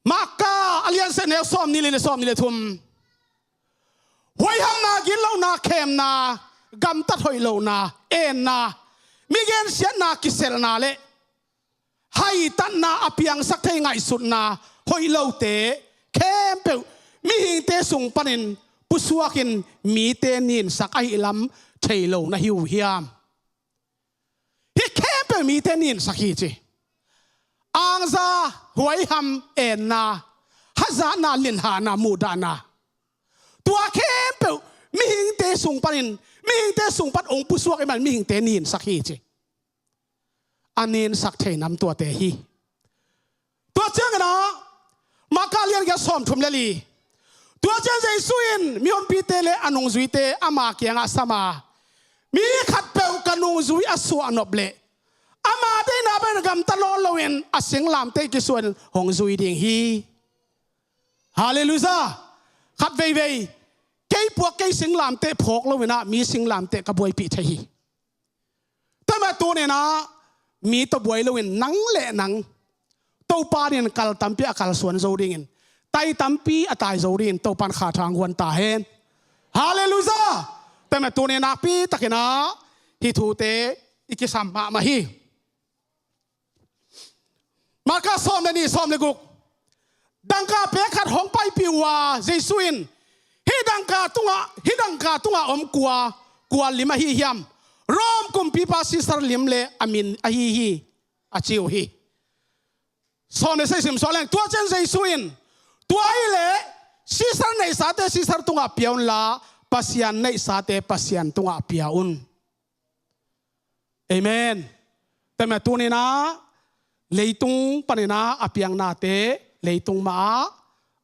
Marka a lian sagih, neu sawmnih le li le sawmnih le thum. Huaihamna, gitlohna, khemna, gamtat hoih lohna, enna, mi gensiatna, kiselhna le haitatna a piangsak thei ngaihsutna hoih lote khempeuh mihingte sung panin pusuakin mite ninsak ahih lam thei lo na hi uh hiam? Hih khempeuh mite ninsak hi ci. Angza, huaiham, enna, hazatna, linhahna, muhdahna, tua khempeuh mihingte sung panin, mihingte sung pan hong pusuak ahih man mihingte ninsak hi ci. A ninsak thei nam tuate hi. Tua ciangin ah, Marka lian giat, sawmthum le li. Tua ciang Jesu in mihonpite le a nungzuite ama kiangah sam a, mi khatpeuh ka nungzui a suahnop leh ama deihna bangin gamta nawn loin a singlamteh kisuanin hong zui ding hi. Halleluiah. Khat veivei, kei puak kei singlamteh phawk loin ah mi singlamteh ka buaipih thei hi. Tua mah tuni-in ah mi tawh buai loin nang le nang Topa in kal tampi a kalsuan zo dingin, tai tampi a tai zo dingin Topa in kha thang guan ta hen. Halleluiah. Tua mah tuni-in nakpi takin ah hih thute i kisam mahmah hi. Marka sawm le nih, sawm le guk. Dangka pek khat hong paipih uh a, Jesu in, hih dangka tungah, hih dangka tungah om kua, kua lim ahi hiam? Rom kumpipa Caesar lim le a min ahi hi, a ci uh hi. Sawm le sagih sim suak leng. Tua ciang Jesu in, tua hileh Caesar neihsate Caesar tungah pia unla, Pasian neihsate Pasian tungah pia un. Amen. Tua mah tuni-in ah leitung panin ah a piaknate leitung mah ah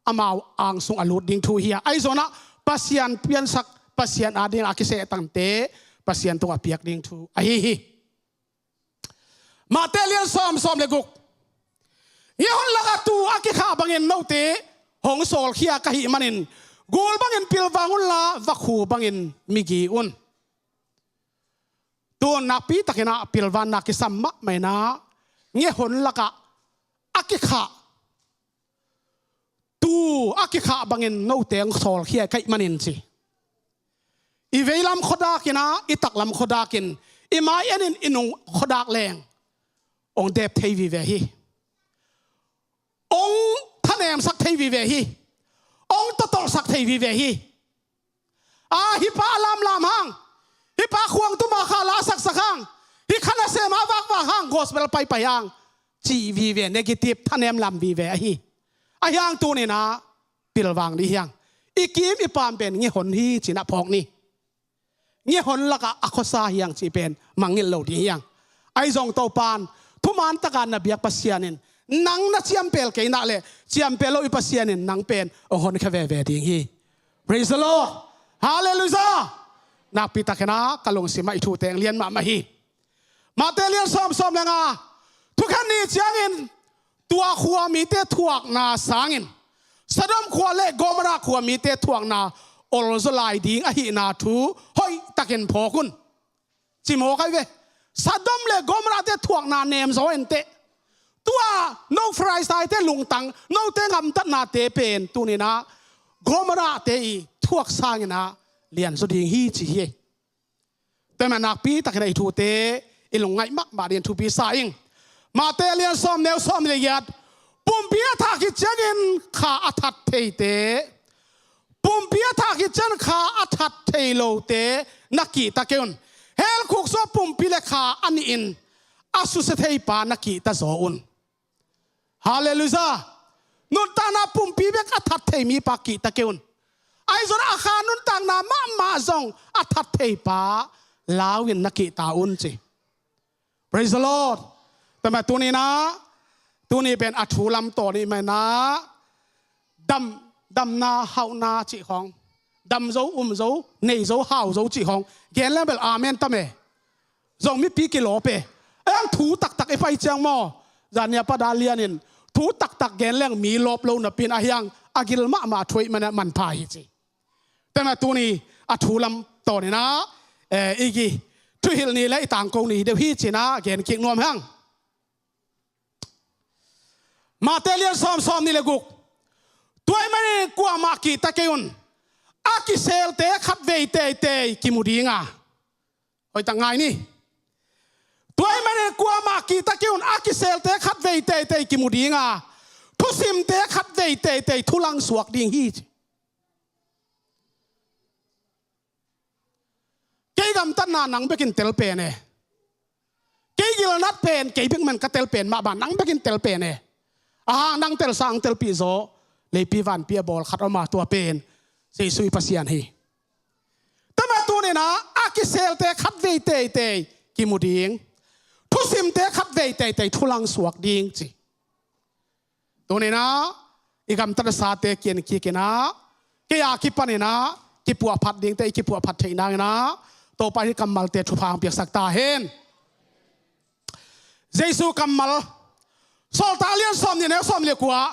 amau ang sung a lut ding thu hi a, ahi zongin ah Pasian piansak, Pasian adingin a kiseh tangte Pasian tungah piak ding thu ahi hi. Matthai lian sawm, sawm le guk. Ngiahon lakah tuu a kikhah bangin note hong sawlkhia ka hih manin, gul bangin pilvang unla vakhu bangin migi un. Tun nakpi takin ah pilvanna kisam mahmah in ah, ngiahon lakah a kikhah tuu a kikhah bangin note hong sawlkhia ka hih manin ci. I veilam khuadakin ah, i taklam khuadakin, i mai enin i nung khuadak leng hong dep thei vive hi. Hong thanemsak thei vive hi. Hong totolhsak thei vive hi. A, hih pa a lamlam hang, hih pa khuang tuma kha la saksak hang, hih kha nasem a vakvak hang, gospel paipai hang, cih vive, negative, thanem lam vive ahi. Ahi hang tuni-in ah pilvang dih hiang. I kim i pam pen ngiahon hi ci-in ah phawk ni. Ngiahon lakah a khuasa hiang cih pen mangngilh lo dih hiang. Ahi zong Topan thuman takin na biak Pasian in nang na ciampel kei nak leh, ciampel lo i Pasian in nang pen hong honkhia veve ding hi. Praise the Lord. Halleluiah. nakpi takin ah ka lungsim ah i thute lian mahmah hi. Mate lian sawm, sawm le nga. Thukhen ni ciangin tua khua mite thuakna sangin Sodom khua le Gomorrah khua mite thuakna olzaw lai ding ahihna thu hoih takin phawk un. Ci mawk ahi ve. Sodom le Gomorrah te thuakna nemzaw inteh. Tua no Farisai te lungtang, note gamtatnate pen tuni-in ah Gomorrah te i thuak sangin ah lianzaw ding hi ci hi. Tua ahih manin nakpi takin ah i thute i lungngaih mahmah dingin thupi sa ing. Mate lian sawm, neu sawm le giat. Pumpi a thah khit ciangin kha a that theite, pumpi a thah khit ciangin kha a that thei lote na kihta kei un. Hell khuk sung pumpi le kha a nihin a susia theipa na kihta zaw un. Halleluiah. Nuntakna pumpi bek a that thei mipa kihta kei un. Ahi zongin a kha nuntakna mahmah zong a that theipa lau-in na kihta un ci. Praise the Lord. Tua ahih manin tuni-in ah, tuni pen a thu lam tawh ni mai-in ah, dam, damna, hauhna cih khawng, dam zo, um zo, nei zo, hau zo cih khawng gen leng bel amen tam e. Zong mipi kilawp e. Ei ang thu taktak i pai ciang maw, zan ni a pat a lianin thu taktak gen leng mi lawp lo napi-in, ahi hang a gil mahmah thu ahih manin ah manpha hi ci. Tua ahih manin tuni a thu lam tawnin ah, eh, i kithuhilh ni le i tangko ni deuh hi ci-in ah gen kik nuam hang. Mate lian sawm, sawmnih le guk. Tua ahih manin kuamah kihta kei un. A kiselte khatvei teitei kimu ding a. Hoihtak ngai ni. Tua ahih manin kuamah kihta kei un. A kiselte khatvei teitei kimu ding a, thusimte khatvei teitei thulangsuak ding hi ci. Kei gamtatna nang bekin tel pen e. Kei gilnat pen kei bek man ka tel pen mah bang, nang bekin tel pen e. Ahang nang tel sang telpih zaw leipi vanpi a bawl khat om a, tua pen Jesu i Pasian hi. Tua ahih manin tuni-in ah a kiselte khatvei teitei kimu ding, thusimte khatvei teitei thulangsuak ding ci. Tuni-in ah i gamtat a sate kian kik in ah, kei a kipanin ah kipuahphat dingte i kipuahphat theih nangin ah Topa in hih kammalte thupha hong piaksak ta hen. Jesu kammal, Sawltak a lian sawmnih, neu sawmnih le kua.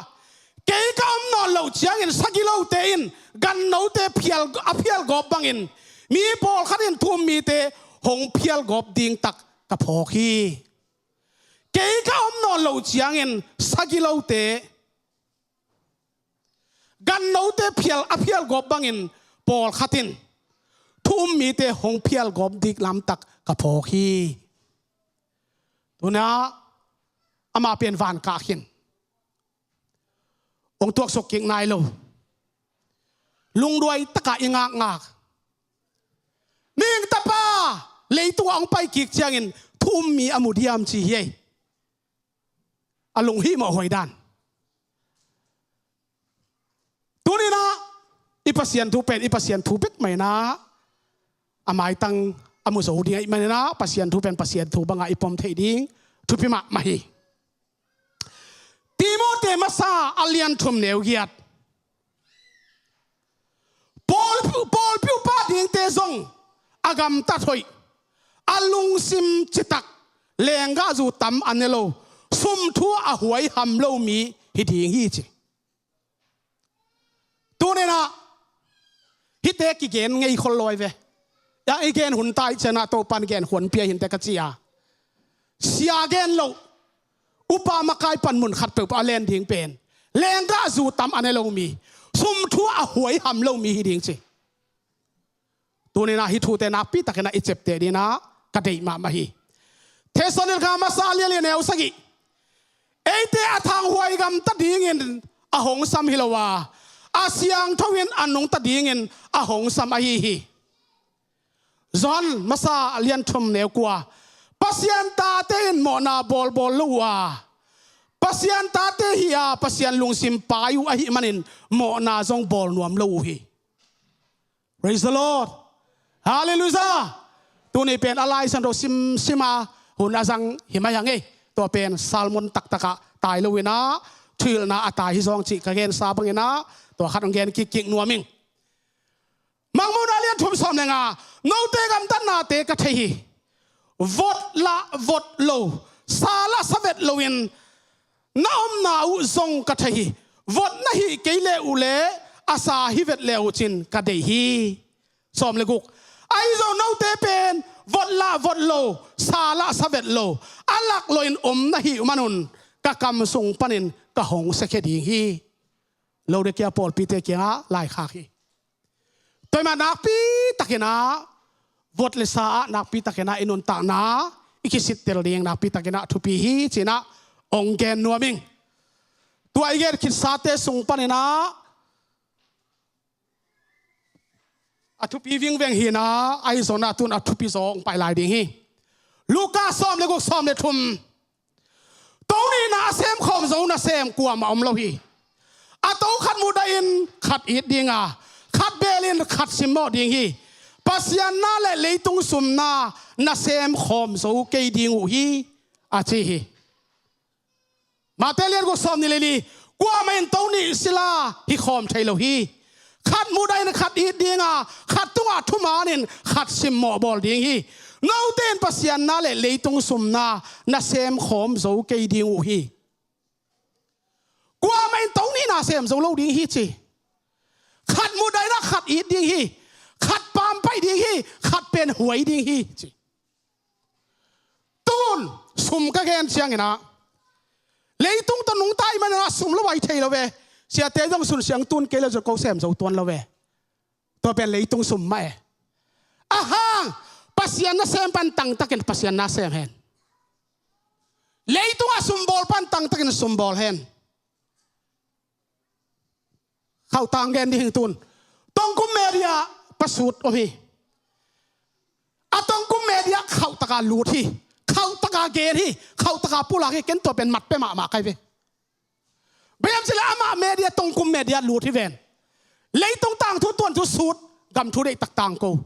Kei ka om nawn loh ciangin sagilote in gannote phial, a phialgawp bangin mi pawlkhat in thu um mite hong phialgawp ding tak ka phawk hi. Kei ka om nawn loh ciangin sagilote, gannote phial, a phialgawp bangin pawlkhat in thu um mite hong phialgawp ding lamtak ka phawk hi. Tuni-in ah ama pen van kah khin. Hong tuaksuk kik nai lo. Lungduai takin i ngakngak. Mihing Tapa leitungah hong pai kik ciangin thu um mi a mu diam ci hi ei. A lunghimawh huai dan. Tuni-in ah i Pasian thu pen i Pasian thu bek mah in ah, a maitang a mu zo ding ahih manin ah Pasian thu pen Pasian thu bangah i pom theih ding thupi mahmah hi. Timote masa a lian thum, neu giat. Pawl, pawlpi upa dingte zong a gamtat hoih, a lungsim citak, lenggahzu tam a ne lo, sum thu a huaiham lo mi hi ding hi ci. Tuni-in ah hihte kigen ngei khol lo hi ve. Yang i gen hun tai ciangin ah Topa'n gen hun pia hi inteh ka ci a. Sia gen loh, upa makai pan mun khat peuhpeuh a len ding pen lenggahzu tam a ne lo mi, sum thu a huaiham lo mi hi ding ci. Tuni-in ah hih thute nakpi takin ah i ciapteh dingin ah ka deih mahmah hi. Thessalonika masa a lian li, neu sagih. Eite a thanghuai gamta dingin a hong sam hi lo a, a siangtho in a nungta dingin a hong sam ahi hi. Johan masa a lian thum, neu kua. Pasian tate in mawhna bawlbawl lo uh a, Pasian tate hi a, Pasian lungsim pai uh ahih manin mawhna zong bawl nuam lo uh hi. Praise the Lord. Hallelujah. Tuni pen a Lai Siangtho simsim a hun a zang hi mai hang ei. Tua pen sermon taktak ah tai lo-in ah, thuhilhna a tai hi zong cih ka gensa bangin ah, tua khat hong gen kikkik nuam ing. Mangmuhna a lian thum, sawm le nga. Note gamtatnate ka thei hi. Vot lah vot lo, sa lah sa vet loin na omna uh zong ka thei hi. Vot na hih kei le uh le a sa hi vet le uh cin ka deih hi. Sawm le guk. Ahi zong note pen vot lah vot lo, sa lah sa vet lo, a lak loin om na hih manun ka kam sung panin ka hong siakhia ding hi. Laodikea pawlpite kiangah laikhak hi. Tua ahih manin nakpi takin ah vot le sa ah nakpi takin ah i nuntakna i kisittel ding nakpi takin ah thupi hi ci-in ah hong gen nuam ing. Tua i gen khitsate sung panin ah a thupi vingveng hi-in ah, ahi zongin ah tu-in a thupi zaw hong pai lai ding hi. Luka sawm le guk, sawm le thum. To nihna a semkhawm zo nasem kuamah om lo hi. A to khat mudahin khat it ding a, khat belin khat simmawh ding hi. Pasian na le leitung sumna na semkhawm zo kei ding uh hi, a ci hi. Mate lian guk, sawm nih le li. Kuamah in to nih sila hi khawm thei lo hi. Khat mudahin khat it ding a, khat tungah thumanin khat simmawh bawl ding hi. Note in Pasian na le leitung sumna na semkhawm zo kei ding uh hi. Kuamah in to nihna sem zo lo ding hi ci. Khat mudahin ah khat it ding hi. Khat paampaih ding hi. Khat pen huai ding hi ci. Tun sum ka gen ciangin ah, leitung tawh nungta ahih manin ah sum lo a hi thei lo ve. Siate zong sun siang tun kei lo zong ko sem zo tuan lo ve. Tua pen leitung sum mah e. Ahang, Pasian nasem pan tangtakin Pasian na sem hen. Leitung a sumbawl pan tangtakin sumbawl hen. Khauhtang gen ding hi tun. Tongkum media pasut om hi. A tongkum media khauhtaka lut hi. Khauhtaka gen hi. Khauhtaka pulak hi. Ken tua pen mat pia mahmah ka hi ve. Bang hiam cih leh amah media, tongkum media lut hi ven. Leitung tangthu tuanthu sut, gam thu deihtak tangko.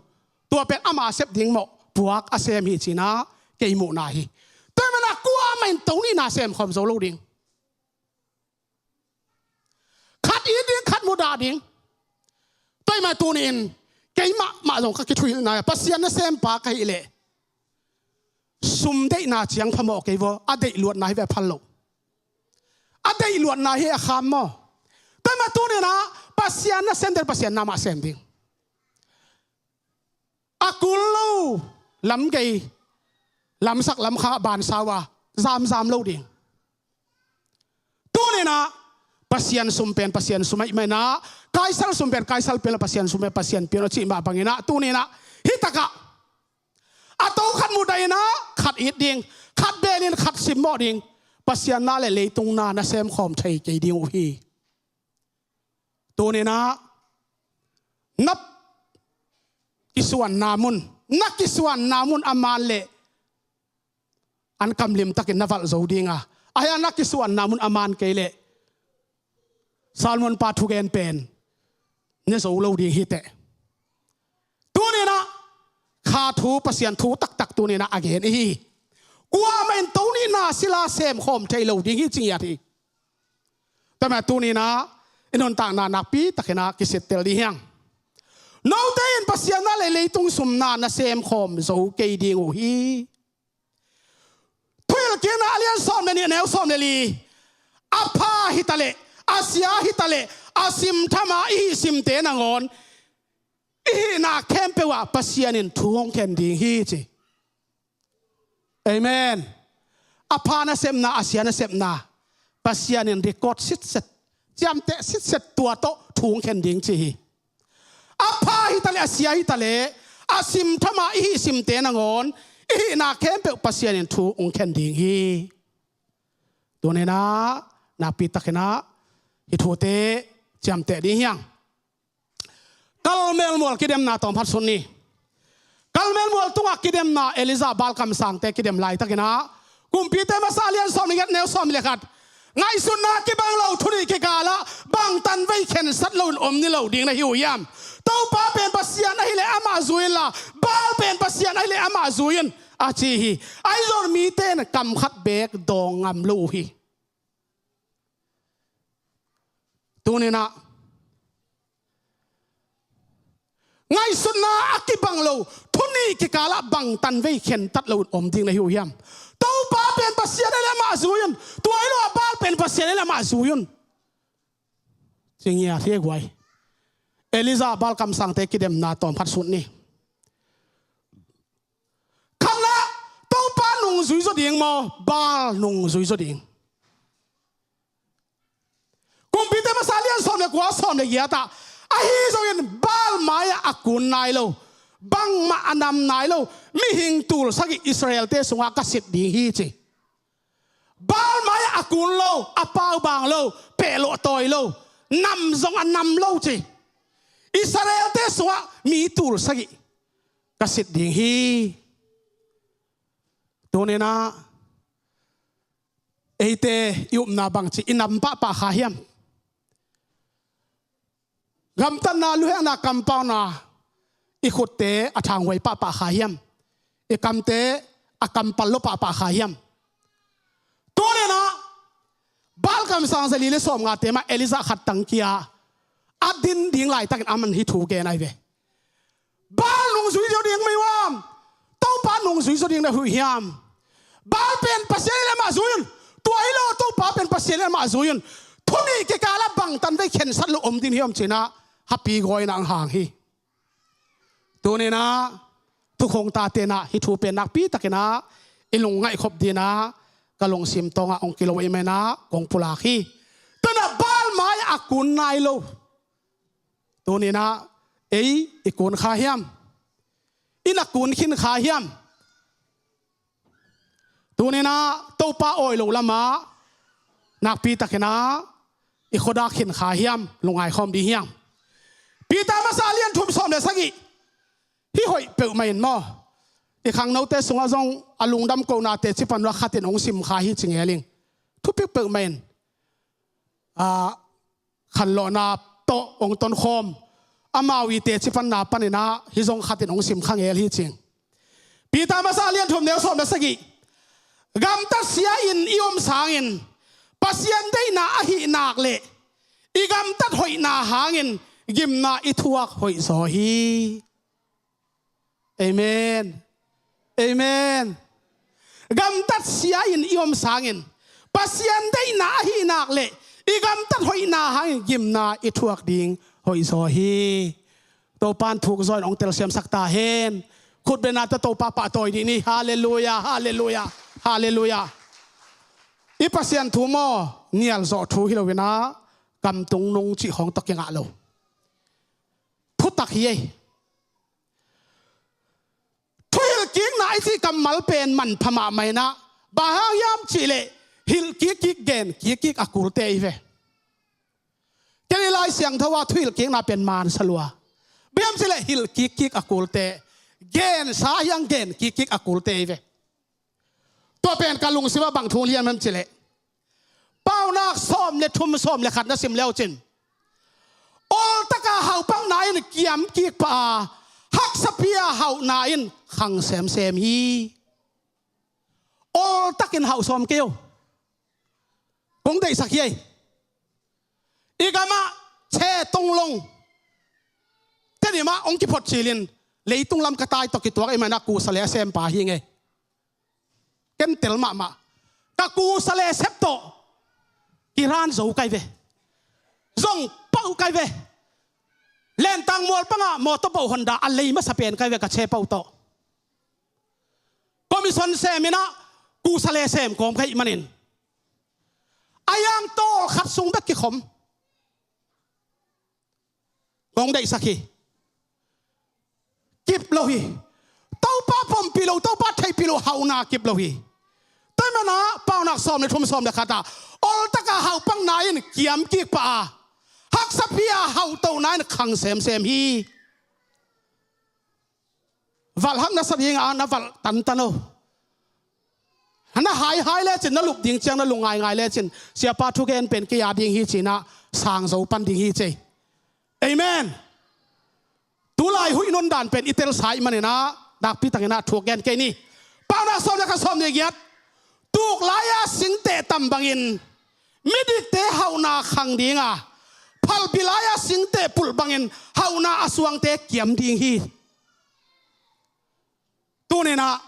Tua pen ama sep ding mawh puak a sem hi ci-in ah kei muhna hi. Tua ahih manin ah kuamah in to nihna semkhawm zo lo ding. Khat it ding, khat mudah ding. Tua ahih manin tuni-in keimah mah zong ka kithuhilhna hi. Pasian nasempa ka hih leh sum deihna ciang phamawh kei vaw, a deih luatna hi ve a phal loh. A deih luatna hi a kham maw. Tua ahih manin tuni-in ah Pasian nasemte Pasian na mah sem ding. A kul lo lamgei, lamsak lamkhang ah bansau a zamzam lo ding. Tuni-in ah Pasian sum pen Pasian sum ahih manin ah, Kaisar sum pen Kaisar pia-in ah, Pasian sum pen Pasian pia-in ah cih mah bangin ah tuni-in ah hih takah a to khat mudahin ah khat it ding, khat belin khat simmawh ding. Pasian na le leitung na na semkhawm thei kei ding uh hi. Tuni-in ah na kisuanna mun, na kisuanna mun a man leh an kamlim takin na valh zo ding a, ahi a na kisuanna mun a man kei leh Solomon pa thugen pen ne zo lo ding hi teh. Tuni-in ah kha thu, Pasian thu taktak tuni-in ah a gen i hi. Kuamah in to nihna sila semkhawm thei lo ding hi ci ngiat hi. Tua ahih manin tuni-in ah i nuntakna nakpi takin ah kisittel ding hi hang. Note in Pasian na le leitung sumna na semkhawm zo kei ding uh hi. Thuhilhkikna a lian sawm le nih, a neu sawm le li. A pha hi taleh, a sia hi taleh, a simtham a i hih simte nangawn i hihna khempeuh ah Pasian in thu hong khen ding hi ci. Amen. A pha nasepna, a sia nasepna Pasian in record sitset, ciamteh sitset, tua tawh thu hong khen ding ci hi. A pha hi taleh, a sia hi taleh, a simtham a i hih simte nangawn i hihna khempeuh Pasian in thu hong khen ding hi. Tuni-in ah nakpi takin ah hih thute ciamteh ding hi hang. Karmel mual kidemna tawm phat sut ni. Karmel mual tungah kidemna, Elijah Baal kamsangte kidem laitakin ah, Kumpite Masa a lian sawm le giat, a neu sawm le khat. Ngaihsutna kibang lo thu nih kikal ah bangtan vei khensat loin om ni lo ding na hi uh hiam? Topa pen Pasian ahih leh amah zui inla, Baal pen Pasian ahih leh amah zui in, a ci hi. Ahi zongin mite in kam khat beek dawng ngam lo uh hi. Tuni-in ah ngaihsutna a kibang lo, Nih kikalah bangtan vei khentat lo om ding na hi uh hiam? Topa pen Pasian a le amah zui un. Tua hi lo a Baal pen Pasian a le amah zui un. Ci ngiat hi e guai. Elijah Baal kamsangte kidemna tawmkhat sut ni. Khatna, Topa nungzui zaw ding maw, Baal nungzui zaw ding? Kumpite masa lian sawm le kua, sawm le giat ah, ahi zongin Baal mai-ah a kun nai lo, bangmah a nam nai lo mihing tul sagih Israel-te sungah ka sit ding hi ci. Baal mai-ah a kun lo, a paubang lo, pehlawh tawi lo, nam zong a nam lo ci. Israel-te sungah mi tul sagih ka sit ding hi. Tuninah eite i upna bangci i nam pahpah kha hiam? Gamtatna, luhekna, kampauna, i khutte a thanghuai pahpah kha hiam? I kamte a kampal lo pahpah kha hiam? Tuninah Baal kamsang zali le sawmngate mah Elijah khat tangkia a din ding laitakin aman hih thu gen ahi ve. Baal nungzui zaw ding mai uam? Topa nungzui zaw ding na hi uh hiam? Baal pen Pasian in amah zui un. Tua hi lo, Topa pen Pasian in amah zui un. Thu nih kikalah bangtan vei khensat lo om ding hi om cinah hapi gawina ang hang hi. Tuninah thukhong ta tenah hih thu pen nakpi takinah i lungngaih khop dinah ka lungsim tawngah hong kilo i menah kong pulak hi. Tuninah Baal mai-ah a kun nai lo. Tuninah ei i kun kha hiam? I na kun khin kha hiam? Tuninah Topa awi lo lamah nakpi takinah i khuadak khin kha hiam? Lungngai khawm ding hiam? Peter masa lian thum sawm le sagih. Hih hoih peuhmah in maw, i khangnote sungah zong a lungdam kohnate cipan uh a khatin hong sim kha hi ci ngel ing. Thupi peuhmah in. Ah, khanlawhna tawh hong tonkhawm amau i teci panna paninah hih zong khatin hong sim kha ngel hi cing. Peter masa lian thum neu sawm le sagih. Gamtat sia-in i om sangin Pasian deihna ahih nak le i gamtat hoihna hangin gimna i thuak hoih zaw hi. Amen. Amen. Gamtat sia-in i om sangin Pasian deihna ahih nak le i gamtat hoihna hangin gimna i thuak ding hoih zaw hi. Topa in thuk zaw in hong telsiamsak ta hen. Khutbetna tawh Topa pahtawi dih ni. Halleluia, halleluia, halleluia. I Pasian thu maw, nial zawh thu hi loinah kamtung nung cih khawng tawh kingah lo. Thutak hi ei. Thuhilhkikna i cih kammal pen manpha mahmah inah, bang hang hiam cihleh hilhkikkik, genkikkik a kulte i ve. Ken i Lai Siangtho a thuhilhkikna pen mansa lua. Bang hiam cihleh hilhkikkik a kulte, gensa hiang genkikkik a kulte i ve. Tua pen ka lungsimah bang thu lian hiam cihleh, Paunak sawm le thum, sawm le khat na sim leucin, oltaka haupakna in kiamkik pah a, haksapia hauhna in khang semsem hi. Oltakin hauh sawm kei o. Kong deihsak hi ei. I gamah che tonglong, Tedim ah hong kiphot cilin leitung lam ka tai tawh kituak i manah kusa le a sempa hi ngei. Ken tel mahmah. Ka kusa le sep tawh kiran zo kai ve. Zong pau kai ve. Lentang mual pangah mawtaw bauh Honda a lei masa pen kai ve ka che pau tawh. Commission sem inah kusa le sem kawm ka hih manin a yang tawl khat sung bek kikhom. Kong deihsak hi. Kip lo hi. Topa pompih lo, Topa theihpih lo hauhna kip lo hi. Tua manah Paunak sawm le thum, sawm le khat ah, oltaka haupakna in kiamkik pah a, haksapia hauhtohna in khang semsem hi. Valhhak na sa dingah na valh tantan o. Na haihai lecin, na lup ding ciang na lungngaingai lecin, siapa thugen pen kei a ding hi cinah sang zo pan ding hi cei. Amen. Tulai huih nundan pen i telsa ih maninah nakpi takinah thuk gen kei ni. Paunak sawm le khat, sawm le giat. Tuk lai-a singteh tam bangin midikte hauhna khang dinga, phalbi lai-a singteh pulh bangin hauhna a suangte kiam ding hi. Inah,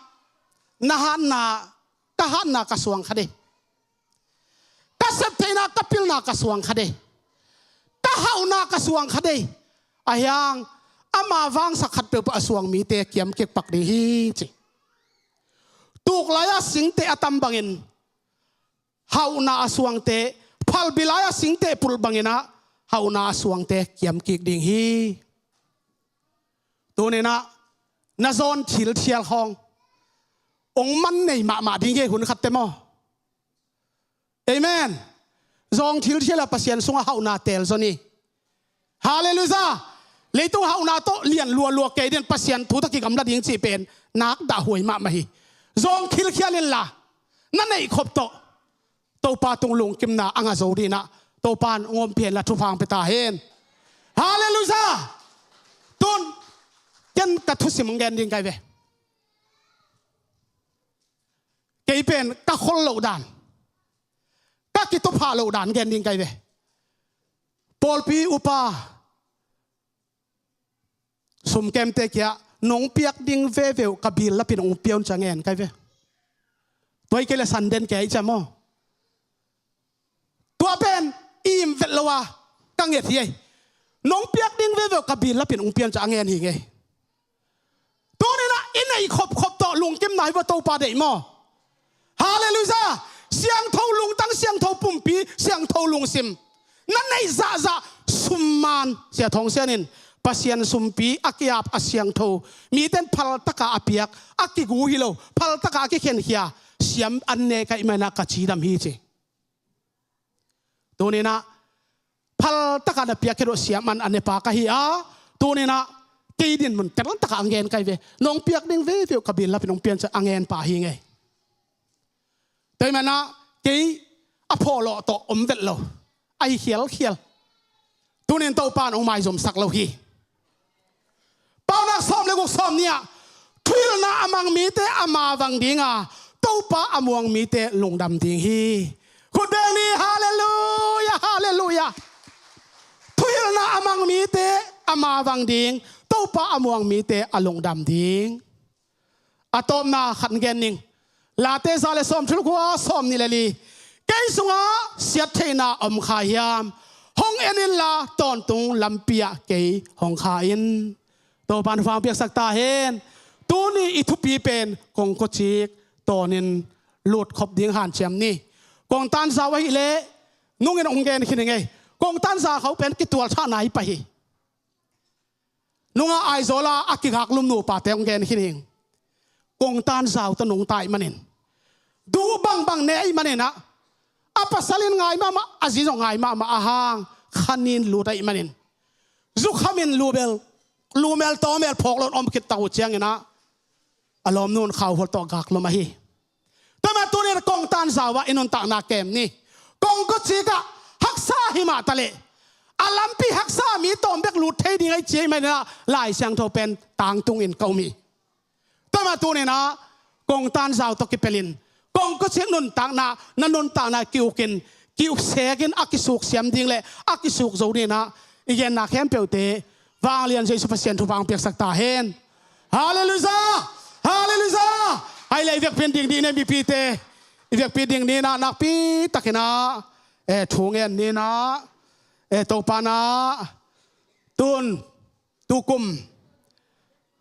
na hatna, ka hatna ka suang kha dei. Ka septheihna, ka pilna ka suang kha dei. Ka hauhna ka suang kha dei. Ahi hang, ama vangsak khat peuhpeuh a suang mite kiam kik pak ding hi ci. Tuk lai-a singte a tam bangin, hauhna a suangte, phalbi lai-a singte pulh bangin ah, hauhna a suangte kiam kik ding hi. Tuninah, na zawn thilthial khawng ong man nei mahmah ding hi hun khatte maw. Amen. Zawng thilthial a Pasian sungah hauhna tel zaw ni. Halleluiah. Leitung hauhna tawh lian lualua kei ding, Pasian thu tawh kigamla ding cih pen nakdah huai mahmah hi. Zawng thilthial inla, na neih khop tawh Topa tung lungkimna a ngah zo dinah Topa in ong ompih henla thupha ong pia ta hen. Halleluiah. Tun, ken ka thusim ong gen ding kai ve. Kei pen ka khol loh dan, ka kituphah loh dan gen ding kai ve. Pawlpi upa sumkemte kiah, nong piak ding veve uh ka bil lapin ong pia un ci a ngen kai ve. Tua hi kei le sanden kei ci a maw. Tua pen im vet lo a ka nget hi ei. Nong piak ding veve uh ka bil lapin ong pia un ci a ngen hi ngei. Tuninah i neih khopkhop tawh lungkimna hi vua Topa deih maw. Halleluiah. Siangtho lungtang, siangtho pumpi, siangtho lungsim. Na neih zahzah sum man, Sia Thawng Sian in, Pasian sumpi a ki-ap a siangtho, mite in phaltaka a piak, a kigu hi lo, phaltaka a kikhenkhia siam an ne ka hih maninah ka cidam hi ci. Tuninah phaltaka na piak khit uh siam an a nepa ka hi a, tuninah kei dinmun teltaka a ngen kai ve. Nong piak ding veve uh ka bil lapin ong pia un ci a ngen pa hi ngei. Tua hi manah kei a phawhlawh tawh om vet lo, a hi khialkhial. Tunin Topa in ong maizumsak lo hi. Paunak sawm le guk, sawm nih ah, thuhilhna a mang mite a mavang ding a, Topa a muang mite lungdam ding hi. Khut beng ni, halleluiah, halleluiah. Thuhilhna a mang mite a mavang ding, Topa a muang mite a lungdam ding. A tawpna khat gen ning. Late za le sawmthum le kua, sawmnih le li. Kei sungah siattheihna om kha hiam? Hong en inla tawntung lampi ah kei hong kha in. Topa in thupha ong piaksak ta hen. Tuni i thupi pen kongkocik tawnin lut khop ding hanciam ni. Kongtan zau ahih leh nungin ong gen khin hi ngei. Kongtan zau khau pen kitualthahna hi pah hi. Nungah Aizawl a a kigaklum nupate ong gen khin hi ing. Kongtan zau tawh nungta ahih manin, duh bangbang ne ahih maninah, a pasal in ngai mahmah, a zi zong ngai mahmah, a hang khanin lut ahih manin, zukhamin lumel, lumel tawmel phawk loin om khit tak uh cianginah, a lawmnu in khauhual tawh gaklum ahi. Tua mah tunin kongtan zau ah i nuntakna kem ni. Kongkocik ah haksa hi mah taleh, a lampi haksa mi tawm bek lut thei ding ahi ci ahih maninah Lai Siangtho pen tangtungin ka um hi. Tua mah tuninah kongtan zau tawh kipelin kongkocik nuntakna, na nuntakna ki-ukin, ki-uk sekin a kisuk siam ding le a kisuk zo dinah i genna khempeuhte Vanglian Jesu Pasian thupha ong piaksak ta hen. Halleluiah! Halleluiah! Ahih leh i vekpi in ding dih ni, mipite. I vekpi ding ni inah nakpitakinah, eh, thu ngen ni inah, eh, Topa inah tun, tukum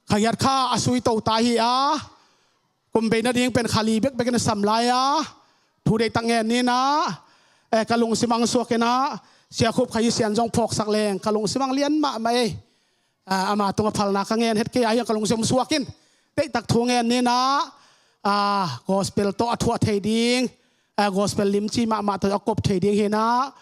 kha giat kha a sui to ta hi a, kum bei nading pen kha li bekbek in a sam lai a, thu deihtak ngen ni inah, eh, ka lungsim ah ong suak inah, Sia Khup Kha Yi Sian zong phawksak leng ka lungsim ah ong lian mahmah ei. Ah, ama tungah phalna ka ngen het kei a, ahi hang ka lungsim ong suak in, deihtak thu ngen ni inah, ah, gospel tawh a thuah thei ding, ah, gospel limci mahmah tawh a kop thei ding hi inah,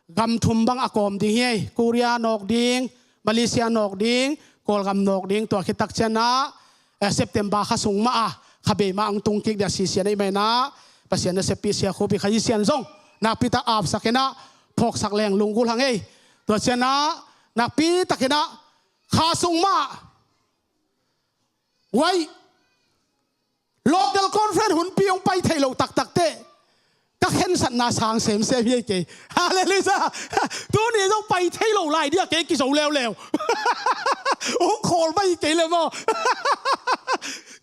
gam thum bang a kawm ding hi ei. Korea nawk ding, Malaysia nawk ding, Kawlgam nawk ding, tua khit tak cianah, eh, September kha sung mah a, kha bei mah ong tung kik ding a sisian ahih maninah, Pasian naseppih Sia Khup Kha Yi Sian zong nakpitak apsak inah, phawksak leng lunggulh hang ei. Tua cianah nakpitakinah kha sung mah, wai, local conference hunpi ong pai thei lo taktak teh, ka khensatna sang semsem hi ei kei. Halleluiah. Tuni zong pai thei lo lai ding a kei kizo leuleu. Ong khawl mai kei le maw.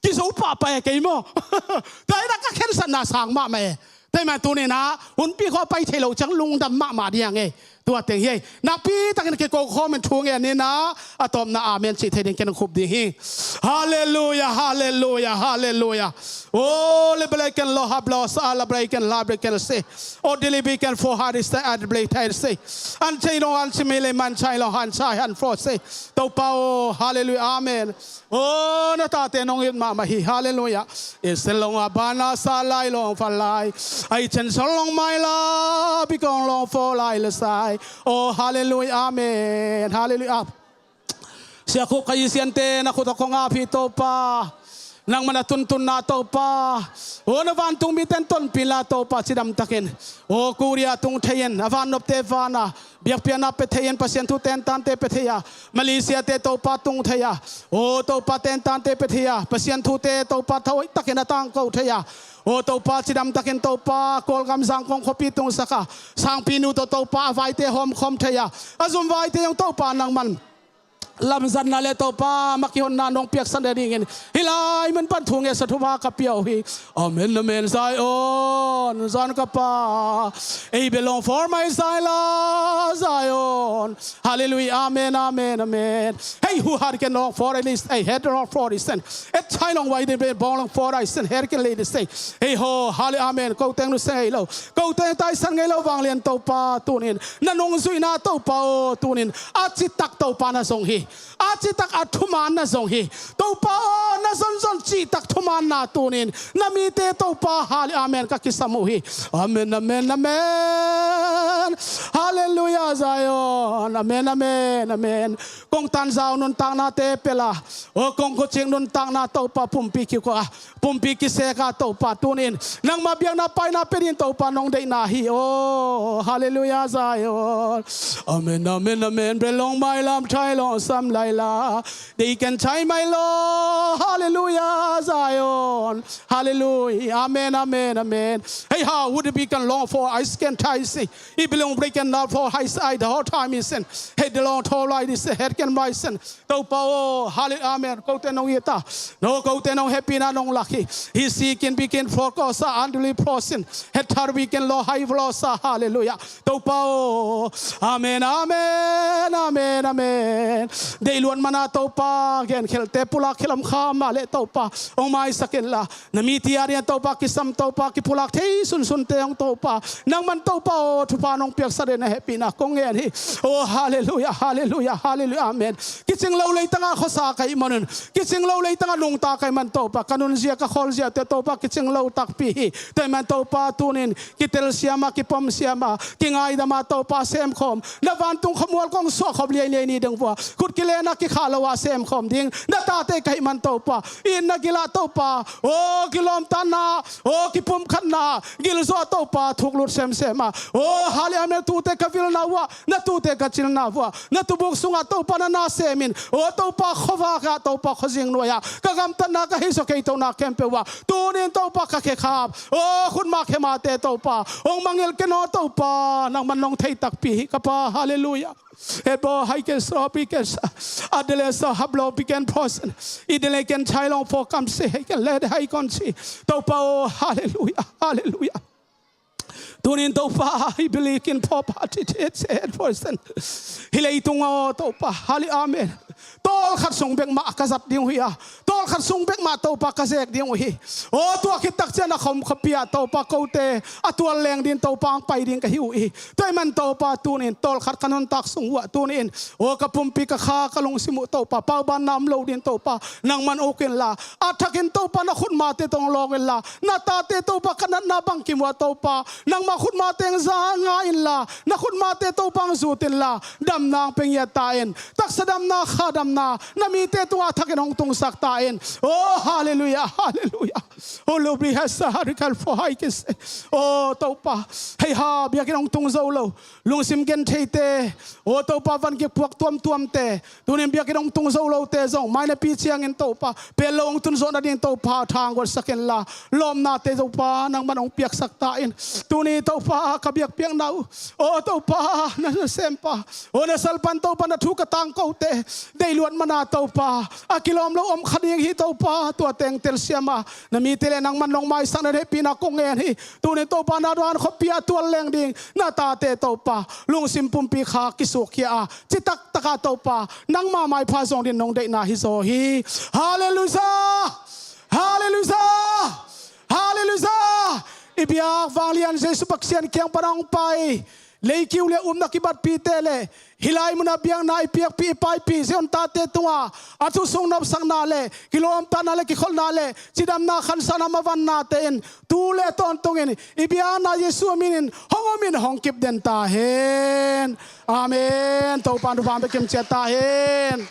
Kizo pahpah e kei maw. Tua hi a ka khensatna sang mahmah e. Tua hi man tuni-in ah hunpi khua pai thei lo ciang lungdam mahmah ding e. Tua teng hi ei. Nakpi takin kiko khawm in thu ngen ni in ah a tawpna amen cih thei ding ken khup ding hi. Halleluia, halleluia, halleluia. O le blei ken lo hap lo sa la blei ken la blei ken se. O dili bi ken fo ha di se a blei thai se. An chei lo an chimi le man chai lo han chai han fo se. Topa o, halleluia, amen. O na tate nong it mahmah hi, halleluia. Israel long a bana sa lai long fa lai. Ai chen sol long mai la bikong long fo lai le sai. O halleluia, amen, halleluia. Siakhup ka i siante na khut a kong ap hi Topa. Nangmah na tuntunna Topa. O na vantung mite in tonpih la Topa cidam takin. O Korea tung thei in a vannopte vana biakpiakna pia thei in Pasian thu tentante pia thei a. Malaysia te Topa tung thei a. O Topa tentante pia thei a. Pasian thute Topa thawi takin a tangko thei a. O Topa cidam takin Topa Kawlgam Zangkong khuapi tungsak a. Sangpi nu tawh Topa a vaite hawmkhawm thei a. A zum vaite zong Topa nangman lamzanna le Topa mah kihonna nong piaksak nadingin hih lai mun pan thu ngetsak thupha ka pia uh hi. Amen, amen. Zion, Zion ka pa. Ei bia long for mai Zion, Zion. Halleluia, amen, amen, amen. Hei hu hat ken long for ei, hei het long for ei sen. Et chai long wai de bia bawng long for ei sen. Her ken lei de sei. Hei ho, halleluia, amen. Ko teng nu seng ei lo. Ko teng taisan ngei lo vanglian Topa tunin. Na nungzuihna Topa o tunin. A citak Topa na zong hi. A citak a thumaanna zong hi. Topa aw, na zonzon cihtak thumaanna tunin na mite Topa, halleluia, amen, ka kisam uh hi. Amen, amen, amen. Halleluia, Zion. Amen, amen, amen. Kong tanzau nuntaknate pela, aw kong khuacik nuntakna Topa pumpi kikua, pumpi kiseka Topa tunin nangma biakna paina pia ding Topa nong deihna hi. Aw, halleluia, Zion. Amen, amen, amen. Bia long mai lam chai long sam lai la. They can chai mai lo. Halleluia, Zion. Halleluia. Amen, amen, amen. Hey, how would it be can long for ice can chai si. It belong break and not for high side the whole time is sin. Hey, the long tall light is head can rise sin. Topa aw, halleluia, amen. Kote nong ita. No, kote nong happy na nong lucky. He seeking begin for kosa anduli prosin. Het har weekend lo hai vlosa, halleluia. Topa aw, amen, amen, amen, amen. Dei luan mana Topa, gen khelte pulak khelam kha ma le Topa. Ong mai sakin la. Na mite a ding Topa kisam Topa, kipulak thei sunsunte hong Topa. Nangman Topa aw, thupha nong piaksak den a hehpihna kong ngen hi. Oh, halleluia, halleluia, halleluia, amen. Kicing lo leitanga khuasa ka hih manun, kicing lo leitanga nungta ka hih man Topa, ka nunzia ka khawlziate Topa kicing lo takpi hi. Tua hih man Topa tunin kitel siama, kipom siama, kingaidama Topa semkhawm. Na vantung khuamual kong suahkhop liailiai ni ding vua, khut kilena kikha lo a semkhawm ding na tate ka hih man Topa. Itna gila Topa, aw kilawmtatna, aw kipumkhatna gilzua Topa thuklut semsem a. Aw halleluia, amen. Tute ka vilna uah, na tute ka cilna uah, na tubuk sungah Topa na na semin, aw Topa khuavak ah Topa khuazing nuai ah ka gamtatna ka heisuak heitohna khempeuh uah tunin Topa ka khekhap, aw khutma khemate Topa hong mangngilh ken aw Topa, nangman nong thei takpi hi ka Pa, halleluia. Hetbaw hai ken saw pi ken sa. Adele saw hap lo pi ken phosen. Idele ken chai long pho kam se hai ken le hai kon si. Topa aw, halleluia, halleluia. Tunin Topa hi bili kin pho pa ti ti se het phosen. Hi leitung aw Topa, halleluia, amen. Tawlkhat sung bek mah ka zat ding uh hi a, tawlkhat sung bek mah Topa ka zek ding uh hi. Aw tua khit takcian a khom khuapi ah Topa kote a tual leng ding Topa ang pai ding ka hi uh hi. Tua hih man Topa tunin tawlkhat ka nuntak sung uah tunin, aw ka pumpi ka kha ka lungsim uh Topa paubanna om lo ding Topa nangman uk inla, a thakin Topa na khutmate tawh lawng inla, na tate Topa ka natna bangkim uah Topa nangma khutmate ang za nga inla, na khutmate Topa ang zut inla, damna ang pia ngiat ta in, taksa damna, kha damna na mite tungah a thakin hong tungsak ta in. Aw halleluia, halleluia. Aw lubri hasa harikal pho hai kise. Aw Topa, hei ha biakinn hong tung zo lo, lungsim gentheite, aw Topa van kiphuak tuamtuamte, tunin biakinn hong tung zo lote zong mai napi ciangin Topa pel lo hong tun zawh nading Topa thangguatsak inla, lawmnate Topa nangman hong piaksak ta in. Tuni Topa ka biakpiakna uh, aw Topa na nasempa, aw na salpan Topa na thu ka tangkote, deihluat mana Topa, a kilawm lo om kha ding hi Topa, tua teng telsiam a, na mite le nangman nong maisak na hehpihna kong ngen hi. Tuni Topa na duan khuapi a tual leng ding na tate Topa, lungsim pumpi kha kisukkhia a, citak taka Topa, nangma maipha zong din nong deihna hi zaw hi. Halleluiah! Halleluiah! Halleluiah! I biak vanglian Jesu Pasian kiang pan a hong pai, leikiu le upna kibatpite le hih lai muna biakna i piakpih i paipih Zion tate tunga a thu sung nopsakna le kilawmtatna le kikholhna le cidamna khansana mavannate in tu le tawntungin i biakna Jesu minin hong umin hong kip den ta hen. Amen. Topa thupha bek kim ciat ta hen.